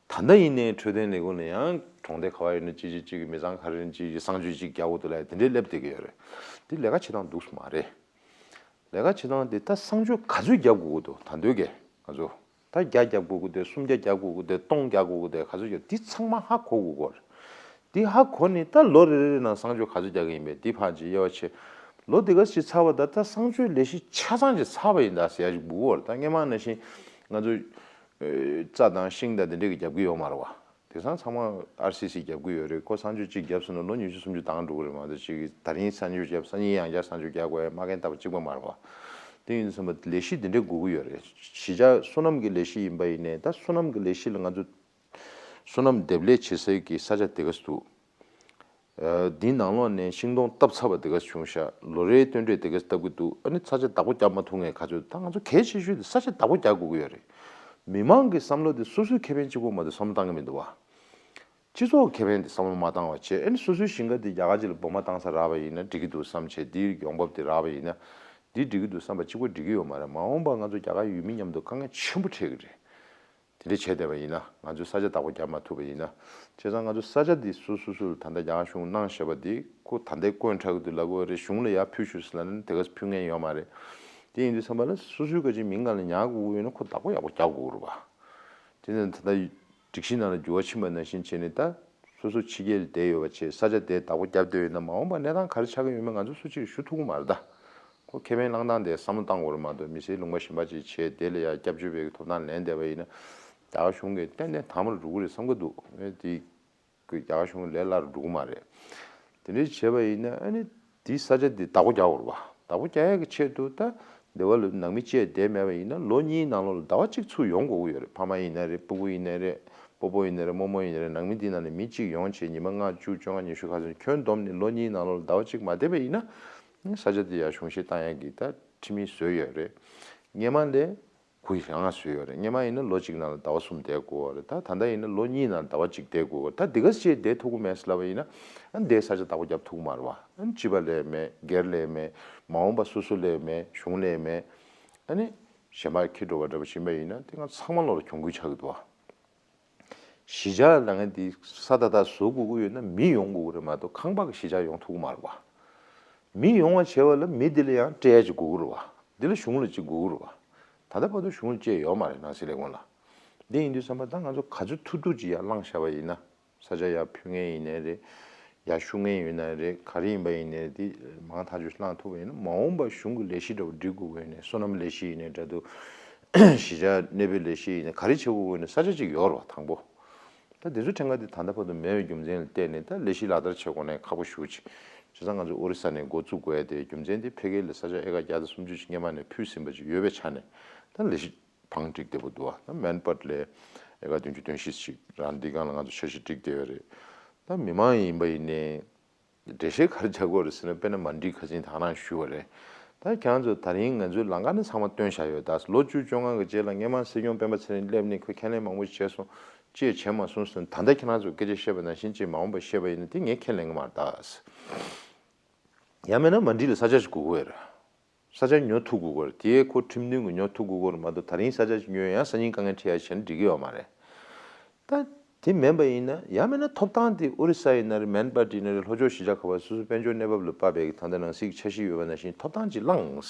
ད་ལྟ་ཡིན་ནའི་འཕྲོད་བསྟེན་ལས་ཁུངས་ནས་ཡང་གྲོང་སྡེ་ག་བ་ཡོད་ན་ཅི་ཅི་ཅིག་གི་མི་ཚང་ག་རེ་ཡིན་ཅི་ཅི་གསང་སྤྱོད་ཅིག་རྒྱག་དགོས་འདུག་ལབ་དེ་འདྲའི་སླེབས་བསྡད་ཀྱི་ཡོད་རེད། འདི་ལས་ཀ་བྱེད་སྟངས་འདུག་སེ་མ་རེད། ལས་ཀ་བྱེད་སྟངས་དེ་ད་གསང་སྤྱོད་ག་ཚོད་རྒྱག་དགོས་ཀྱི་འདུག་ད་འདོད་ཀྱི་ང་ཚོ་ད་བརྒྱ་རྒྱག་དགོས་ཀྱི་འདུག་སུམ་བརྒྱ་རྒྱག་དགོས་ཀྱི་འདུག་སྟོང་རྒྱག་དགོས་ཀྱི་འདུག་ག་ཚོད་རྒྱག་འདི་ཚང་མ་ཧ་གོ་དགོས་ཀྱི་རེད། འདི་ཧ་གོ་ནས་ད་ལོ་རེ་རེ་ནང་གསང་སྤྱོད་ག་ཚོད་རྒྱག་གི་ཡིན་པས་འདི་ཕར་ཅིག་དབྱེ་བ་ཕྱེ། ལོ་འདི་ག་ཞིག་ཚར་བ་ད་ད་གསང་སྤྱོད་ལས་གཞི་ཆ་ཚང་ཅིག་ཚར་བ་ཡིན་ད་ཟེར་ཡ་ཞིག་དགོས་ཀྱི་རེད། ད་སྔས་མ་ནང་བཞིན་ང་ཚོ་རྩྭ་དང་ཤིང་དང་དེ་འདྲས་ཀྱི་རྒྱབ་ཀྱི་ཡོད་མ་རེད་བ། དེང་སང་ཚང་མ་ཨར་སི་སི་རྒྱབ་ཀྱི་ཡོད་རེད། ཁོ་གསང་སྤྱོད་གཅིག་བརྒྱབ་སོང་ན་ལོ་ཉི་ཤུ་སུམ་ཅུ་ལྡང་འགྲོ་གི་རེད་མ་གཏོགས་གཅིག་གིས་ད་རིང་གསང་སྤྱོད་བརྒྱབ་སང་ཉིན་ཡང་བསྐྱར་གསང་སྤྱོད་རྒྱག་དགོས་ཡ་མ་རྒན་རྟག་པ་གཅིག་པ་མ་རེད་བ། དེ་ཡིན་དུས་ཙམ་པ་ལས་གཞི་འདི་འདྲའི་དགོས་ཀྱི་ཡོད་རེད། གཞིས་ཆགས་སོ་ནམ་གྱི་ལས་གཞི་ཡིན་པ་ཡིན་ནའི་ད་སོ་ནམ་གྱི་ལས་གཞི་ལ་ང་ཚོ་སོ་ནམ་འདེབས་ལས་བྱེད་སའི་གི་ས་ཆ་དེ་ག་སུ་འདུག་འདིའི་ནང་ལོགས་ནས་ཤིང་སྡོང་བཏབ་ཚར་བ་དེ་ག་བྱུང་ཤག་ལོ་རེའི་སྟོན་འབྲས་དེ་ག་བཏབ་ཀྱི་འདུག་ཨ་ནི་ས་ཆ་བདག་པོ་རྒྱབ་མ་ཐུབ་མཁན་ག་ཚོད་ད་ང་ཚོ་གལ་ཆེ་ཤོས་དེ་ས་ཆ་བདག་པོ་རྒྱག་དགོས་ཀྱི་ཡོད་རེད། མི་མང་གི་བསམ་བློ་དེ་སོ་སོའི་ཁེ་ཕན་གཅིག་པོ་མ་གཏོགས་བསམ་བློ་བཏང་གི་མི་འདུག་བ། སྤྱི་ཚོགས་ཁེ་ཕན་དེ་བསམ་བློ་མ་བཏང་བ་བྱས་ཨ་ནི་སོ་སོའི་ཞིང་ཁ་དེ་རྒྱ་གར་གཅིག་ལ་སྦོམ་མ་བཏང་ས་རག་པ་ཡིན་ན་འགྲིག་གི་འདུག་བསམ་བྱས་འདིའི་ཡོང་འབབ་དེ་རག་པ་ཡིན་ན་འདི་འགྲིག་གི་འདུག་བསམ་པ་གཅིག་པོ་འགྲིག་གི་ཡོད་མ་རེད། མ་འོངས་པ་ང་ཚོ་རྒྱ་གར་ཡུལ་མི་མཉམ་དུ་དཀའ་ངལ་ཆེན་པོ་འཕྲད་ཀྱི་རེད། དེ་འདྲ་བྱས་བསྡད་པ་ཡིན་ན་ང་ཚོས་ས་ཆ་བདག་པོ་རྒྱབ་མ་ཐུབ་པ་ཡིན་ན། བྱས་ཙང་ང་ཚོ་ས་ཆ་འདི་སོ་སོ་སོ་ལ་ད་ལྟ་རྒྱ་གར་གཞུང་གནང་བཞག་པ་འདི་ཁོ་ད་ལྟའི་བཀོན་འཁྲབ་ཀྱི་འདུག་ལབ་ཀྱི་ཡོད་རེད། གཞུང་ལ་ཡར་ཕུལ་ཤོག་ཟེར་ལབ་ན་དེ་ག་ཕུལ་མཁན་ཡོད་མ་རེད། དེ་ཡིན་དུས་ཙམ་པ་ལ་སོ་སོའི་ག་ཅིག་མིང་སྒང་ལ་ཉར་དགོས་ཀྱི་ཡོད་ན་ཁོ་བདག་པོ་ཡག་པོ་རྒྱག་དགོས་ཀྱི་རེད་པ། དེ་ནས་ད་ལྟ་སྒྲིག་གཞི་ནང་ལ་འགྱུར་བ་ཕྱིན་པ་ནང་བཞིན་བྱས་ནས་ད་སོ་སོ་ཕྱི་རྒྱལ་ལ་བསྡད་ཡོད་པ་བྱས་ས་ཆ་དེ་བདག་པོ་རྒྱབ་བསྡད་ཡོད་ན་མ་འོངས་པ་གནས་སྟངས་ག་རེ་ཆགས་ཀྱི་ཡོད་མེད་ང་ཚོ་སུ་གཅིག་གིས་ཞུ་ཐུབ་ཀྱི་མ་རེད་ད། ཁོ་ཁེ་ཕན་བླང་སྟངས་དེ་བསམ་བློ་བཏང་དགོས་རེད་མ་གཏོགས་མི་སེར་ལུང་པ་གཞན་པ་ཅིག་བྱས་དེ་ལ་ཡང་སྐྱབས་བཅོལ་བའི་ཐོབ་ཐང་ལེན་བསྡད་པ་ཡིན་ན་རྒྱ་གར་གཞུང་གིས་ཏན་ཏན་དམ་རུ་འགྲོ་གི་རེད་བསམ་གྱི་འདུག་དེ་རྒྱ་གར་གཞུང་ལས་སླ་རུ་འགྲོ་གི་མ་རེད། དེ་འདྲ་བྱས་པ་ཡིན་ན་ཨ་ནི་དེའི་ས་ཆ་དེ་བདག་པོ་རྒྱག་དགོས་རེད་པ། བདག་པོ་རྒྱག་ཡག་གི་ཆེད་དུ་ད་སྡེ་བ་ལ་ནང་མི་བཅས་བསྡད་མེད་པ་ཡིན་ན་ལོ་གཉིས་ནང་ལོགས་ལ་ཟླ་བ་གཅིག་ཚུར་ཡོང་དགོས་ཀྱི་ཡོད་རེད། ཕ་མ་ཡིན་ན་རེད། སྤུ་གུ་ཡིན་ན་རེད། སྤོ་བོ་ཡིན་ན་རེད། རྨོ་མོ་ཡིན་ན་རེད། ནང་མི་འདི་ནང་ནས་མི་གཅིག་ཡོང་བྱས་ཉི་མ་ལྔ་བཅུ་བཅོ་ལྔ་ཉི་ཤུ་ཁ་སང་ཁྱོན་བསྡོམས་ནས་ལོ་གཉིས་ནང་ལོགས་ལ་ཟླ་བ་གཅིག་མ་བསྡད་པ་ཡིན་ན་ས་ཆ་དེ་ཡར་གཞུང་བཞེས་བཏང་ཡག་གི་ད་ཁྲིམས་ཡིག་བཟོས་ཡོད་རེད། སྔོན་མ་ལས་གུ་ཡངས་བཟོས་ཡོད་རེད། སྔོན་མ་ཡིན་ན་ལོ་གཅིག་ནང་ལ་ཟླ་བ་གསུམ་བསྡད་དགོས་རེད། ད་ད་ལྟ་ཡིན་ན་ལོ་གཉིས་ནང་ཟླ་བ་གཅིག་བསྡད་དགོས་རེད། ད་འདི་ག་ཞིག་བསྡད་ཐུབ་ཀྱི་མེད་ཟེར་ལབ་པ་ཡིན་ན་ཨ་འདིའི་ས་ཆ་བདག་པོ་རྒྱབ་ཐུབ་ཀྱི་མ་རེད་པ། ཨ་ནི་སྤྱི་པ་ལས་མེད། སྒེར་ལས་མེད། མ་འོངས་པ་སོ་སོ་ལས་མེད། གཞུང་ལས་མེད། ཨ་ནི་གཞན་པ་འཁྱེར་འགྲོ་བ་འདྲ་པོ་ཕྱིན་པ་ཡིན་ན་དེ་སྔ་ཚང་མ་ལོག་ལ་གྱོང་གུད་ཆགས་ཀྱི་འདུག་པ། གཞིས་ཆགས་ལ་ངས་འདི་ས་ད་ལྟ་བཟོ་དགོས་ཀྱི་ཡོད་ན་མི་ཡོང་དགོས་ཀྱི་རེད་མ་གཏོགས་ཁང་པ་གི་གཞིས་ཆགས་ཡོང་ཐུབ་ཀྱི་མ་རེད་པ། མི་ཡོང་བ་བྱེད་པ་ལ་མི་འདི་ལ་ཡང་སྤྲད་ཡ་ཅིག་དགོས་ཀྱི་རེད་པ། འདི་ལ་གཞུང་ལ་ཅིག་དགོས་ཀྱི་རེད་པ། ད་ལྟ་བར་དུ་གཞུང་ལ་སྤྲད་ཡོད་མ་རེད་ནང་སྲིད་ལས་ཁུངས་ལ། འདི་ཡིན་དུས་ཙམ་པ་ད་ང་ཚོ་ག་ཚོད་ཐུབ་ཐུབ་ཅིག་ཡར་བླངས་བཞག་པ་ཡིན་ན། ས་ཆ་ཡར་ཕུལ་མཁན་ཡིན་ནའི་རེད། ཡར་ཞུ་མཁན་ཡོད་ནའི་རེད། ག་རེ་ཡིན་པ་ཡིན་ནའི་དེ་མང་ཐག་ཆོད་བླངས་ཐུབ་པ་ཡིན་ན་མ་འོངས་པ་གཞུང་གི་ལས་གཞི་འདྲ་བོ་སྒྲིག་དགོས་ཀྱི་ཡོད་ནའི་སོ་ནམ་ལས་གཞི་ཡིན་ནའི་འདྲ་འདུག་གཞིས་ཆགས་གནས་སྤོའི་ལས་གཞི་ཡིན་ནའི་ག་རེ་བྱེད་དགོས་ཀྱི་ཡོད་ནའི་ས་ཆ་གཅིག་ཡོད་རེད་པ་དང་པོ། ད་དེ་ཚོའི་ཕྲན་ཁ་དེ་ད་ལྟ་བར་དུ་མེད་པའི་རྒྱུ་མཚན་ལ་བརྟེན་ནས་ད་ལས་གཞི་ལག་བསྟར་བྱེད་དགོས་ནའི་ཁག་པོ་ཞེ་པོ་ཅིག་བྱས་ཙང་ང་ཚོ་ཨོ་རི་ས་ནས་འགོ་བཙུགས་དགོས་ཡ་དེ་རྒྱུ་མཚན་དེ་ཕ་གི་ལ་ས་ཆ་ཨེ་ཀར་བརྒྱ་དང་སུམ་ཅུ་ཅིག་སྔོན་མ་ནས་ཕུལ་ཟིན་པ་ཅིག་ཡོད་པའི་ཆ་ནས་ད་ལས་གཞི་བང་སྒྲིག་བསྡད་པ་འདུག་པ། ད་མན་པར་ལས་ཨེ་ཀར་བདུན་ཅུ་དོན་བཞི་ཅིག་རང་འདི་སྒང་ལ་ང་ཚོ་འཆར་གཞི་སྒྲིག་བསྡད་ཡོད་རེད། ད་མི་མང་ཡིན་པ་ཡིན་ནའི་འགྲེལ་བཤད་ག་རེ་བྱ་དགོས་རེད་ཟེར་ན་དཔེར་ན་མ་འགྲིག་ཁ་ཚིག་ད་ག་རང་ཞུས་པ་རེད། ད་ཁྱེད་རང་ཚོ་ད་རིང་ང་ཚོའི་ལམ་ཁ་ནི་ཚང་མ་སྟོན་བཞག་ཡོད། ད་ལོ་བཅུ་བཅོ་ལྔ་གི་རྗེས་ལ་སྔོན་མ་སྲིད་སྐྱོང་སྤེན་པ་ཚེ་རིང་སླེབས་ནས་ཁོས་ཁས་ལེན་མང་པོ་བྱས་སོང་། ཅེས་བྱས་མ་སོང་ཟེར་ན་ད་ལྟ་ཁྱེད་རང་ཚོ་སྐད་ཆ་བཤད་པ་ནང་བཞིན་ཅིག་མ་འོངས་པ་བཤད་པ་ཡིན་ན་དེ་ངས་ཁས་ལེན་གི་མ་རེད་ད། ཡང་མིན་ན་མ་འགྲིག་ལ་ས་ཆ་ཞིག་དགོས་ཀྱི་ཡོད་རེད། ས་ཆ་ཉོ་ཐུབ་དགོས་ཀྱི་རེད། དེ་ཁོ་ཁྲིམས་མཐུན་གྱི་ཉོ་ཐུབ་དགོས་ཀྱི་རེད་མ་གཏོགས་ད་རིང་ས་ཆ་ཞིག་ཉོས་ཡང་སང་ཉིན་དཀའ་ངལ་འཕྲད་ཡ་བྱས་ན་འགྲིག་གི་ཡོད་མ་རེད། ད་དེ་མིན་པ་ཡིན་ན་ཡང་མིན་ན་ཐོབ་ཐང་དེ་ཨོ་རི་ས་ཡིན་ན་རེད། མན་པར་ཌི་ཡིན་ན་རེད། ལྷོ་ཕྱོགས་གཞིས་ཆགས་ཁག་པ་སོ་སོའི་དཔལ་འབྱོར་གནས་བབ་ལ་དཔག་པའི་ད་ལྟ་ནང་སྲིད་ཀྱི་འཆར་གཞི་ཡོད་པ་ནང་བཞིན་ཐོབ་ཐང་ཅིག་བླངས།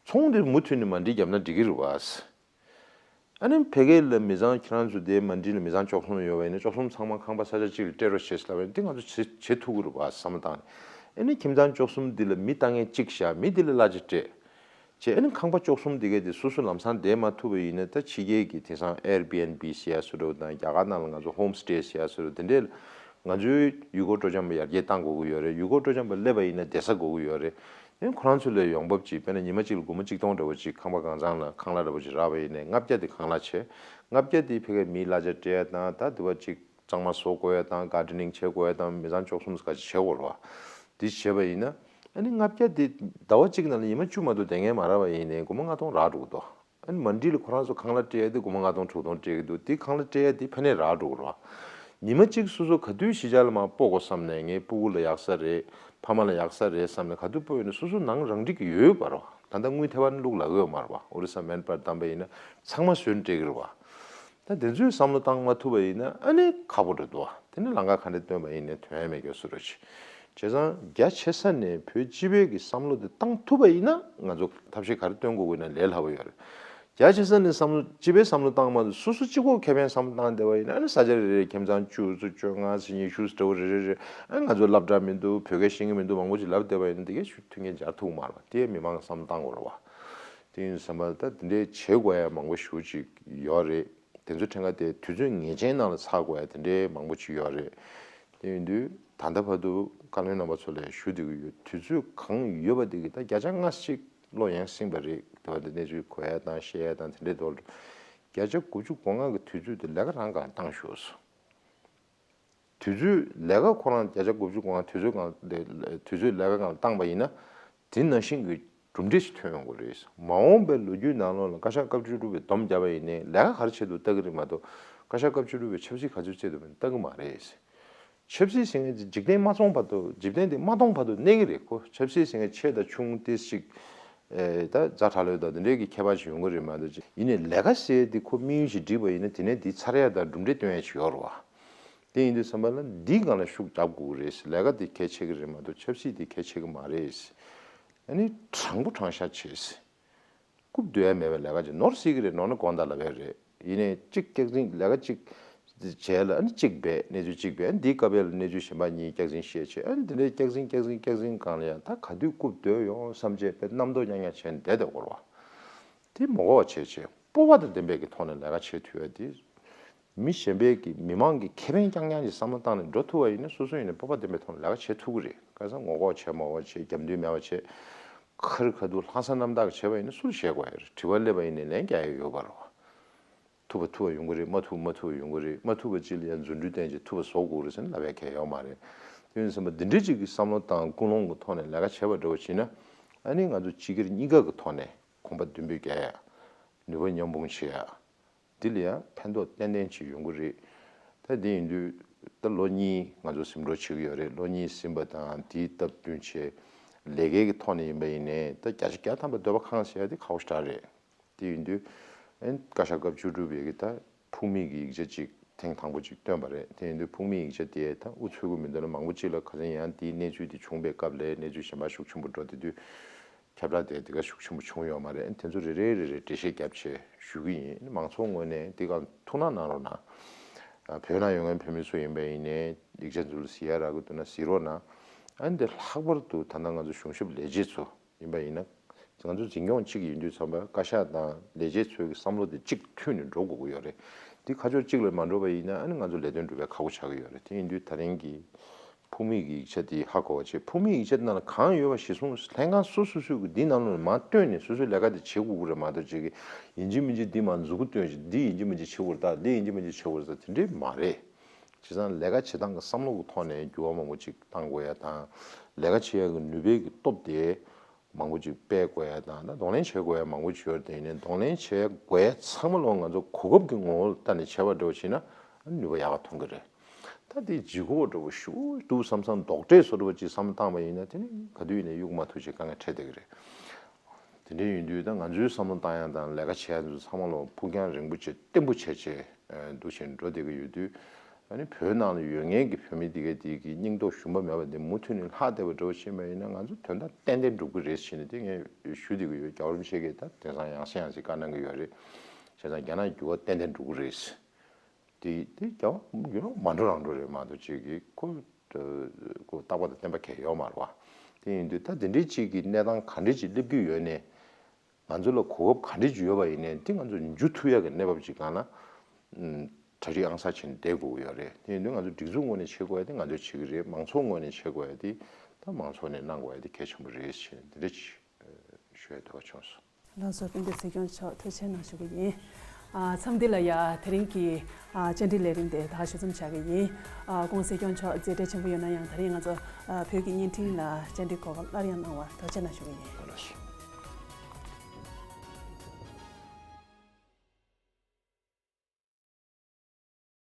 ཚོང་དེ་མུ་མཐུད་ནས་མ་འགྲིག་བརྒྱབ་ན་འགྲིག་གི་རེད་བ། ཨ་ནི་ཕ་གི་ལ་མི་ཚང་ཁྱེད་རང་ཚོ་དེ་མན་ཌི་ལ་མི་ཚང་བཅུ་གསུམ་ཡོད་པ་ཡིན་ན་བཅུ་གསུམ་ཚང་མ་ཁང་པ་ས་ཆ་གཅིག་ལ་སྤྲད་རོགས་བྱེད་ཟེར་ལབ་པ་ཡིན་ན་དེ་ང་ཚོ་བྱེད་བྱེད་ཐུབ་ཀྱི་རེད་བ་བསམ་བློ་བཏང་ནས། ཨ་ནི་ཁྱིམ་ཚང་བཅུ་གསུམ་འདི་ལ་མི་ལྟ་མཁན་གཅིག་བཞག་མི་འདི་ལ་གླ་ཆ་སྤྲད་བྱས། ཨ་ནི་ཁང་པ་བཅུ་གསུམ་འདི་གས་དེ་སོ་སོ་ལམ་སང་བསྡད་མ་ཐུབ་པ་ཡིན་ན་ད་ཕྱི་རྒྱལ་གྱི་དེང་སང་ཨེར་བི་ཨེན་བི་ཟེར་ཡ་བཟོ་འདྲ་བོ་དང་རྒྱ་གར་ནང་ལ་ང་ཚོ་ཧོམ་སི་ཊེ་ཟེར་ཡ་བཟོ་འདྲ་བོ་དེ་འདྲས་ལ་ང་ཚོའི་ཡུལ་སྐོར་སྤྲོ་འཆམ་པ་ཡར་རྒྱས་བཏང་དགོས་ཀྱི་ཡོད་རེད། ཡུལ་སྐོར་སྤྲོ་འཆམ་པ་སླེབས་པ་ཡིན་ན་བསྡད་ས་དགོས་ཀྱི་ཡོད་རེད། ཨ་ནི་ཁོ་རང་ཚོ་ལ་ཡོང་འབབ་ཅིག་དཔེར་ན་ཉི་མ་གཅིག་ལ་སྒོར་མོ་གཅིག་སྟོང་འདྲ་བོ་ཅིག་ཁང་པ་གང་ཚང་ལ་ཁང་གླ་འདྲ་བོ་ཅིག་རག་པ་ཡིན་ནའི་ལྔ་བརྒྱ་དེ་ཁང་གླ་བྱས། ལྔ་བརྒྱ་དེ་ཕ་གིའི་མིའི་གླ་ཆ་སྤྲད་ཡ་དང་ད་དེ་བ་ཅིག་གཙང་མ་བཟོ་དགོས་ཡ་དང་གར་ཌེ་ནིང་བྱེད་དགོས་ཡ་དང་མི་ཚང་བཅུ་གསུམ་ག་ཅིག་བྱེད་དགོས་རེད་བ། འདི་བྱས་པ་ཡིན་ན་ཨ་ནི་ལྔ་བརྒྱ་དེ་ཟླ་བ་གཅིག་ནང་ལ་ཉི་མ་བཅུ་མ་གཏོགས་བསྡད་མཁན་མ་རག་པ་ཡིན་ནའི་སྒོར་མོ་ལྔ་སྟོང་རག་འགྲོ་གི་འདུག་ཨ་ནི་མན་ཌི་ལ་ཁོ་རང་ཚོ་ཁང་གླ་སྤྲད་ཡ་དེ་སྒོར་མོ་ལྔ་སྟོང་དྲུག་སྟོང་སྤྲད་ཀྱི་འདུག་དེ་ཁང་གླ་སྤྲད་ཡ་དེ་ཕ་ནས་རག་འགྲོ་གི་རེད་བ། ཉི་མ་གཅིག་སོ་སོ་ག་དུས་གཞིས་ཆགས་ལ་མར་སྤོ་དགོས་བསམ་ནས་ངའི་སྤུ་གུ་ལ་ཡག་ས་རེད། ཕ་མ་ལ་ཡག་ས་རེད་བསམ་ནས་ག་དུས་སྤོ་ཡོད་ན་སོ་སོ་ནང་རང་འགྲིག་གི་ཡོད་པ་རེད་བ། ད་ལྟ་དངུལ་ཐེ་བ་ནས་བླུག་ལབ་ཀྱི་ཡོད་མ་རེད་བ། ཨོ་རི་ས་མན་པར་བདམས་པ་ཡིན་ན་ཚང་མ་བཟོས་ནས་སྤྲད་ཀྱི་རེད་བ། ད་དེ་ཚོའི་བསམ་བློ་བཏང་མ་ཐུབ་པ་ཡིན་ན་ཨ་ནི་ཁག་པོ་རེད་འདུག་བ། དེ་ནི་ལམ་ཁ་ག་འདྲ་སྟོན་པ་ཡིན་ནའི་དོན་ཡང་མེད་ཀྱང་བཟོ་འདྲ་ཅིག་བྱས་ཙང་རྒྱ་ཆེ་ས་ནས་བོད་སྤྱི་པའི་གི་བསམ་བློ་དེ་བཏང་ཐུབ་པ་ཡིན་ན་ང་ཚོ་ཐབས་ཤེས་ག་རེ་སྟོན་དགོས་ཀྱི་ན་ལས་སླ་པོ་ཡོད་རེད། རྒྱ་ཆེ་ས་ནས་བསམ་བློ་སྤྱི་པའི་བསམ་བློ་བཏང་མ་ཐུབ་སོ་སོ་གཅིག་པོ་ཁེ་ཕན་བསམ་བློ་བཏང་བསྡད་པ་ཡིན་ན་ཨ་ནི་ས་ཆ་རེ་རེ་ཁྱིམ་ཚང་བཅུ་ཙམ་བཅོ་ལྔ་ཙམ་ཉི་ཤུ་ཙམ་འདྲ་བོ་རེ་རེ་རེ་ཨ་ནི་ང་ཚོ་སློབ་གྲྭ་མི་འདུག་བོད་སྐད་ཤེས་ཀྱི་མི་འདུག་མང་པོ་ཅིག་ལབ་བསྡད་པ་ཡིན་ན་དེ་གས་ཤུགས་མཐུན་རྐྱེན་སྦྱར་ཐུབ་མ་རེད་བ། དེ་མི་མང་གི་བསམ་བློ་བཏང་དགོས་རེད་བ། དེ་ཡིན་ཙང་ད་དེ་འདྲའི་བྱེད་དགོས་ཡ་མང་པོ་ཞེ་པོ་ཅིག་ཡོད་རེད། དེ་ཚོ་ཕྲན་ཁ་དེ་དུས་ཚོད་ངེས་ཅན་ནང་ལ་ཚར་དགོས་ཡ་དེ་འདྲའི་མང་པོ་ཅིག་ཡོད་རེད། དེ་ཡིན་དུས་ད་ལྟ་བར་དུ་བཀའ་བློན་རྣམ་པ་ཚོ་ལ་ཞུ་བསྡད་ཀྱི་ཡོད། དུས་ཚོད་གང་ཡོད་པ་དེ་གི་ད་བརྒྱ་ཆ་ལྔ་བཅུ་ཅིག་བློ་ཡང་སེང་པ་རེད། དེ་བ་དེ་གནས་ཚུལ་གོ་ཡ་དང་བཤད་ཡ་དང་དེ་འདྲའི་ཐོག་ལ་བརྒྱ་ཆ་དགུ་བཅུ་གོ་ལྔ་གི་དུས་ཚོད་དེ་ལས་ཀ་རང་སྒང་བཏང་ཤོག་ཟེར། དུས་ཚོད་ལས་ཀ་ཁོ་རང་བརྒྱ་ཆ་དགུ་བཅུ་གོ་ལྔ་དུས་ཚོད་སྒང་དེ་དུས་ཚོད་ལས་ཀ་སྒང་ལ་བཏང་པ་ཡིན་ན་དེ་ནང་བཞིན་གྱི་གྲུབ་འབྲས་ཤིག་ཐོན་ཡོང་གི་རེད། མ་འོངས་པའི་ལོ་རྒྱུས་ནང་ལོགས་ལ་བཀའ་ཤག་སྐབས་བཅུ་དྲུག་པས་སྡོམ་བརྒྱབ་པ་ཡིན་ནའི་ལས་ཀ་ག་རེ་བྱེད་འདུག་ལྟ་གི་རེད་མ་གཏོགས་བཀའ་ཤག་སྐབས་བཅུ་དྲུག་པས་ཆབ་སྲིད་ག་ཚོད་རྩེད་འདུག་མིན་ལྟ་གི་མ་རེད། ཆབ་སྲིད་ཟེར་མཁན་འཇིག་རྟེན་མ་སྟོངས་བར་དུ་འཇིག་རྟེན་འདི་མ་སྟོངས་བར་དུ་གནས་ཀྱི་རེད་ཁོ། ཆབ་སྲིད་ཟེར་མཁན་ཆེ་དང་ཆུང་ཏིས་ཅིག་ཨེ་ད་ཛ་དྲག་ལོས་དང་འདི་འདྲའི་གི་ཁྱད་པར་ཞིག་ཡོང་གི་རེད་མ་གཏོགས་ཅིག་ཡིན་ནའི་ལས་ཀ་ཟེར་འདི་ཁོ་དམིགས་ཡུལ་ཞིག་བསྒྲིགས་པ་ཡིན་ན་དེ་ནས་འདི་ཚར་ཡ་དང་གྲུབ་འབྲས་སྟོན་ཡ་ཞིག་ཡོད་རེད་བ། དེ་ཡིན་དུས་ཙམ་པ་ལ་འདིའི་སྒང་ལ་ཤུགས་རྒྱབ་དགོས་ཀྱི་རེད། ལས་ཀ་འདི་གལ་ཆེ་གི་རེད་མ་གཏོགས་ཆབ་སྲིད་འདི་གལ་ཆེ་གི་མ་རེད། ཨ་ནི་དྲང་པོ་དྲང་བཞག་བྱས། རྐུབ་སྡོད་ཡ་མེད་པའི་ལས་ཀ་ཅིག་ནོར་སྲིད་ཀྱི་རེད། ནོར་ན་དགོངས་དག་ལབ་ཡ་རེད། ཡིན་ནའི་གཅིག་སྐྱག་རྫུན་ལས་ཀ་གཅིག་བྱས་ལ་ཨ་ནི་གཅིག་བས་གནས་ཚུལ་གཅིག་བས་ཨ་ནི་འདིའི་སྐབས་ཡ་ལ་གནས་ཚུལ་གཞན་པ་གཉིས་སྐྱག་རྫུན་བཤད་བྱས་ཨ་ནི་འདི་འདྲའི་སྐྱག་རྫུན་སྐྱག་རྫུན་སྐྱག་རྫུན་སྒང་ལ་ཡ་ད་ག་དུས་རྐུབ་སྡོད་ཡོང་བསམ་བྱས་པའི་རྣམ་རྟོག་རྐྱང་རྐྱང་བྱས་ནས་བསྡད་བསྡད་དགོས་རེད་བ། དེ་མ་གོ་བ་བྱས་བྱས་སྤོབས་པ་དང་ལྡན་པའི་གི་ཐོག་ནས་ལས་ཀ་བྱེད་ཐུབ་ཡ་དེ། མི་གཞན་པའི་གི་མི་མང་གི་ཁེ་ཕན་རྐྱང་རྐྱང་གི་བསམ་བློ་བཏང་ནས་འགྲོ་ཐུབ་པ་ཡིན་ན་སོ་སོ་ཡིན་ནའི་སྤོབས་པ་ལྡན་པའི་ཐོག་ནས་ལས་ཀ་བྱེད་ཐུབ་ཀྱི་རེད། ཁ་སང་ངོ་ལྐོག་བྱས་མ་ལྐོག་བྱས་རྒྱབ་མདུན་མེད་པ་བྱས། ཁ་རི་ཁ་ཐུག་ལྷག་བསམ་རྣམ་དག་གིས་བྱས་པ་ཡིན་ན་སུ་ལ་བྱེད་དགོས་ཡ་རེད། དྲི་བ་སླེབས་པ་ཡིན་ནའི་ལན་རྒྱག་ཡ་ཡོད་པ་རེད་བ། ཐུབ་པ་ཐུབ་པ་ཡོང་གི་རེད། མ་ཐུབ་མ་ཐུབ་པ་ཡོང་གི་རེད། མ་ཐུབ་པ་ཅིག་ལ་ཡང་རྫུ་འཕྲུལ་བསྟན་བྱས་ཐུབ་པ་བཟོ་དགོས་རེད་ཟེར་ནས་ལབ་ཡ་གང་ཡང་ཡོད་མ་རེད། དེ་ཡིན་ཙང་འདི་འདྲའི་ཅིག་གི་བསམ་བློ་དང་ཀུན་སློང་གི་ཐོག་ནས་ལས་ཀ་བྱས་པ་འདྲ་བོ་བྱས་ན་ཨ་ནི་ང་ཚོ་སྤྱི་སྒེར་གཉིས་ཀ་གི་ཐོག་ནས་གོམ་པ་མདུན་སྤོས་རྒྱག་ཡ། ནུས་པ་མཉམ་སྤུངས་བྱེད་ཡ། འདི་ལ་ཡང་ཕན་ཐོགས་ཏན་ཏན་ཅིག་ཡོང་གི་རེད། ད་འདི་ཡིན་དུས་ད་ལོ་གཉིས་ང་ཚོ་ཟིན་འགྲོ་བྱེད་ཀྱི་ཡོད་རེད། ལོ་གཉིས་ཟིན་པ་དང་དེའི་སྟབས་བསྟུན་བྱས་ལས་ཀའི་གི་ཐོག་ནས་ཡིན་པ་ཡིན་ནའི་ད་བརྒྱ་ཆ་བརྒྱ་ཐམ་པ་འདོད་པ་ཁེངས་ཟེར་ཡ་དེ་ཁག་པོ་ཞེ་དྲག་རེད། དེ་ཡིན་དུས་ཨན་བཀའ་ཤག་སྐབས་བཅུ་དྲུག་པའི་གི་ད་ཕུགས་དམིགས་ཀྱི་ཡིག་ཆ་ཅིག་ཐེངས་དང་པོ་ཅིག་བཏོན་པ་རེད། དེ་ཡིན་དུས་ཕུགས་དམིགས་ཡིག་ཆ་དེ་ད་ཨུ་ཚུགས་ཀྱི་མི་འདུག་ན་མང་པོ་ཅིག་ལ་ཁ་སང་ཡང་དེའི་གནས་ཚུལ་དེ་བྱུང་པའི་སྐབས་ལ་གནས་ཚུལ་གཞན་པ་ཤུགས་ཆེན་པོ་འགྲོ་བསྡད་དུས། ཁྱབ་བསྒྲགས་དེ་དེ་ག་ཤུགས་ཆེན་པོ་བྱུང་ཡོད་མ་རེད། དེ་ཚོ་རེ་རེ་རེ་རེ་འགྲེལ་བཤད་བརྒྱབ་བྱས་ཞུ་གི་ཡིན། མང་ཚོགས་ངོས་ནས་དེ་ག་ཐུགས་སྣང་གནང་རོགས་གནང་། ཨ་བོད་ནང་ཡོད་མཁན་བོད་མི་ཚོ་ཡིན་པ་ཡིན་ནའི་ཡིག་ཆ་ཚོ་ལ་གཟིགས་ཡ་རག་གི་འདུག་ན་གཟིགས་རོགས་གནང་། ཨ་ནི་དེ་ལྷག་པར་དུ་ད་ལྟ་ང་ཚོ་གཞུང་ཞབས་ལས་བྱེད་ཚོ་ཡིན་པ་ཡིན་ན་ང་ཚོ་འཛིན་སྐྱོང་གཅིག་ཡིན་དུས་ཙམ་པ་བཀའ་ཤག་དང་ལས་བྱེད་ཚོའི་གི་བསམ་བློ་དེ་གཅིག་མཐུན་ནས་འགྲོ་དགོས་ཀྱི་ཡོད་རེད། དེ་ཁ་ཕྱོགས་གཅིག་ལ་མ་འགྲོ་བ་ཡིན་ན་ཨ་ནི་ང་ཚོ་ལས་དོན་སྒྲུབ་པའི་ཁག་པོ་ཆགས་ཀྱི་ཡོད་རེད། དེ་ཡིན་དུས་ད་རིང་གི་ཕུགས་དམིགས་ཀྱི་ཡིག་ཆ་དེ་ཧ་གོ་བ་བྱེད། ཕུགས་དམིགས་ཡིག་ཆ་ནང་ལ་གང་ཡོད་པ་གཞིར་བཟུང་ལྷན་ཁང་སོ་སོ་སོས་ཀྱི་འདི་ནང་ལ་མར་བཏོན་ནས་སོ་སོའི་ལས་ཀ་དེ་བྱེད་དགོས་ཀྱི་རེད་མ་གཏོགས་ཅིག་གི་ཡིན་གཅིག་མིན་གཅིག་འདི་མར་མཛུབ་གུ་བཏོན་ཞིག་འདི་ཡིན་གཅིག་མིན་གཅིག་བྱེད་དགོས་རེད། ད་འདི་ཡིན་གཅིག་མིན་གཅིག་བྱེད་དགོས་རེད་ཟེར་དེ་འདྲས་མ་རེད། བྱས་ཙང་ལས་ཀ་བྱེད་སྟངས་ཀྱི་བསམ་བློ་གི་ཐོག་ནས་འགྱུར་བ་མང་པོ་ཅིག་བཏང་དགོས་ཡ་དང་། ལས་ཀ་བྱེད་ཡ་གི་ནུས་པའི་གི་སྟོབས་དེ་མང་པོ་ཅིག་སྤེལ་དགོས་ཡ་དང་ད་གདོང་ལེན་བྱེད་དགོས་ཡ་མང་པོ་ཅིག་ཡོད་རེད། དེ་ཡིན་ནའི་གདོང་ལེན་བྱེད་དགོས་ཡ་ཚང་མ་ལོ་ང་ཚོ་གོ་སྐབས་ཀྱི་ངོ་བོ་ལྟ་ནས་བྱས་པ་འདྲ་བོ་བྱས་ན་ནུས་པ་ཡག་པ་ཐོན་གི་རེད། ད་དེ་ལྗིད་ཁོག་འདྲ་བོ་ཞེ་པོ་འདུག་བསམ་བསམ་རྡོག་ཁྲེས་བཟོ་འདྲ་བོ་ཅིག་བསམ་བློ་བཏང་བ་ཡིན་ན་དེ་ནི་ག་དུས་ཡིན་ནའི་གཡུག་མ་ཐུབ་ཅིག་དཀའ་ངལ་འཕྲད་བསྡད་ཀྱི་རེད། དེ་འདྲ་ཡིན་དུས་ད་ང་ཚོའི་བསམ་བློ་བཏང་ཡ་དང་ལས་ཀ་བྱེད་ཡ་ཚོ་ཚང་མ་ལོ་ཕུགས་རྒྱང་རིང་པོ་བྱས་བརྟན་པོ་བྱས་བྱས་འདུག་བྱས་འགྲོ་བསྡད་ཀྱི་ཡོད་དུས། ཨ་ནི་བོད་ནང་ལ་ཡོད་མཁན་གྱི་བོད་མི་དེ་གས་དེ་གི་སྙིང་སྟོབས་ཞུམ་པ་མེད་པ་དེ་མུ་མཐུད་ནས་ལྷག་བསྡད་པ་འདྲ་བོ་ཤེས་པ་ཡིན་ན་ང་ཚོ་དོན་དག་ཏན་ཏན་འགྲུབ་ཀྱི་རེད་ཟེར་ནས་དེ་ངས་ཞུ་བསྡད་ཀྱི་ཡོད། རྒྱལ་བ་རིན་པོ་ཆེ་གིས་ད་དེང་སང་ཡང་སེ་ཡང་སེ་བཀའ་གནང་གི་ཡོད་རེད། བྱས་ཙང་རྒྱ་ནག་འགྱུར་བ་ཏན་ཏན་འགྲོ་གི་རེད། དེ་དེ་རྒྱ་བ་འགྱུར་བ་མ་འགྲོ་རང་འགྲོ་རེད་མ་གཏོགས་ཅིག་གི་ཁོ་ཁོ་རྟག་པ་དང་བརྟན་པ་གང་ཡང་ཡོད་མ་རེད་བ། དེ་ཡིན་དུས་ད་དེ་འདྲའི་ཅིག་གི་གནས་སྟངས་ག་འདྲའི་ཅིག་སླེབས་ཀྱི་ཡོད་ནས། ང་ཚོ་ལ་གོ་སྐབས་ག་འདྲ་ཅིག་ཡོད་པ་ཡིན་ནའི་དེ་ང་ཚོ་འཇུ་ཐུབ་ཡག་གི་གནས་བབ་ཅིག་སྒང་ལ་ཨམ་གྲ་སྒྲིག་ཨང་གསར་བྱས་ནས་བསྡད་དགོས་ཀྱི་ཡོད་རེད། དེ་ཡིན་དུས་ང་ཚོ་སྒྲིག་འཛུགས་ངོས་ནས་བྱེད་དགོས་ཡ་དེ་ང་ཚོས་བྱེད་ཀྱི་རེད། མང་ཚོགས་ངོས་ནས་བྱེད་དགོས་ཡ་དེ་ད་མང་ཚོགས་ནས་གནང་དགོས་ཡ་དེ་གལ་ཆེན་པོ་རེད་ཞེས་འདི་འདྲ་ཅིག་ཞུ་ཡ་འདོད་པ་བྱུང་སོང་། ལགས་སོ། སྤེན་པ་ཚེ་སྐྱོང་མཆོག་ཐུགས་རྗེ་གནང་ཞུ་གི་ཡིན། ཨ་མཚམས་འདི་ལ་ཡ་དེ་རིང་གི་ཨ་བཅར་འདྲི་ལས་རིམ་དེ་ད་ག་ཞུ་མཚམས་བཞག་གི་ཡིན། ཨ་སྐུ་ངོ་ཚེ་སྐྱོང་མཆོག་མཛད་བྲེལ་ཆེན་པོ་ཡོད་ན་ཡང་ད་རིང་ང་ཚོ་ཨ་བོད་ཀྱི་བརྙན་འཕྲིན་ལ་བཅར་འདྲི་གོ་སྐབས་སླར་ཡང་གནང་བར་ཐུགས་རྗེ་གནང་ཞུ་གི་ཡིན། ལགས་སོ།